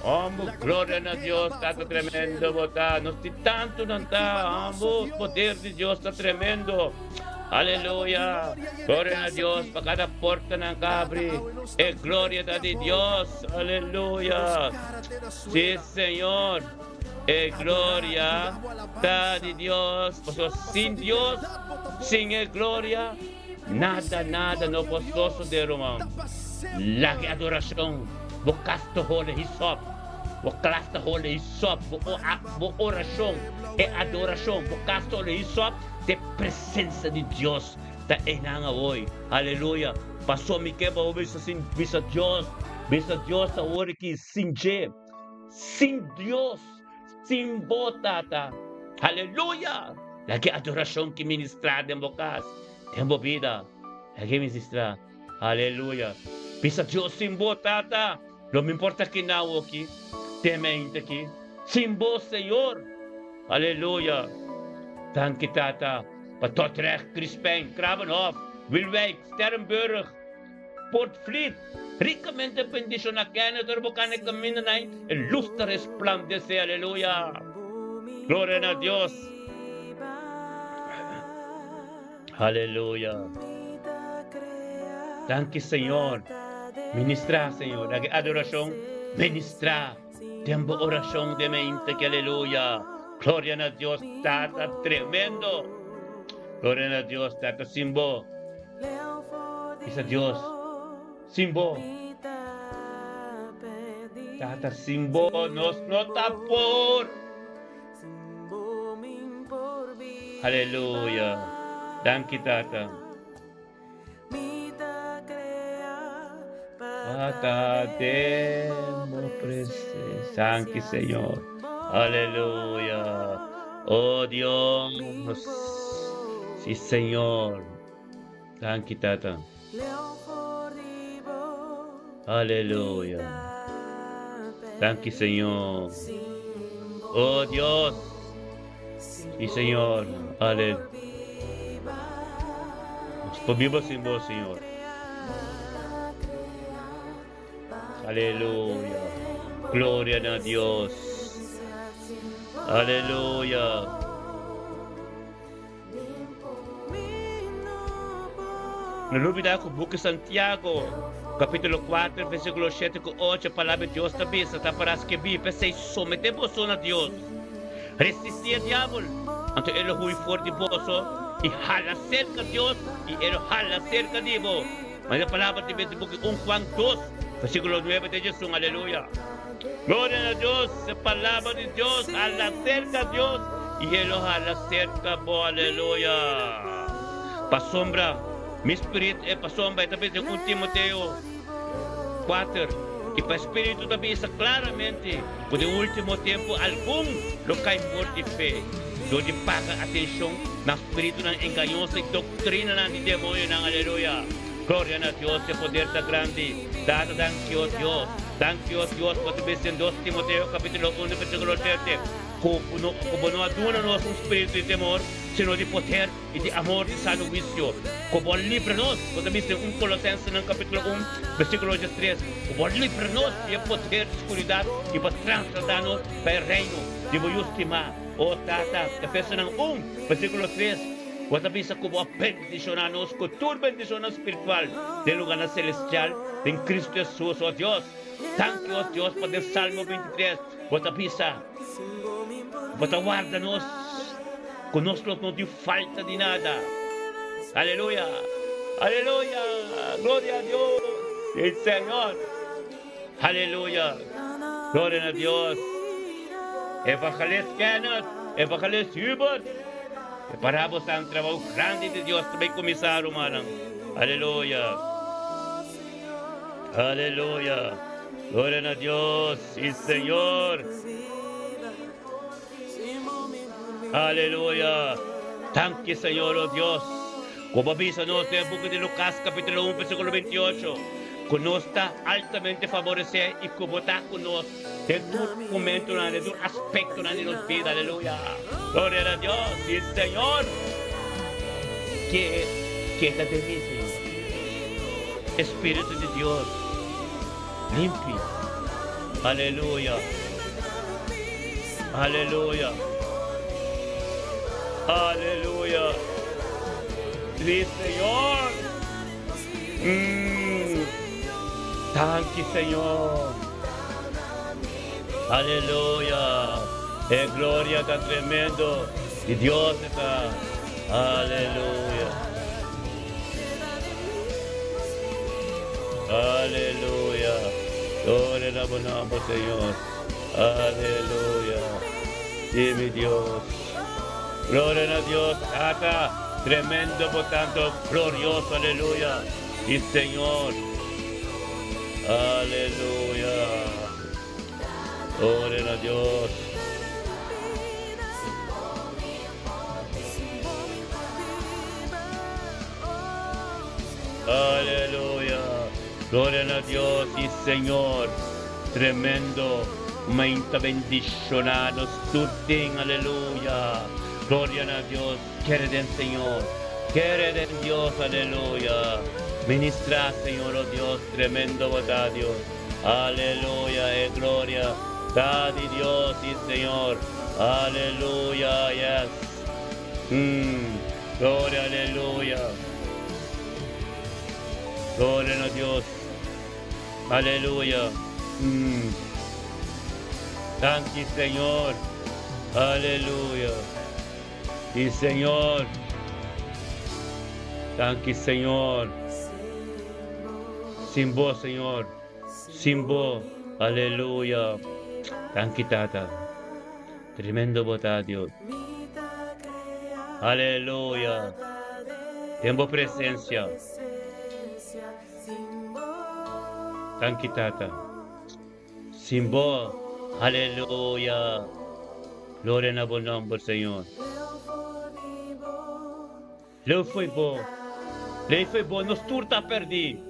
Hombo, gloria na Dios, tata tremendo bo ta. Nos tin tantu nan ta, hombo, poder di Dios ta tremendo. Aleluya, gloria na Dios, pa kada porta nan ka abri, e gloria ta di Dios. Aleluya, si Señor, e gloria ta di Dios. Pasobra sin Dios, sin e gloria, Nada, nada no por sosode, ruman. Laga e adoracion bo cas ta hole hisop, bo klas ta hole hisop, bo bo oracion, e adoracion, bo cas ta hole hisop, t'e presencia di Dios ta einan awoy. Aleluya! Paso mi ke pa bo bisa sin bisa Dios, bisa Dios awor aki sin dje, sin Dios. Sin bo, Tata. Aleluya! Laga e adorashon ki ministrá den bo kas, den bo bida. Laga e ministrá. Aleluya! Bisa Dios, sin bo, Tata, lo mi por ta aki na awoki, te mente aki. Sin bo, Señor. Aleluya! Danki, Tata, pa Dordrecht, Krispijn, Krabbenhof, Wilwijk, Sterrenburg. Poortvliet, ricamente bendiciona Kenneth ora bo cana e caminda nai e luz ta resplandece aleluya gloria na Dios aleluya danki Señor ministra Señor daki adoracion ministra den bo oracion den mente ki aleluya gloria na Dios tata tremendo gloria na Dios tata sin bo. Bisa Dios, Sin bo, Tata, sin bo nos no ta por. Aleluya. Danki, Tata. Tata, den bo presencia. Danki, Señor. Aleluya. Oh Dios. Sí, Señor. Danki, Tata. Aleluya. Danki, Señor. Oh Dios. Sí, Señor. Aleluya. Nos por biba sin bo, Señor. Aleluya. Gloria na Dios. Aleluya. No lubida ku buki Santiago. kapítulo 4, versíkulo 7 ku 8, Palabra di Dios ta bisa, Ta para skibí, P'esei someté boso na Dios. Resistí e diabel, anto e lo hui for di boso, i hala serka Dios, i e lo hala serka di bo. Manera palabra di bes di buki 1 Juan 2, versíkulo 9 te 11. Aleluya! Gloria na Dios! E palabra di Dios, hala serka Dios, i e lo hala serka bo. Aleluya! Pasobra mi spirit e pasobra e ta bisa den 1 Timoteo 4, i pa e spiritu ta bisa klaramente ku den último tempu algun lo kai for di fe dor di paga atenshon na spiritunan engañoso i doktrinanan di demonionan. Aleluya! Gloria na Dios, e poder ta grandi. Tata, danki, o Dios. Danki, o Dios, pa ta bisa den 2 Timoteo kapítulo 1 versíkulo 7 ku bo no a duna nos un spiritu di temor, sino di poder i di amor di sano huisio. Ku bo a libra nos, bo ta bisa den 1 Kolosensenan kapítulo 1 versíkulo 13, ku bo a libra nos di e poder di skuridat i bo a trasladá nos pa e reino di bo Yu stimá. O Tata, Efesonan 1 versíkulo 3, bo ta bisa ku bo a bendishoná nos ku tur bendishonnan spiritual den lugánan selestial den Kristu Hesus. O Dios, danki, o Dios, pa den Salmo 23 bo ta bisa, Bo ta warda nos ku nos lo no tin falta di nada. Aleluya! Aleluya! Gloria a Dios! Sí, Señor! Aleluya! Gloria na Dios! Evangelist Kenneth, Evangelist Hubert, prepara boso trabou grandi di Dios ta bay cuminsa, rumannan. Aleluya! Aleluya! Gloria na Dios! Sí, Señor! Aleluya! Danki, Señor, oh Dios, ku bo a bisa nos den e buki di Lukas kapítulo 1 versíkulo 28 ku nos ta altamente faboresé i ku bo ta ku nos den tur momentunan, den tur aspektonan di nos bida. Aleluya! Gloria na Dios! Sí, Señor! Ke keda den mi, Señor. Espíritu di Dios, limpi. Aleluya! Aleluya! Aleluya! Sí, Señor! Mm. Danki, Señor! Aleluya! E gloria ta tremendo di Dios ta. Aleluya! Aleluya! Gloria na bo nomber, Señor. Aleluya! Sí, mi Dios. Gloria na Dios, Tata, tremendo bo tanto glorioso, aleluya. Sí, Señor. Aleluya. Gloria na Dios. Aleluya. Gloria na Dios y Señor. Tremendo. Mainta bendiciona nos tur den. Aleluya. Gloria na Dios. Kere den Señor. Kere den Dios. Aleluya. Ministra, Señor, oh Dios. Tremendo bo ta, Dios. Aleluya. E gloria ta di Dios y Señor. Aleluya. Yes. Gloria, aleluya. Gloria na Dios. Aleluya. Danki, Señor. Aleluya. Sí, Señor. Danki, Señor. Sin bo, Señor. Sin bo. Aleluya. Danki, Tata. Tremendo bo ta, Dios. Aleluya. Den bo presencia. Danki, Tata. Sin bo. Aleluya. Gloria na bo nomber, Señor. Leu foi bo. Lei foi bo, nos tur ta perdí.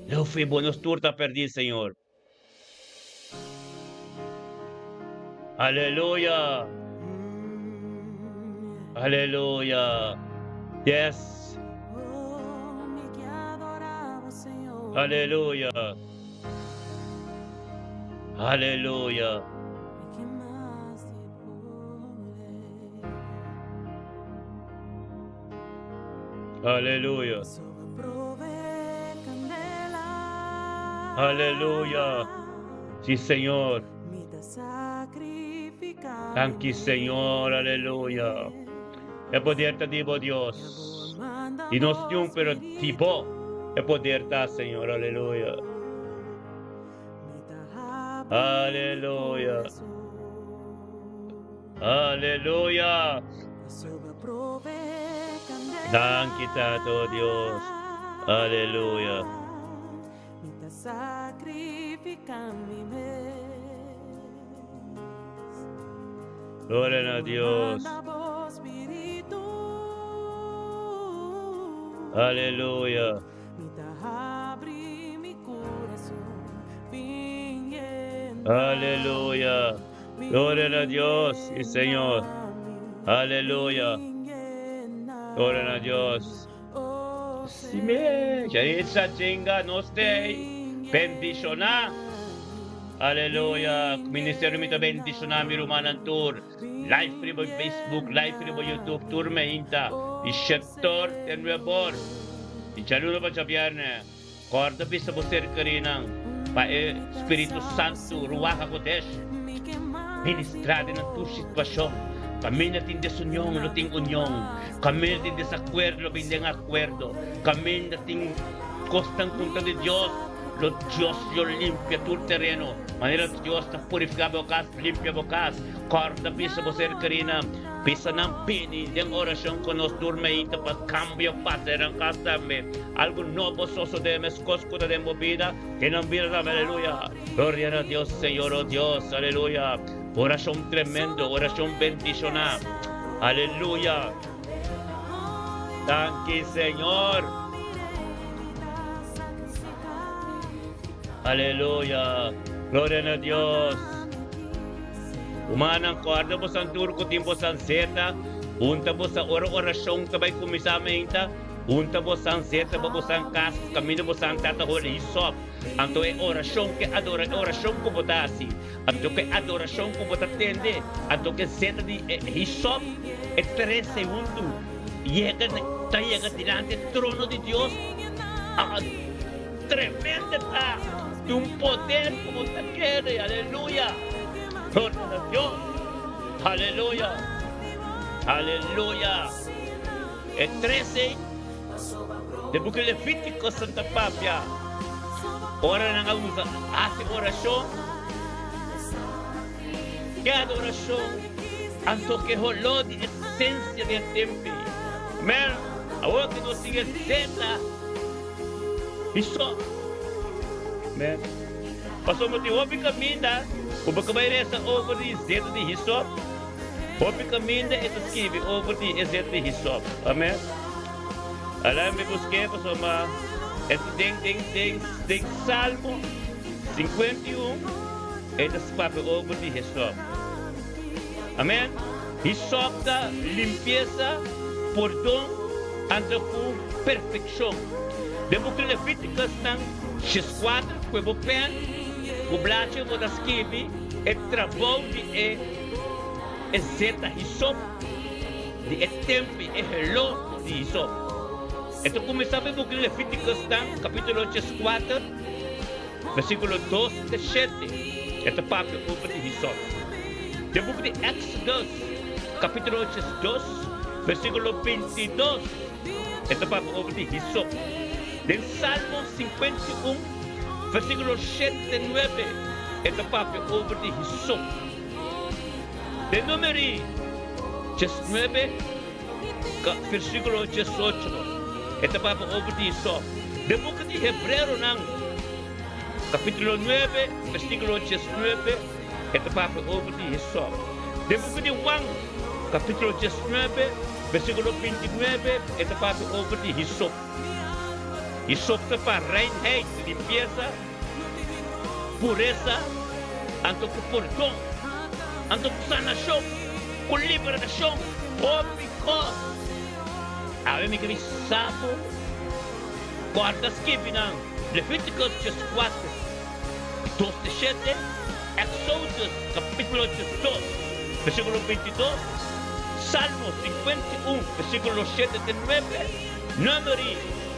Leu foi bo, nos tur ta perdí, Señor. Aleluya. Aleluya. Yes. Aleluya. Aleluya. Aleluya. Aleluya. Si Señor. Danki Señor, aleluya. E poder ta di bo Dios. Di nos niun pero di bo e poder ta Señor, aleluya. Aleluya. Aleluya. Danki Tato Dios. Aleluya. Gloria na Dios. Aleluya. Aleluya. Gloria na Dios y Señor. Aleluya. Gloria na Dios. Si me, Yaritza chinga no stay. Bendiciona. Aleluya. Ministerio mi ta bendiciona mi rumannan tur. Live riba Facebook, live riba YouTube, tur meinta. Di shetor te nuebor. Di djaluna pa djabierne. Kòrda bisa bo ser kerinan pa e Spiritu Santu, Ruach HaKodesh, ministrá den nan tur situashon. Kaminda tin desunion, lo tin union. Kaminda tin desakuerdo, lo bin den akuerdo. Kaminda tin kosnan kontra di Dios, lo Dios lo limpia tur tereno. Manera Dios ta purifiká bo kas, limpia bo kas. Kòrda bisa bo ser kerinan. Bisa nan bini den orashon ku nos tur meinta pa kambio pasa den nan kas tambe. Algu nobo sosodé meskos ku ta den bo bida, den nan bida tambe. Aleluya! Gloria na Dios, Señor, o Dios. Aleluya! Orashon tremendo, orashon bendishoná. Aleluya! Danki, Señor. Aleluya! Gloria na Dios. Rumannan, kòrda bosan tur ku tin bosan seta, hunta bosan ora orashon ta bai kuminsá meinta, hunta bosan seta pa bosan kas kaminda bosan ta ta holi hisòp. Anto e orashon ke adora e orashon ku bo ta hasi, anto ku e adorashon ku bo ta tende, anto ku e seta di e hisòp, e trese huntu yega ta yega dilanti e trono di Dios. A Tremendo ta! Tin un poder ku bo ta kere! Aleluya! Gloria na Dios! Aleluya! Aleluya! E trese den buki Levítico Santa papia ora nan a usa hasi orashon, ke adorashon anto ke holó di esensia di e tempi. Amen! Awor ku nos tin e zeta. Hiso. Men. Pasobra tin hopi kaminda ku bo ka bai resa over di zeta di hisop. Hopi kaminda e ta skibi over di e zeta di hisop. Amen. Ala mi busk'é pasobra e ta den den den den Salmo 51 e ta papia over di hisop. Amen. Hisop ta limpiesa, pordon, anto ku perfekshon. Den buki Levíticus nan xeskuater ku e bo pen ku blachi bo ta skibi e trabou di e e zeta hisop di e tempi e heló di hisop. E ta kuminsá pa e buki Levíticus nan kapítulo xeskuater versíkulo dos te shete e ta papia over di hisop. Den buki di Exodus kapítulo xesdos versíkulo bintidos. E ta papia over di hisop. Den Salmo 51, versíkulo shete nuebe, e ta papia over di hisop. Den Numeri 19, versíkulo 18, e ta papia over di hisop. Den buki di Hebreronan, kapítulo 9, versíkulo 19, e ta papia over di hisop. Den buki di Juan, kapítulo 19, Versíkulo 29, e ta papia over di hisop. Hisop ta pa reinheid, limpiesa, puresa, anto ku pordon, anto ku sanashon, ku liberashon, hopi kos. Awe mi ke bisa bo, kòrda skibi nan Levíticos 14, dos te shete, Exodus capítulo 12, versículo 22, Salmo 51, versículo 7 te 9, Númeri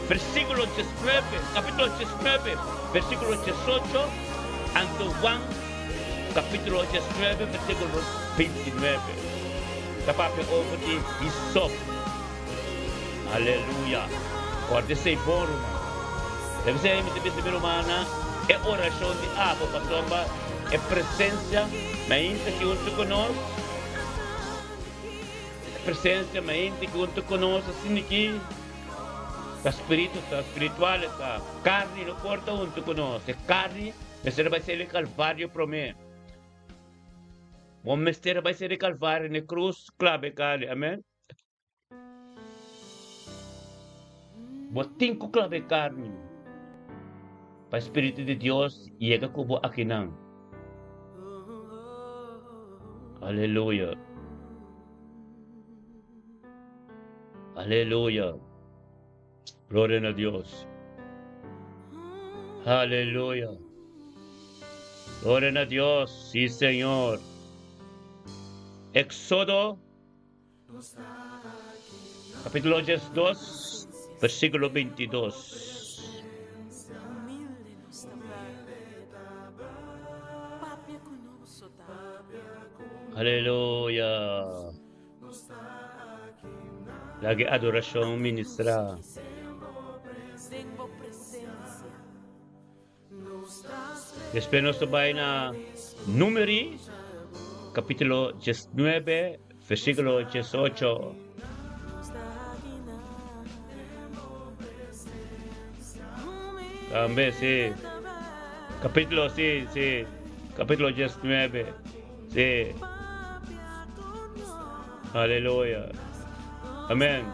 versíkulo 19, kapítulo 19, versíkulo 18, anto Juan, kapítulo 19, versíkulo 29. Ta papia over di hisop. Aleluya! Kòrda esei bon, ruman. Ta bisa mi ta bisa mi rumannan e orashon di abo pasobra e presensia mainta ki huntu ku nos, e presensia mainta ki huntu ku nos asina ki ta spiritu ta spiritual ta karni no por ta huntu ku nos. E karni mester a bai sali Kalvario promé. Bo mester a bai sali Kalvario na e krus klaba e karni. Amen. Bo tin ku klaba e karni pa e Spiritu di Dios yega ku bo akinan. Aleluya. Aleluya. Gloria na Dios. Aleluya. Gloria na Dios. Sí, Señor. Éxodo Capítulo 12, versículo 22. Aleluya. Laga e adoracion ministra. Despues nos ta bai na Numeri capítulo 19, versículo 18. Tambe, sí. Capítulo, sí, sí. Capítulo 19, sí. Aleluya. Amén.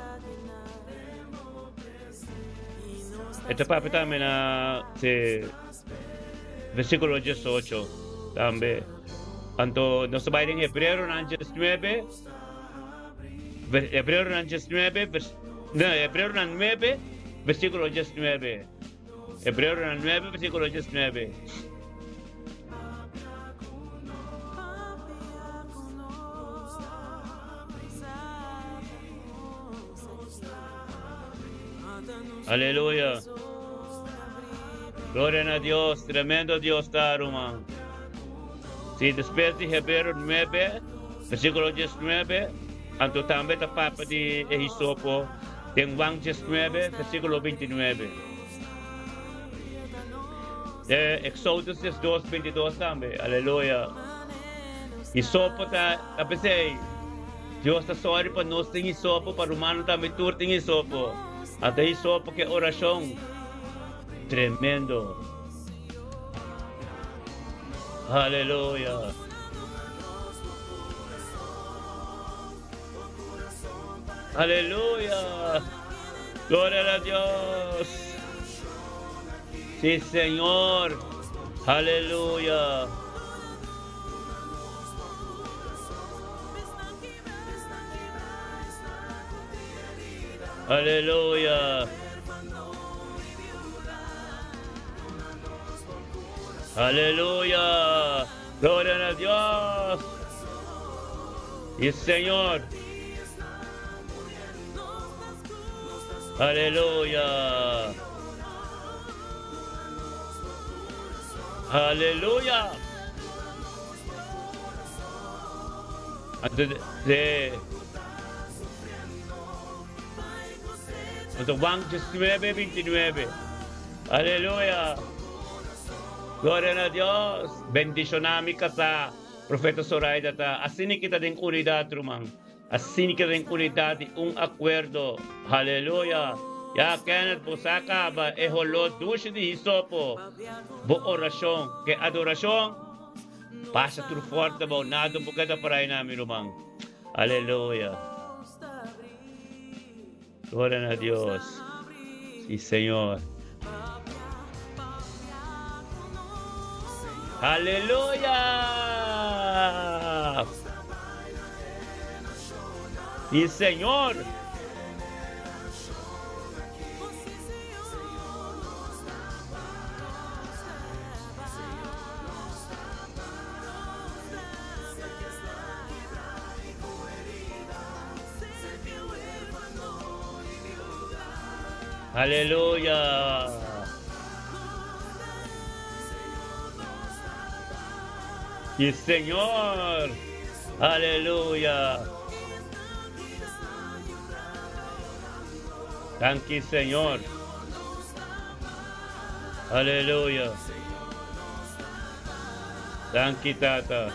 E ta papia tambe na se versículo 18 tambe. Anto nos ta bai den Hebreonan 19, Hebreonan 19, vers, no, Hebreonan 9, versículo 19. Hebreonan 9, versículo 19. Aleluya. Gloria na Dios. Tremendo Dios ta, ruman. Si despues di Hebreo 9, versículo 19, anto tambe ta papia di e hisopo den Juan 19, versículo 29. De Exodus 2, 22 tambe. Aleluya. Hisopo ta, ta pesei. Dios ta sòri pa nos tin hisopo, pa rumannan tambe tur tin hisopo. Ata hisopo ke orashon tremendo. Aleluya. Aleluya. Gloria na Dios. Sí, Señor. Aleluya. Aleluya. Aleluya. Gloria a Dios. Y Señor. Aleluya. Aleluya. Anto de Anto Juan 19, 29. Aleluya. Gloria na Dios. Bendiciona mi casa. Profeta Zoraida ta. Asina kita den unidad, ruman. Asina kita den unidad di un acuerdo. Aleluya. Ya Kenneth, bo sa caba e holó dushi di hisopo. Bo oracion, ke adoracion. Pasa tur forte bou nada bo keda por ai na mi ruman. Aleluya. Gloria na Dios. Si Señor. Aleluya. Si Señor. Aleluya! Y Señor! Aleluya! Danki Señor. Aleluya. Danki Tata.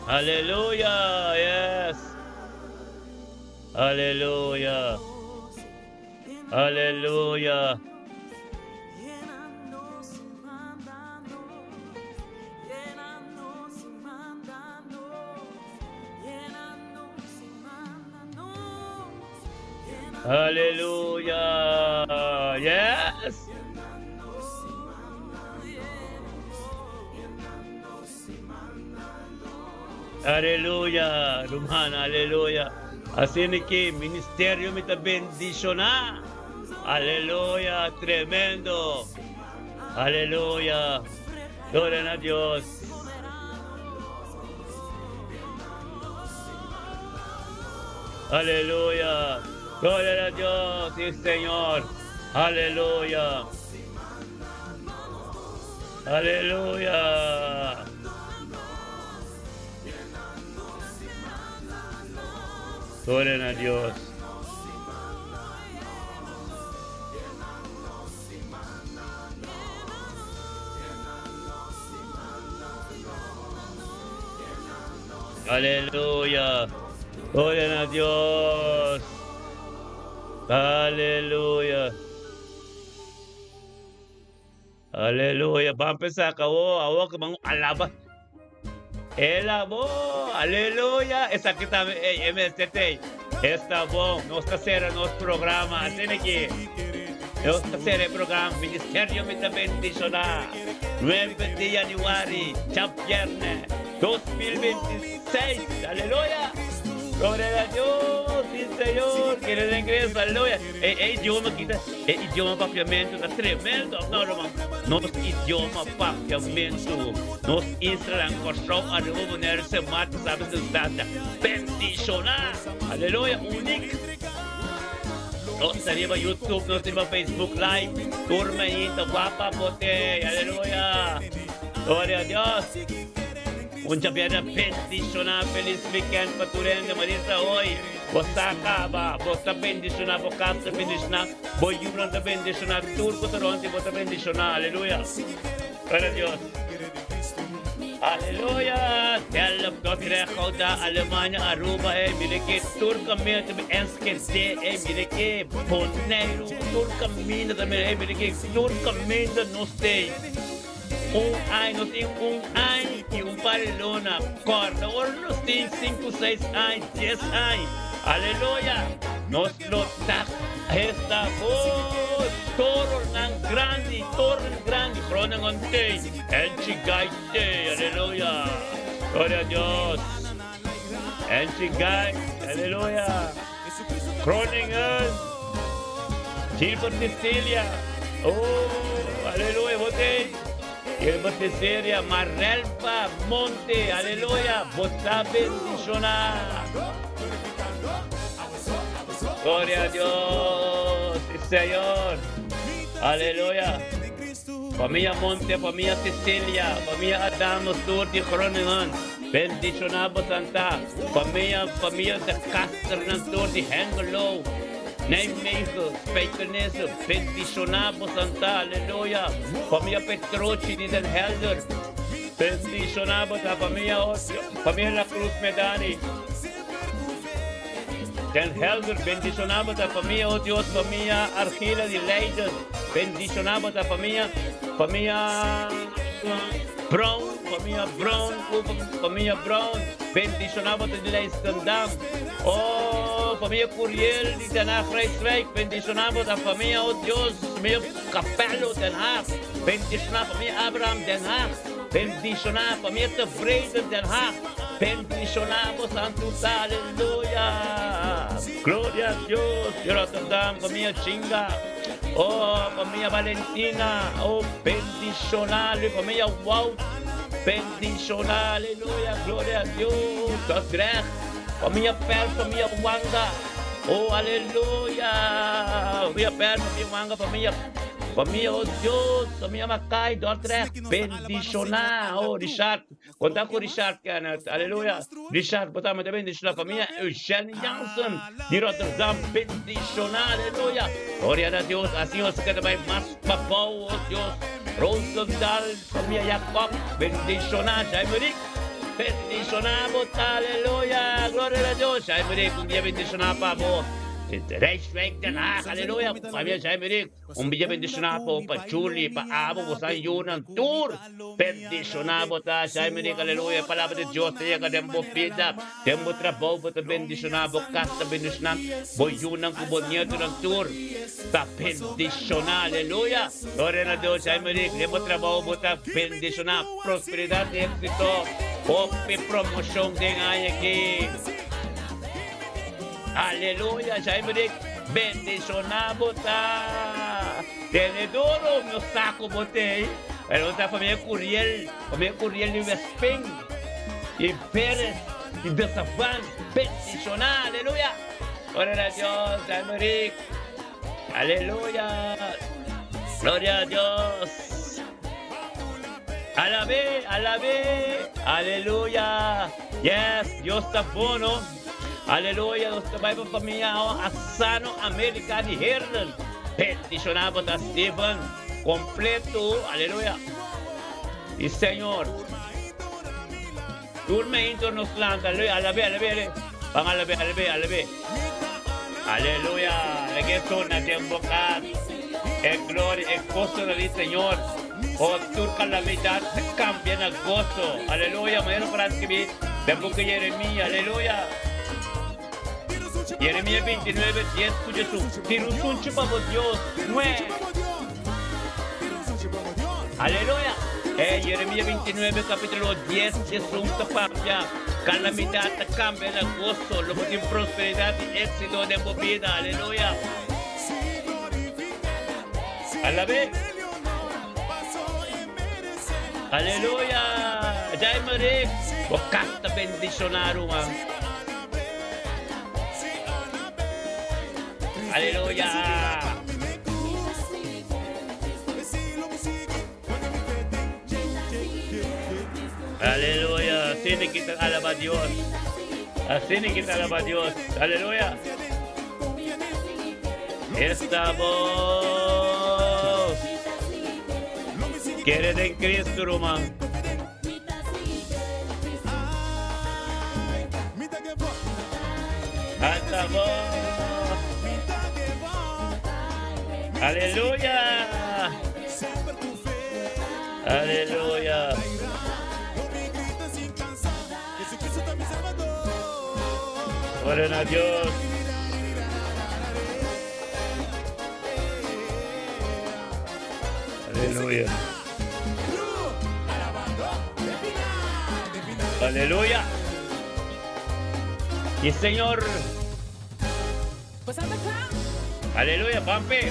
Aleluya. Yes. Aleluya. Aleluya. Aleluya. Yes. Aleluya, ruman, aleluya. Asina ki ministerio mi ta bendiciona. Aleluya, tremendo. Aleluya. Gloria na Dios. Aleluya. Gloria na Dios, sí, Señor. Aleluya. Aleluya. Gloria na Dios. Aleluya. Gloria na Dios. Aleluya. Aleluya. Ban pensa ka awo, awo ku ban alaba. El a bo. Aleluya. Esaki tambe, ey, MST. Esta bon. Nos ta sera nos programa. Asina ki. Nos ta sera e programa. Ministerio Mi Ta Bendiciona. 9 di januari, djabierne, 2026. Aleluya. Gloria na Dios. Si, Señor. Kere den Cristo. Aleluya. E, e idioma kita, e idioma papiamento ta tremendo, of no, ruman? Nos idioma papiamento, nos Instagram, Kòrsou, Aruba, Bonaire, Sint Maarten, Saba, Sint Eustatius, bendishoná! Aleluya, unik! Nos ta riba YouTube, nos ta riba Facebook Live, tur mainta, guapa bote, aleluya! Gloria a Dios! Un djabièrnè bendishoná, felis weekend pa tur hende, Marisa, hoy! Bo sa kaba, bo ta bendishoná, bo kas ta bendishoná, bo yunan ta bendishoná, tur ku ta rònt di bo ta bendishoná. Aleluya! Gloria a Dios! Aleluya! Delft, Dordrecht, Gouda, Alemania, Aruba, ey, mira ke tur kaminda ta bin Enschede, ey, mira ke Boneiru, tur kaminda ta bin, ey, mira ke tur kaminda nos tei. Un aña, nos tin un aña y un par di luna. Corda ora nos tin cinco, seis aña, dies aña. Aleluya! Nos lo ta esta voz. Toronan grandi, toren grandi, Groningen tei, Enchigai tei. Aleluya! Gloria a Dios. Enchigai, aleluya. Groningen, Gilbert Cecilia, oh, aleluya, bo tei. Gilbert Cecilia, Marelpa Monte, aleluya, bo ta bendiciona. Gloria a Dios, sí, Señor. Aleluya. Familia Monte, familia Cecilia, familia Adamo, Sur di Groningen. Bendiciona bo santa famia, famia de Casternan tur di Hengelo, Nijmegen, Spijkenisse, bendiciona bo santa, aleluya, famia Petrochi di Den Helder, bendiciona bo ta famia Otio, famia La Cruz Medani, Den Helder, bendiciona bo ta famia, oh Dios, famia Argila di Leiden, bendiciona bo ta famia, famia Brown. Famia Brown ku famia Brown bendishoná bo ta di Leidschendam. Oh, famia Curiel di Den Haag Rijswijk bendishoná bo ta famia, oh Dios, famia Capello Den Haag bendishoná, famia Abraham Den Haag bendishoná, famia Tevreden Den Haag bendishoná bo santu ta, aleluya. Gloria a Dios, di Rotterdam, famia Chinga, oh, famia Valentina, oh, bendishoná, famia Wout. Bendishoná, aleluya, gloria a Dios. Dordrecht, famia Per, famia Wanga. Oh, aleluya. Famia Per, famia Wanga, famia Famia, oh Dios, famia Makai, Dordrecht, bendishoná. Oh, Richard, konta ku Richard, Kenneth, aleluya. Richard, bo tambe ta bendishoná. Famia Eugene Jansen di Rotterdam, bendishoná, aleluya. Gloria na Dios, asina nos ta bai mas pabou, oh Dios. Rosendaal, Famia Jacob, bendishoná. Jaime Rick, bendishoná bo ta, aleluya. Gloria na Dios. Jaime Rick, un dia bendishoná pa bo. Rijswijk, Den Haag, aleluya. Famia Jaime Rick. Un bia bendishoná pa bo, pa Julie, pa abo, boso yunan tur bendishoná bo ta. Jaime Rick, aleluya, e palabra di Dios ta yega den bo bida, den bo trabou bo ta bendishoná, bo kas ta bendishoná, bo yunan ku bo nietonan tur ta bendishoná, aleluya. Gloria na Dios, Jaime Rick, den bo trabou bo ta bendishoná, prosperidat i éksito, hopi promoshon den aña aki. Aleluya Jaime Rick bendiciona bo ta tene duro mi no sa cu bo tey pero ta famia Curiel famia Curiel di Westping y Perez y de Savan bendiciona aleluya gloria na Dios Jaime Rick aleluya gloria a Dios alabe alabe aleluya yes Dios ta bono. Aleluya, nos ta bai pa famia Asano America di Heerlen. Bendiciona bo ta Steven completo. Aleluya. Y Señor. Tur meinto nos lanta. Aleluya. Alabe, alabe, alabe. Van alabe, alabe, alabe. Aleluya. Lege sona den bo cas. E gloria, e gozo di Señor. O tur calamidad se cambia na gozo. Aleluya. Manera para escribir den boek de Jeremías. Aleluya. Jeremías 29, 10 ku Jesus. Tira un sunchi pa bo Dios. Nue. Aleluya. Eh, Jeremías 29, capítulo 10, Jesus ta papia. Calamidad ta cambia na gozo. Lo bo tin prosperidad y éxito den bo vida. Aleluya. Alabé. Aleluya. Jaime Rick. Bo casta bendicionar, man. Aleluya. Aleluya. Asina kita alaba Dios. Asina kita alaba Dios. Aleluya. Estamos. Kere den Cristo, ruman. Estamos. Aleluya. Aleluya. Gloria a Dios. Aleluya. Aleluya. Y Señor. Aleluya, Pampe.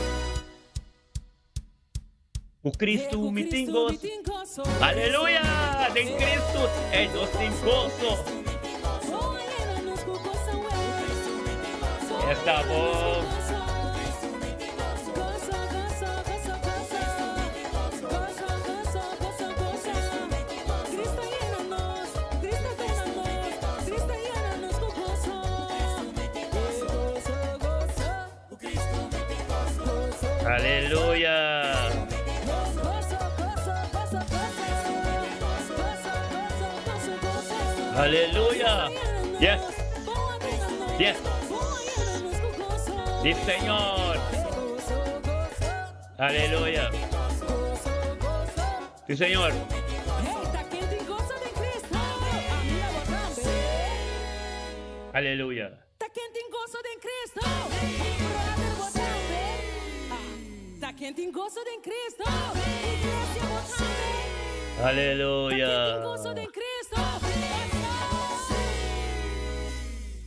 Ku Cristo mi tin goso. Aleluya! Den Cristo e nos tin goso. Esta bon. Aleluya. Aleluya. Yes. Yes. Sí, Señor. Aleluya. Sí, Señor. Aleluya. Ta ken tin goso den Cristo? Brother bo tambe? Ta ken tin goso den Cristo? Iglesia bo tambe? Aleluya. Ta ken tin goso den Cristo?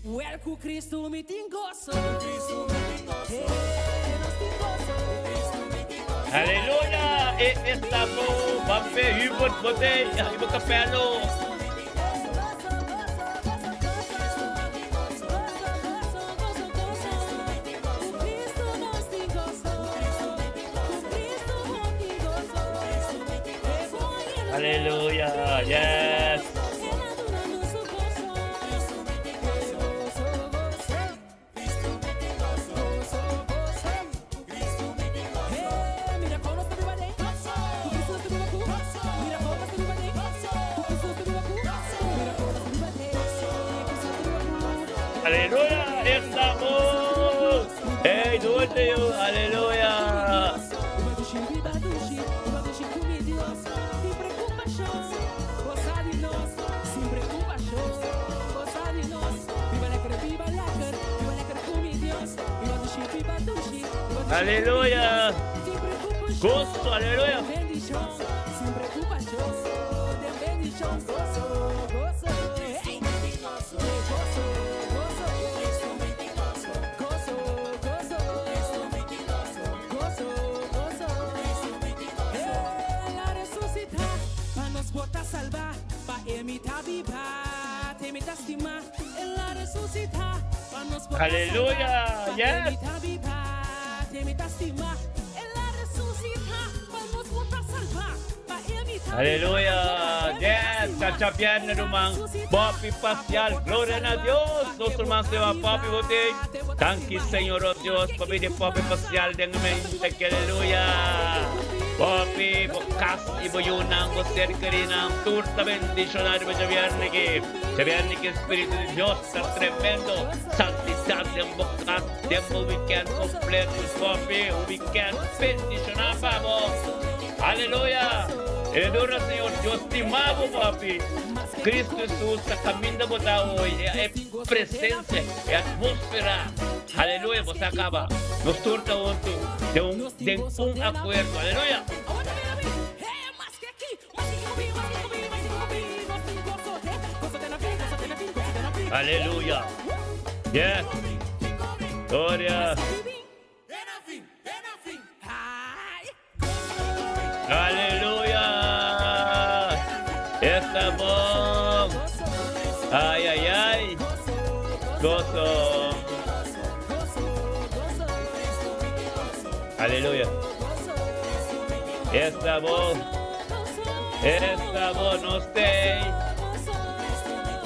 Wel cu Cristo mi tin goso. Hey, nos tin goso. Aleluya. E esta bo Bape Hubert Botey Hubert Capello. Aleluya, yes. Aleluya, estamos. Hey, duerte yo, aleluya. Aleluya. Gozo, aleluya. Aleluya. Yes. Aleluya. Yes. Chachapian ruman. Papi Pacial. Gloria a Dios. Nos ruman se va Papi Bote. Thank you, Señor oh Dios. Papi de Papi Pacial. Den mente. Aleluya. Papi, bo kas i bo yunan, bo ser kerinan, tur ta bendishoná riba djabièrnè aki. Djabièrnè ki Spiritu di Dios ta tremendo. Santidat den bo kas, den bo wikènt kompleto. Papi, un wikènt bendishoná pa bo. Aleluya! Aleluya, Señor Dios stima bo, papi. Cristo Jesus ta caminda bo ta hoy. E presencia, e atmósfera. Aleluya, bo sa caba. Nos tur ta hunto den un, den un acuerdo. Aleluya! Aleluya! Yes! Gloria! Aleluya! Esta bon! Ay, ay, ay! Gozo! Aleluya! Esta bon! Esta bon, no stay!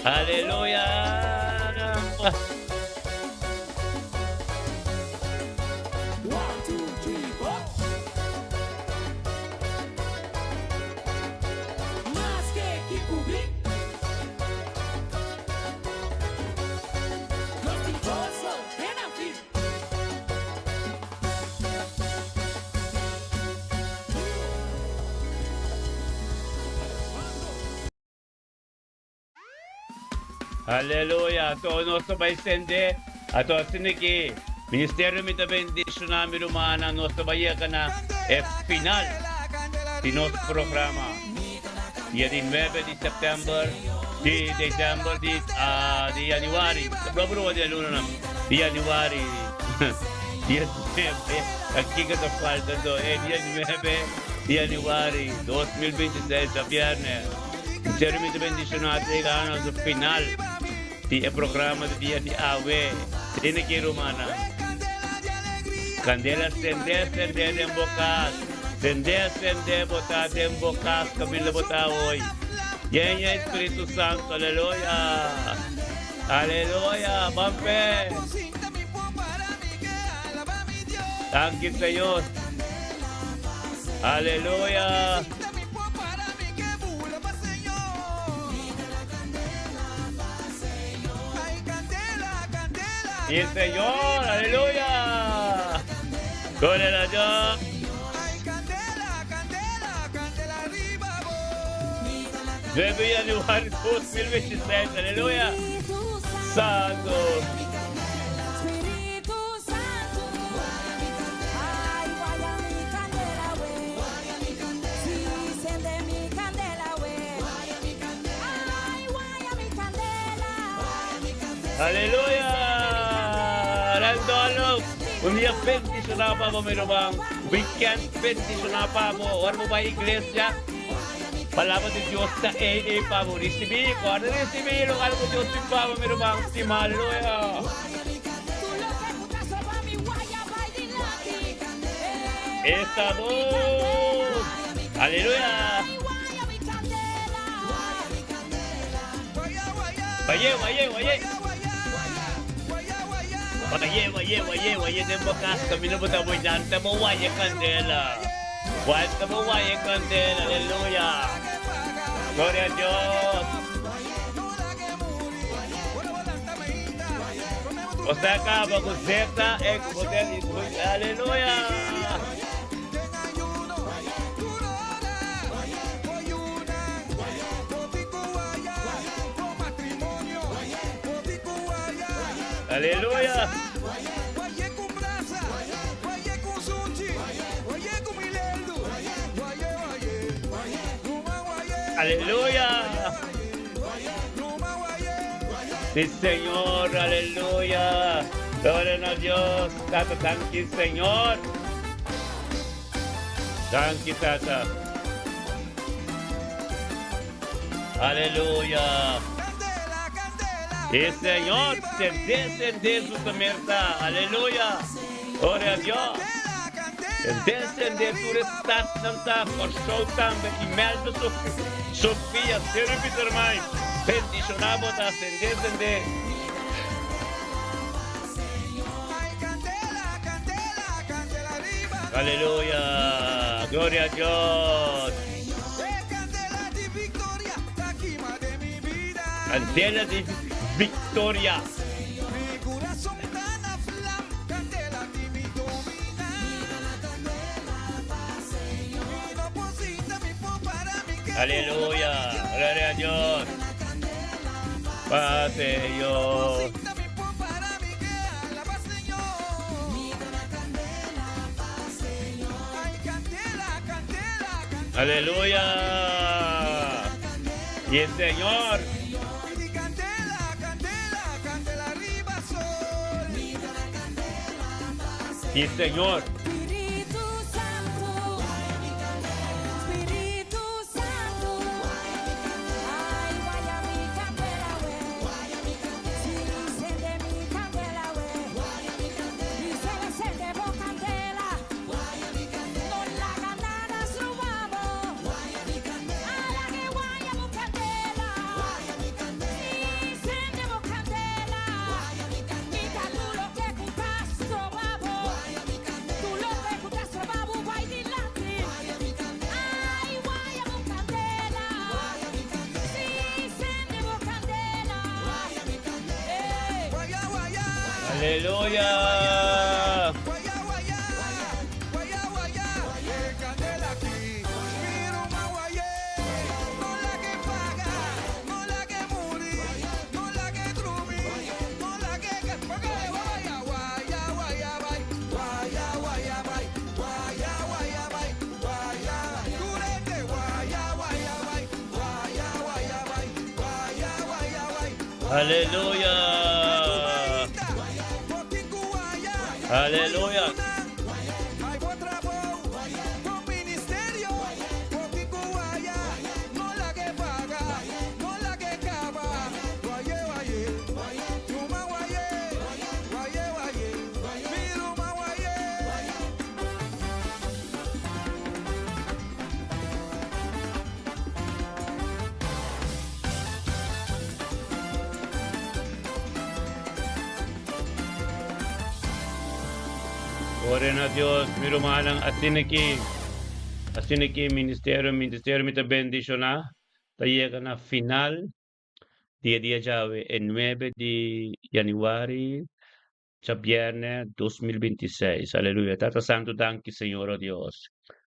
Aleluya! Aleluya! Anto nos ta bai sende. Anto asina ki ministerio mi ta bendiciona mi rumannan. Nos ta bai yega na e final di nos programa. Dia di nuebe di september, di december, di di januari. Ta broma di alunonan. Di januari. Dia nuebe. Aki ta falta anto. E dia nuebe di januari 2026, djabierne. Jeremy mi ta bendiciona ta yega na su final di e programa di dia di awe. Tene ki rumannan. Candela sende sende den bo cas. Sende sende bo ta den bo cas caminda bo ta hoy. Yeña Espiritu Santo aleluya. Aleluya ban fe. Danki Señor. Aleluya. Y Señor, aleluya. Gloria a Dios. 9 de januari 2026, aleluya. Santo. Aleluya! Randolo, un dia bendiciona. bendishoná pa bo, mi ruman. Weekend bendishoná pa bo. Ora bo bai iglesia, palabra di Dios ta ei ei pa bo. Risibí, kòrda risibí loke ku Dios tin pa bo, mi ruman stimá. Aleluya. Esta bon. Aleluya. Waye, waye, waye. Waye, waye, waye, waye den bo kas kaminda bo ta bo yanta bo waye kandela. Wanta bo waye kandela, aleluya. Gloria a Dios. Bo ta kaba ku zeta e ku bo den aleluya. Aleluya! Aleluya! Sí, Señor, aleluya. Gloria a Dios. Tata, danki, Señor. Danki, Tata. Aleluya. E Señor, sende, sende su tamerta. Aleluya. Gloria a Dios. Sende, sende tur e stadnan ta, Kòrsou tambe i Melba Sofia, Seru Pietermaai. Bendishoná bo ta, sende, sende. Aleluya. Gloria a Dios. Candela di victoria. Aleluya. Gloria a Dios. Paz, Señor. Aleluya. Y el Señor. Y el Señor. Aleluya! Aleluya! Aleluya! Ore na Dios, mi rumannan, asina ki, asina ki ministerio, ministerio mi ta bendiciona, ta yega na final di e dia djawe, e nuebe di januari, Djabierne 2026 Aleluya Tata Santu danki Señor o Dios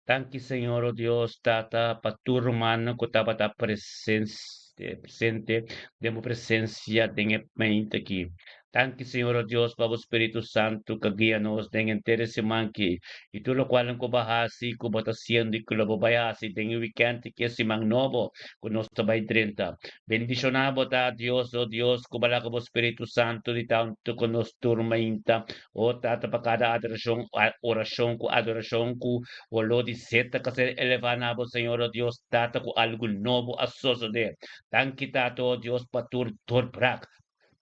Danki Señor o Dios Tata pa tur rumannan ku tabata presente den bo presensia den e mente aki. Danki Señor o Dios pa bo Spiritu Santu ku a guia nos den henter e siman aki i tur lokualnan ku bo a hasi, ku bo ta hasiendo i ku lo bo bai hasi den e wikènt ki e siman nobo ku nos ta bai drenta. Bendishoná bo ta, Dios, o Dios, ku bo a laga bo Spiritu Santu di ta huntu ku nos tur mainta. O Tata, pa kada adorashon, orashon ku adorashon ku oló di seta ka ser elevá na bo, Señor, o Dios, Tata, ku algu nobo a sosodé. Danki, Tata, o Dios, pa tur dorbrak.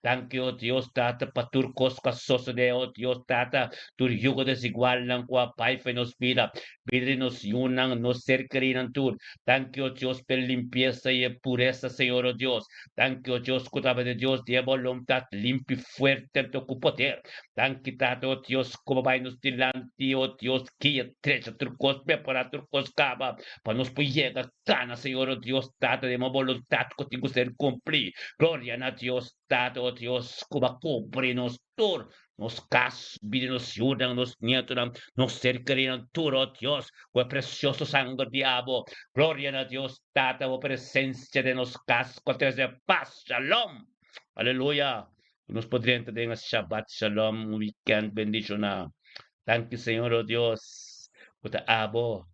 Danki, o Dios Tata, pa tur kos ku a sosodé, o Dios Tata, tur yugo desigualnan ku a bai for nos bida, bida di nos yunan, nos ser kerínan tur. Danki, o Dios, p'e limpiesa i e puresa, Señor, o Dios. Danki, o Dios, ku tabata Dios di e boluntat limpi, fuerte anto ku poder. Danki, Tata, o Dios, ku bo bai nos dilanti, o Dios, guia, drecha tur kos, prepará tur kos kaba, pa nos por yega Gana, Señor, o Dios Tata, den bo boluntat ku tin ku ser kumplí. Gloria na Dios Tata, o Dios, ku bo a kubri nos tur, nos kas, bida nos yunan, nos nietonan, nos ser kerinan tur, o Dios, ku e presioso sanger di abo. Gloria na Dios Tata, bo presensia den nos kas ku a trese pas. Shalom! Aleluya! Ku nos por drenta den e Shabbat Shalom, un wikènt bendishoná. Danki, Señor, o Dios, ku ta abo.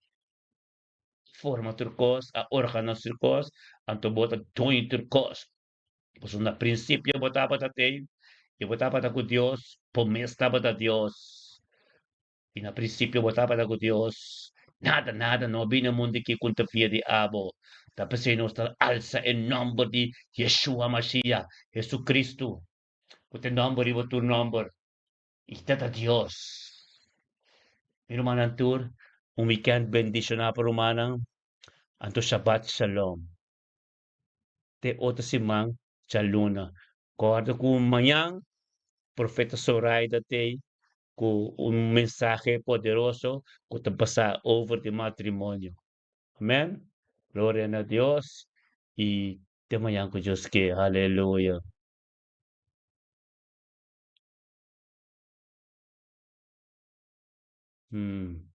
Forma tur kos, a organá tur kos, anto bo ta doño tur kos. Pasobra na prinsipio bo tabata tei i bo tabata ku Dios, bo mes tabata Dios. I na prinsipio bo tabata ku Dios. Nada, nada no a bini na mundu aki ku ta via di abo. Ta p'esei nos ta alsa e nòmber di Yeshua Mashiach, Hesukristu, ku ta e nòmber riba tur nòmber. I ta ta Dios. Mi rumannan tur, un weekend bendishoná pa rumannan. Anto Shabbat Shalom. Te otro siman djaluna. Kòrda ku mañan Profeta Zoraida t'ei ku un mensahe poderoso ku ta basá over di matrimonio. Amen. Gloria na Dios i te mañan ku Dios ke. Aleluya. Hmm.